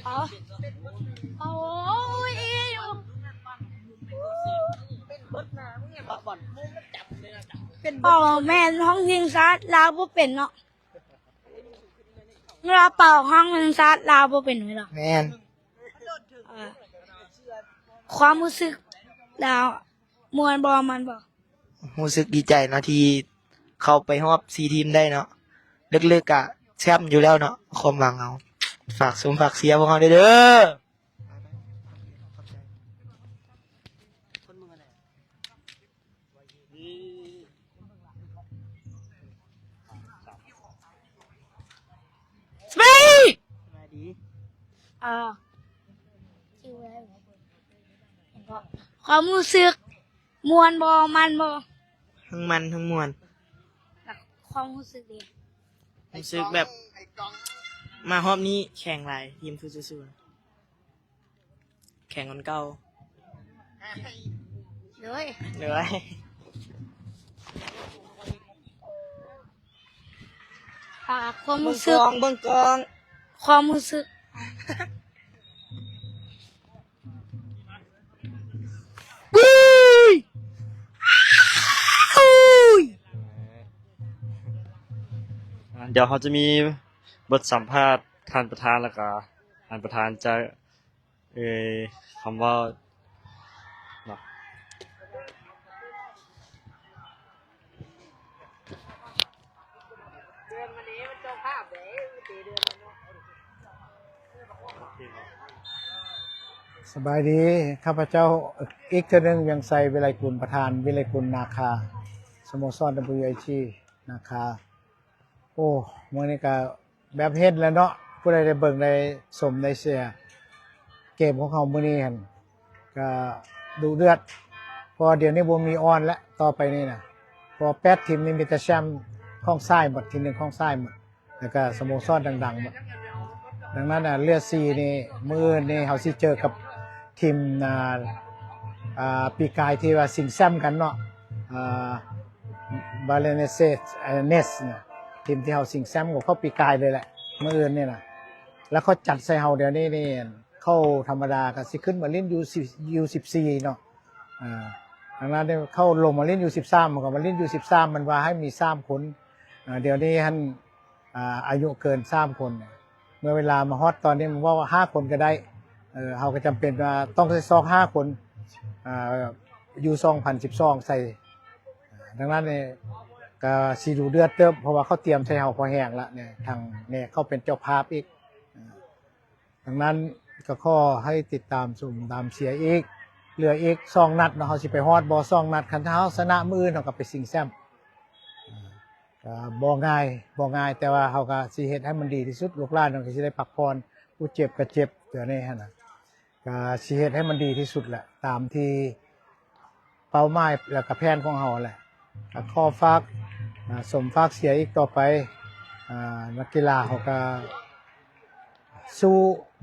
ເອົາ ໂອ້ຍ ເປັນເບິດນະ ເປັນເບິດ. ເປົ່າແມ່ນຮ້ອງເພງຊາດລາວບໍ່ເປັນເນາະ. ລາວເປົ່າຮ້ອງເພງຊາດລາວບໍ່ເປັນເລີຍເນາະ. ແມ່ນ. ເອີ ຄວາມຮູ້ສຶກລາວ ມ່ວນບໍ່? ມັນບໍ່? ຮູ້ສຶກດີໃຈເນາະ ທີ່ເຂົ້າໄປຮອບສີ່ທີມໄດ້ເນາະ. ເລິກໆ ກະແຊ້ມຢູ່ແລ້ວເນາະ ຄວາມຫວັງເຮົາ. ຝາກຊົມຝາກເຊຍພວກເຮົາແດ່ເດີ. ສະບາຍດີ ສະບາຍດີ. ເອີ ຄວາມຮູ້ສຶກ ມ່ວນບໍ່? ມັນບໍ່? ທັງມັນທັງມ່ວນ. ແລ້ວຄວາມຮູ້ສຶກເດ? ຮູ້ສຶກແບບ ມາຮອບນີ້ແຂງຫຼາຍ ທີມຄືສູ້ໆ ແຂງກວ່າເກົ່າ. ໂດຍ ໂດຍ. ຝາກຄວາມຮູ້ສຶກ ເບິ່ງກ້ອງ ເບິ່ງກ້ອງ ຄວາມຮູ້ສຶກ. ດຽວເຮົາຈະມີບົດສຳພາດທ່ານປະທານ ແລ້ວກະທ່ານປະທານຈະ ເອີຍ ຄຳເວົ້າເນາະ. ສະບາຍດີ ຂ້າພະເຈົ້າອີກເທື່ອໜຶ່ງ ວຽງໄຊ ວິໄລກຸນ ປະທານວິໄລກຸນ ນາຄາ ສະໂມສອນ WIG ນາຄາ. ໂອ້ ມື້ນີ້ກະແບບເຫັນແລ້ວເນາະ ຜູ້ໃດໄດ້ເບິ່ງໄດ້ຊົມໄດ້ເຊຍ ເກມຂອງເຮົາມື້ນີ້ຫັ້ນກະດຸເດືອດ ເພາະວ່າດຽວນີ້ບໍ່ມີອ່ອນແລ້ວ ຕໍ່ໄປນີ້ນະ ເພາະວ່າແປດທີມນີ້ມີແຕ່ແຊ້ມຂອງຊາຍໝົດ ທີໜຶ່ງຂອງຊາຍໝົດ ແລ້ວກະສະໂມສອນດັງໆໝົດ. ດັ່ງນັ້ນນະ ເຫຼືອສີ່ນີ້ ມື້ອື່ນນີ້ເຮົາຊິເຈີກັບທີມ ອ່າ ອ່າ ປີກາຍທີ່ວ່າຊິງແຊ້ມກັນເນາະ ອ່າ Belenenses Arenas ນະ ທີມທີ່ເຮົາຊິງແຊ້ມກັບເຂົາປີກາຍເລີຍແຫຼະ ມື້ອື່ນນີ້ນະ ແລ້ວເຂົາຈັດໃສ່ເຮົາດຽວນີ້ນີ້ ເຂົາທຳມະດາກໍຊິຂຶ້ນມາຫຼິ້ນຢູ່ ຢູສິບສີ່ ເນາະ ອ່າ ດັ່ງນັ້ນເຂົາລົງມາຫຼິ້ນ ຢູສິບສາມ ເຂົາກໍມາຫຼິ້ນ ຢູສິບສາມ ມັນວ່າໃຫ້ມີສາມຄົນ ອ່າ ດຽວນີ້ຫັ້ນ ອ່າ ອາຍຸເກີນສາມຄົນ ເມື່ອເວລາມາຮອດຕອນນີ້ ມັນເວົ້າວ່າຫ້າຄົນກໍໄດ້ ເອີ ເຮົາກໍຈຳເປັນວ່າຕ້ອງໃສ່ຊອກຫ້າຄົນ ອ່າ ຢູສອງພັນສິບສອງໃສ່ ດັ່ງນັ້ນນີ້ກໍຊິດຸເດືອດເຕີບ ເພາະວ່າເຂົາຕຽມໃສ່ເຮົາພໍແຮງລະ ທາງນີ້ເຂົາເປັນເຈົ້າພາບອີກ. ດັ່ງນັ້ນກໍຂໍໃຫ້ຕິດຕາມຊົມຕາມເຊຍອີກ ເຫຼືອອີກສອງນັດເນາະ ເຮົາຊິໄປຮອດບໍ່ສອງນັດ ຄັນຖ້າເຮົາຊະນະມື້ອື່ນ ເຮົາກໍໄປຊິງແຊ້ມ ອ່າ ກໍບໍ່ງ່າຍ ບໍ່ງ່າຍ ແຕ່ວ່າເຮົາກໍຊິເຮັດໃຫ້ມັນດີທີ່ສຸດ ລູກຫຼານເຮົາກໍຊິໄດ້ພັກຜ່ອນ ຜູ້ເຈັບກໍເຈັບ ຕົວນີ້ຫັ້ນນະ ກໍຊິເຮັດໃຫ້ມັນດີທີ່ສຸດແຫຼະ ຕາມທີ່ເປົ້າໝາຍ ແລ້ວກໍແຜນຂອງເຮົາແຫຼະ ກໍຂໍຝາກ ອ່າ ຊົມຝາກເຊຍອີກຕໍ່ໄປ ອ່າ ນັກກິລາເຮົາກໍສູ້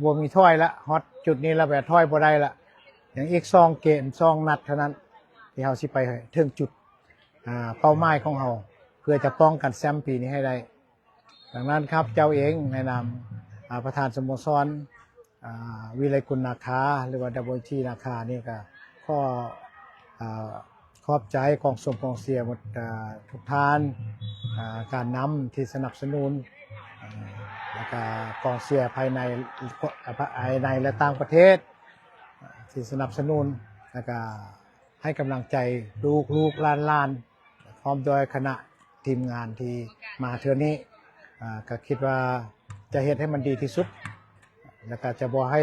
ບໍ່ມີຖອຍລະ ຮອດຈຸດນີ້ລະ ແບບຖອຍບໍ່ໄດ້ລະ. ຍັງອີກສອງເກມ ສອງນັດເທົ່ານັ້ນ ທີ່ເຮົາຊິໄປເຖິງຈຸດ ອ່າ ເປົ້າໝາຍຂອງເຮົາ ເພື່ອຈະປ້ອງກັນແຊ້ມປີນີ້ໃຫ້ໄດ້. ດັ່ງນັ້ນ ຂ້າພະເຈົ້າເອງໃນນາມ ອ່າ ປະທານສະໂມສອນ ອ່າ ວິໄລກຸນນາຄາ ຫຼືວ່າ WT ນາຄານີ້ ກໍຂໍ ອ່າ ຂອບໃຈກອງຊົມກອງເຊຍໝົດ ອ່າ ທຸກທ່ານ ອ່າ ການນຳທີ່ສະໜັບສະໜູນ ອ່າ ແລ້ວກະກອງເຊຍພາຍໃນ ພາຍໃນ ແລະ ຕ່າງປະເທດ ທີ່ສະໜັບສະໜູນ ແລ້ວກະໃຫ້ກຳລັງໃຈລູກໆຫຼານໆ ພ້ອມດ້ວຍຄະນະທີມງານທີ່ມາເທື່ອນີ້ ອ່າ ກໍຄິດວ່າຈະເຮັດໃຫ້ມັນດີທີ່ສຸດ ແລ້ວກໍຈະບໍ່ໃຫ້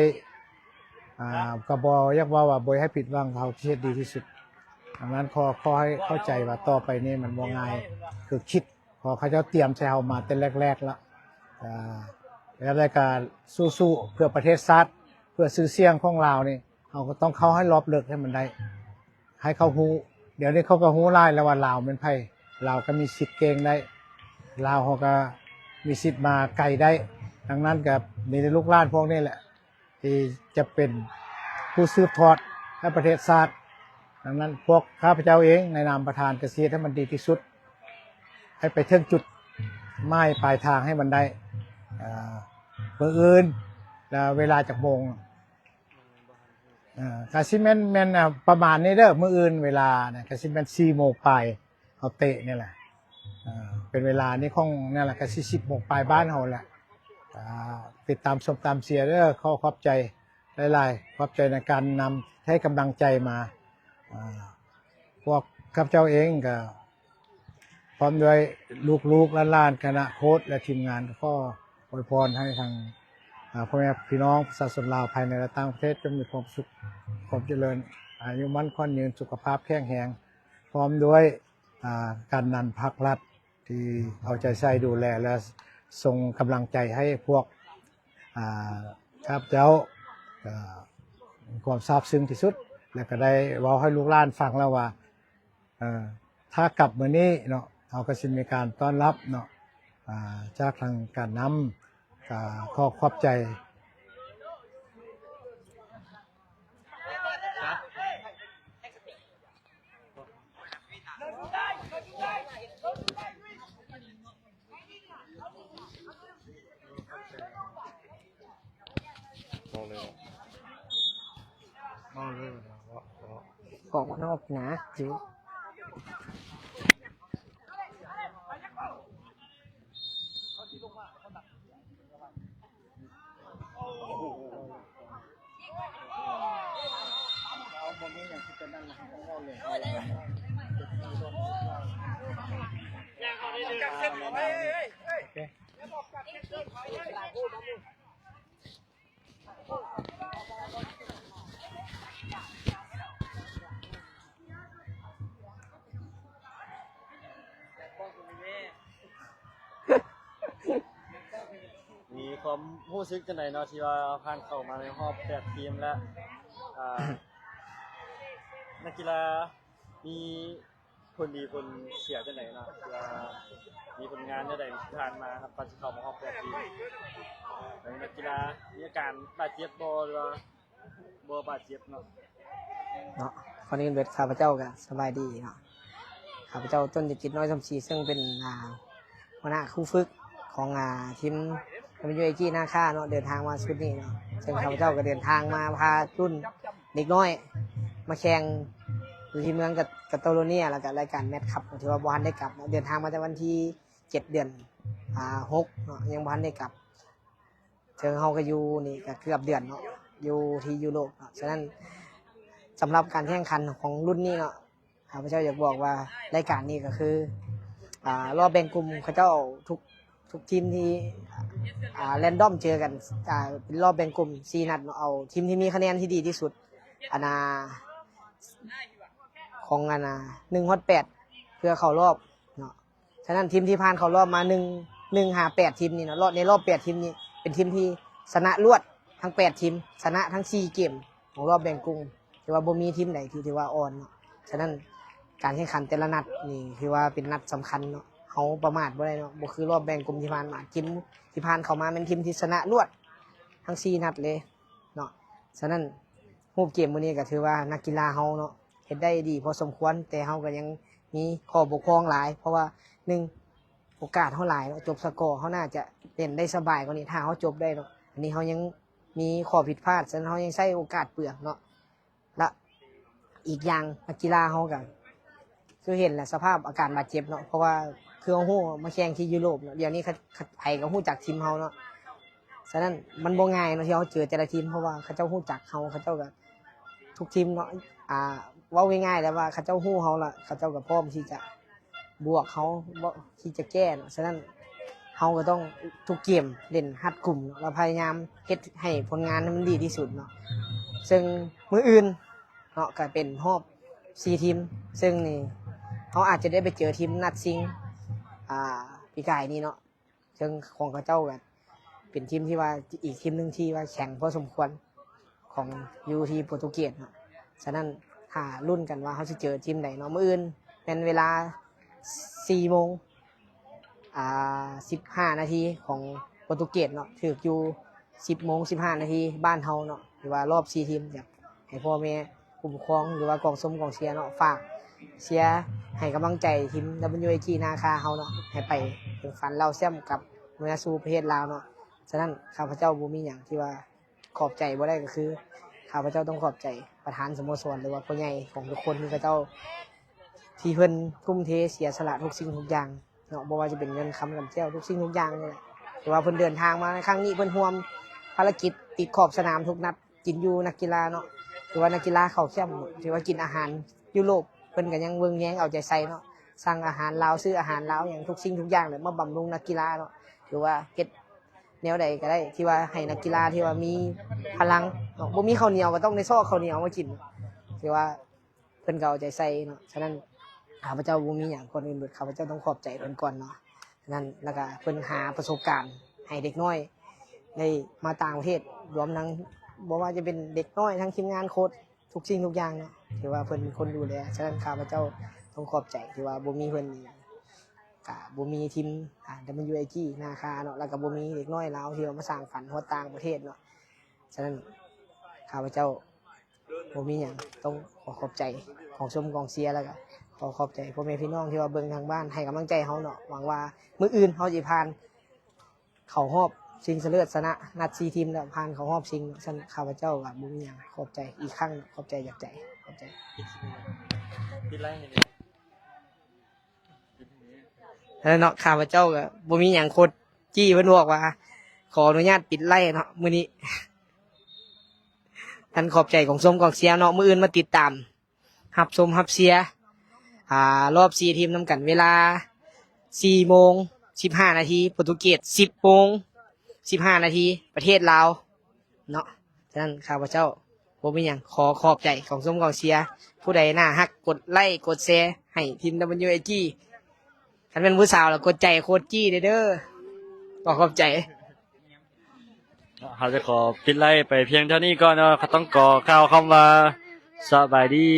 ອ່າ ກໍບໍ່ຢາກເວົ້າວ່າບໍ່ໃຫ້ຜິດຫວັງ ເຮົາຊິເຮັດດີທີ່ສຸດ. ດັ່ງນັ້ນ ຂໍ ຂໍໃຫ້ເຂົ້າໃຈວ່າຕໍ່ໄປນີ້ມັນບໍ່ງ່າຍຄືຄິດ ເພາະເຂົາເຈົ້າຕຽມໃສ່ເຮົາມາແຕ່ແລກໆລະ. ອ່າ ແລ້ວກໍສູ້ໆເພື່ອປະເທດຊາດ ເພື່ອຊື່ສຽງຂອງລາວນີ້ ເຮົາກໍຕ້ອງເຂົ້າໃຫ້ລອບເລິກໃຫ້ມັນໄດ້ ໃຫ້ເຂົາຮູ້. ດຽວນີ້ເຂົາກໍຮູ້ຫຼາຍແລ້ວວ່າລາວແມ່ນໃຜ ລາວກໍມີສິດເກັ່ງໄດ້ ລາວເຮົາກໍມີສິດມາໄກໄດ້. ດັ່ງນັ້ນກໍມີແຕ່ລູກຫຼານພວກນີ້ແຫຼະ ທີ່ຈະເປັນຜູ້ສືບທອດໃຫ້ປະເທດຊາດ. ດັ່ງນັ້ນ ພວກຂ້າພະເຈົ້າເອງໃນນາມປະທານກໍຊິເຮັດໃຫ້ມັນດີທີ່ສຸດ ໃຫ້ໄປເຖິງຈຸດໝາຍປາຍທາງໃຫ້ມັນໄດ້. ເອີ ມື້ອື່ນ ແລ້ວເວລາຈັກໂມງ? ເອີ ກະຊິແມ່ນ ແມ່ນ ອ່າ ປະມານນີ້ເດີ ມື້ອື່ນເວລານະ ກະຊິແມ່ນສີ່ໂມງປາຍ ເຮົາເຕະນີ້ແຫຼະ. ເອີ ເປັນເວລານີ້ຂອງ ນັ້ນແຫຼະ ກະຊິສິບໂມງປາຍບ້ານເຮົາແຫຼະ. ອ່າ ຕິດຕາມຊົມຕາມເຊຍເດີ ຂໍຂອບໃຈຫຼາຍໆ ຂອບໃຈໃນການນຳໃຫ້ກຳລັງໃຈມາ. ອ່າ ພວກຂ້າພະເຈົ້າເອງກະ ພ້ອມດ້ວຍລູກໆຫຼານໆ ຄະນະໂຄດ ແລະ ທີມງານ ກໍຂໍອວຍພອນໃຫ້ທາງ ອ່າ ພໍ່ແມ່ພີ່ນ້ອງປະຊາຊົນລາວ ພາຍໃນ ແລະ ຕ່າງປະເທດ ຈົ່ງມີຄວາມສຸກ ຄວາມຈະເລີນ ອາຍຸໝັ້ນຂວັນຍືນ ສຸຂະພາບແຂງແຮງ ພ້ອມດ້ວຍ ອ່າ ການນຳພັກລັດທີ່ເອົາໃຈໃສ່ດູແລ ແລະ ສົ່ງກຳລັງໃຈໃຫ້ພວກ ອ່າ ຂ້າພະເຈົ້າ ກໍມີຄວາມຊາບຊຶ້ງທີ່ສຸດ ແລະ ກໍໄດ້ເວົ້າໃຫ້ລູກຫຼານຟັງແລ້ວວ່າ ເອີ ຖ້າກັບມື້ນີ້ເນາະ ເຮົາກໍຊິມີການຕ້ອນຮັບເນາະ ອ່າ ຈາກທາງການນຳ ກໍຂໍຂອບໃຈ. ເວົ້າເລີຍ ເວົ້າເລີຍ ເວົ້າ ເວົ້າ ອອກມານອກໜາ ມີຄວາມຮູ້ສຶກຈັ່ງໃດເນາະ ທີ່ວ່າຜ່ານເຂົ້າມາໃນຮອບແປດທີມ ແລະ ອ່າ ນັກກິລາມີ ຜົນດີຜົນເສຍຈັ່ງໃດເນາະ ທີ່ວ່າມີຜົນງານແນວໃດທີ່ຜ່ານມາ ກ່ອນຊິເຂົ້າມາຮອບແປດທີມ ແລ້ວນັກກິລາມີອາການບາດເຈັບບໍ່ ຫຼືວ່າບໍ່ບາດເຈັບເນາະ? ເນາະ ກ່ອນອື່ນເບິດ ຂ້າພະເຈົ້າກໍສະບາຍດີເນາະ ຂ້າພະເຈົ້າ ຕົ້ນ ຈະກິດ ນ້ອຍ ສົມສີ ເຊິ່ງເປັນ ອ່າ ຫົວໜ້າຄູຝຶກຂອງ ອ່າ ທີມ WAG ນາຄາເນາະ ເດີນທາງມາຊຸດນີ້ເນາະ ເຊິ່ງຂ້າພະເຈົ້າກໍເດີນທາງມາພາລຸ້ນເດັກນ້ອຍມາແຂ່ງຢູ່ທີ່ເມືອງກາ ກາໂຕໂລເນຍ ແລ້ວກໍລາຍການແມັດຄັບ ທີ່ວ່າບໍ່ທັນໄດ້ກັບເນາະ ເດີນທາງມາແຕ່ວັນທີເຈັດ ເດືອນ ອ່າ ຫົກເນາະ ຍັງບໍ່ທັນໄດ້ກັບ ເຊິ່ງເຮົາກໍຢູ່ນີ້ກໍເກືອບເດືອນເນາະ ຢູ່ທີ່ຢູໂຣບເນາະ ສະນັ້ນ ສຳລັບການແຂ່ງຂັນຂອງລຸ້ນນີ້ເນາະ ຂ້າພະເຈົ້າຢາກບອກວ່າລາຍການນີ້ກໍຄື ອ່າ ລອບແບ່ງກຸ່ມ ເຂົາເຈົ້າທຸກ ທຸກທີມທີ່ ອ່າ ແຣນດອມເຈີກັນ ອ່າ ເປັນລອບແບ່ງກຸ່ມສີ່ນັດເນາະ ເອົາທີມທີ່ມີຄະແນນທີ່ດີທີ່ສຸດ ອັນນ່າ ຂອງ ອັນນ່າ ໜຶ່ງຮອດແປດ ເພື່ອເຂົ້າລອບເນາະ ສະນັ້ນ ທີມທີ່ຜ່ານເຂົ້າລອບມາ ໜຶ່ງ ໜຶ່ງຫາແປດທີມນີ້ເນາະ ລອບ ໃນລອບແປດທີມນີ້ ເປັນທີມທີ່ຊະນະລວດທັງແປດທີມ ຊະນະທັງສີ່ເກມຂອງລອບແບ່ງກຸ່ມ ຖືວ່າບໍ່ມີທີມໃດທີ່ຖືວ່າອ່ອນເນາະ ສະນັ້ນ ການແຂ່ງຂັນແຕ່ລະນັດນີ້ຖືວ່າເປັນນັດສຳຄັນເນາະ ເຮົາປະໝາດບໍ່ໄດ້ເນາະ ບໍ່ຄືລອບແບ່ງກຸ່ມທີ່ຜ່ານມາ ທີມທີ່ຜ່ານເຂົ້າມາແມ່ນທີມທີ່ຊະນະລວດ ທັງສີ່ນັດເລີຍເນາະ. ສະນັ້ນຮູບເກມມື້ນີ້ກໍຖືວ່ານັກກິລາເຮົາເນາະ ເຮັດໄດ້ດີພໍສົມຄວນ, ແຕ່ເຮົາກໍຍັງມີຂໍ້ບົກຜ່ອງຫຼາຍ, ເພາະວ່າ ໜຶ່ງ ໂອກາດເຮົາຫຼາຍເນາະ, ຈົບສະກໍເຮົາໜ້າຈະເລ່ນໄດ້ສະບາຍກວ່ານີ້ ຖ້າເຮົາຈົບໄດ້ເນາະ. ອັນນີ້ເຮົາຍັງມີຂໍ້ຜິດພາດ, ສະນັ້ນເຮົາຍັງໃຊ້ໂອກາດເປືອງເນາະ. ລະອີກຢ່າງນັກກິລາເຮົາກໍຄືເຫັນແຫຼະ ສະພາບອາການບາດເຈັບເນາະ, ເພາະວ່າຄືເຮົາຮູ້ມາແຂ່ງທີ່ຢູໂຣບເນາະ, ດຽວນີ້ໃຜກໍຮູ້ຈັກທີມເຮົາເນາະ. ສະນັ້ນມັນບໍ່ງ່າຍເນາະທີ່ເຮົາເຈີແຕ່ລະທີມ, ເພາະວ່າເຂົາເຈົ້າຮູ້ຈັກເຮົາ, ເຂົາເຈົ້າກໍ ທຸກທີມເນາະ ອ່າ ເວົ້າງ່າຍໆແລ້ວວ່າເຂົາເຈົ້າຮູ້ເຮົາລະ ເຂົາເຈົ້າກໍພ້ອມທີ່ຈະບວກເຮົາ ທີ່ຈະແກ້ເນາະ. ສະນັ້ນເຮົາກໍຕ້ອງທຸກເກມເລ່ນຮັດກຸມເນາະ ແລ້ວພະຍາຍາມເຮັດໃຫ້ຜົນງານມັນດີທີ່ສຸດເນາະ. ເຊິ່ງມື້ອື່ນເນາະ ກໍເປັນຮອບສີ່ທີມ, ເຊິ່ງນີ້ເຮົາອາດຈະໄດ້ໄປເຈີທີມນັດຊິງ ອ່າ ປີກາຍນີ້ເນາະ. ເຊິ່ງຂອງເຂົາເຈົ້າກໍເປັນທີມທີ່ວ່າ ອີກທີມໜຶ່ງທີ່ວ່າແຂງພໍສົມຄວນ ຂອງຢູ່ທີ່ໂປຣຕຸເກດເນາະ. ສະນັ້ນຖ້າລຸ້ນກັນວ່າເຮົາຊິເຈີທີມໃດເນາະ. ມື້ອື່ນແມ່ນເວລາສີ່ໂມງ ອ່າ ສິບຫ້ານາທີຂອງໂປຣຕຸເກດເນາະ, ຖືກຢູ່ສິບໂມງສິບຫ້ານາທີບ້ານເຮົາເນາະ, ຫຼືວ່າລອບສີ່ທີມ. ຢາກໃຫ້ພໍ່ແມ່ ຜູ້ປົກຄອງ ຫຼືວ່າກອງຊົມກອງເຊຍເນາະ ຝາກເຊຍໃຫ້ກຳລັງໃຈທີມ WAG ນາຄາເຮົາເນາະ ໃຫ້ໄປເຖິງຝັນລາວແຊ້ມກັບເມືອສູ່ປະເທດລາວເນາະ. ສະນັ້ນຂ້າພະເຈົ້າບໍ່ມີຫຍັງທີ່ວ່າຂອບໃຈບໍ່ໄດ້, ກໍຄືຂ້າພະເຈົ້າຕ້ອງຂອບໃຈປະທານສະໂມສອນ ຫຼືວ່າຜູ້ໃຫຍ່ຂອງທຸກຄົນທີ່ເຂົາເຈົ້າ ທີ່ເພິ່ນທຸ່ມເທເສຍສະຫຼະທຸກສິ່ງທຸກຢ່າງເນາະ, ບໍ່ວ່າຈະເປັນເງິນຄຳກຳແກ້ວ ທຸກສິ່ງທຸກຢ່າງນີ້ແຫຼະ. ຖືວ່າເພິ່ນເດີນທາງມາໃນຄັ້ງນີ້ ເພິ່ນຮ່ວມພາລະກິດຕິດຂອບສະໜາມທຸກນັດ ກິນຢູ່ນັກກິລາເນາະ, ຖືວ່ານັກກິລາເຂົ້າແຄ້ມ ຖືວ່າກິນອາຫານຢູໂຣບ ເພິ່ນກໍຍັງເບິ່ງແຍງເອົາໃຈໃສ່ເນາະ, ສັ່ງອາຫານລາວ ຊື້ອາຫານລາວ ຫຍັງທຸກສິ່ງທຸກຢ່າງແຫຼະ ມາບຳລຸງນັກກິລາເນາະ. ຖືວ່າເຮັດແນວໃດກໍໄດ້ທີ່ວ່າໃຫ້ນັກກິລາທີ່ວ່າມີພະລັງເນາະ, ບໍ່ມີເຂົ້າໜຽວກໍຕ້ອງໄດ້ຊອກເຂົ້າໜຽວມາກິນ, ຖືວ່າ ເພິ່ນກໍເອົາໃຈໃສ່ເນາະ. ສະນັ້ນຂ້າພະເຈົ້າບໍ່ມີຫຍັງກ່ອນອື່ນເບິດ, ຂ້າພະເຈົ້າຕ້ອງຂອບໃຈເພິ່ນກ່ອນເນາະ. ສະນັ້ນ ແລ້ວກໍເພິ່ນຫາປະສົບການໃຫ້ເດັກນ້ອຍໄດ້ມາຕ່າງປະເທດ, ລວມທັງ ບໍ່ວ່າຈະເປັນເດັກນ້ອຍ ທັງທີມງານໂຄດ ທຸກສິ່ງທຸກຢ່າງເນາະ, ຖືວ່າເພິ່ນເປັນຄົນດູແລ. ສະນັ້ນຂ້າພະເຈົ້າຕ້ອງຂອບໃຈ, ຖືວ່າບໍ່ມີເພິ່ນນີ້ ກະບໍ່ມີທີມ ອ່າ WAG ນາຄາເນາະ, ແລ້ວກະບໍ່ມີເດັກນ້ອຍລາວທີ່ວ່າມາສ້າງຝັນຮອດຕ່າງປະເທດເນາະ. ສະນັ້ນ ຂ້າພະເຈົ້າບໍ່ມີຫຍັງ, ຕ້ອງຂໍຂອບໃຈກອງຊົມກອງເຊຍ, ແລ້ວກະຂໍຂອບໃຈພໍ່ແມ່ພີ່ນ້ອງທີ່ວ່າເບິ່ງທາງບ້ານ ໃຫ້ກຳລັງໃຈເຮົາເນາະ. ຫວັງວ່າມື້ອື່ນເຮົາຊິຜ່ານເຂົ້າຮອບຊິງຊະເລີດຊະນະນັດສີ່ທີມ ແລ້ວຜ່ານເຂົ້າຮອບຊິງເນາະ. ສະນັ້ນ ຂ້າພະເຈົ້າກະບໍ່ມີຫຍັງ, ຂອບໃຈອີກຄັ້ງ, ຂອບໃຈຈາກໃຈ, ຂອບໃຈ. ແລ້ວເນາະ ຂ້າພະເຈົ້າກໍບໍ່ມີຫຍັງ, ໂຄດຈີ້ເພິ່ນບອກວ່າ ຂໍອະນຸຍາດປິດໄລເນາະ ມື້ນີ້. ອັນ ຂອບໃຈກອງຊົມກອງເຊຍເນາະ, ມື້ອື່ນມາຕິດຕາມຮັບຊົມຮັບເຊຍ ອ່າ ຮອບສີ່ທີມນຳກັນ, ເວລາສີ່ໂມງສິບຫ້ານາທີໂປຣຕຸເກດ, ສິບໂມງສິບຫ້ານາທີປະເທດລາວເນາະ. ສະນັ້ນ ຂ້າພະເຈົ້າ ບໍ່ມີຫຍັງ, ຂໍຂອບໃຈກອງຊົມກອງເຊຍ. ຜູ້ໃດໜ້າຮັກ ກົດໄລກົດແຊໃຫ້ທີມ WAG. ຄັນແມ່ນຜູ້ສາວລະກົດໃຈໂຄດຈີ້ເດີ. ຂໍຂອບໃຈ. ເຮົາຈະຂໍປິດໄລໄປພຽງເທົ່ານີ້ກ່ອນເນາະ. ຕ້ອງຂໍກ່າວຄຳວ່າ ສະບາຍດີ.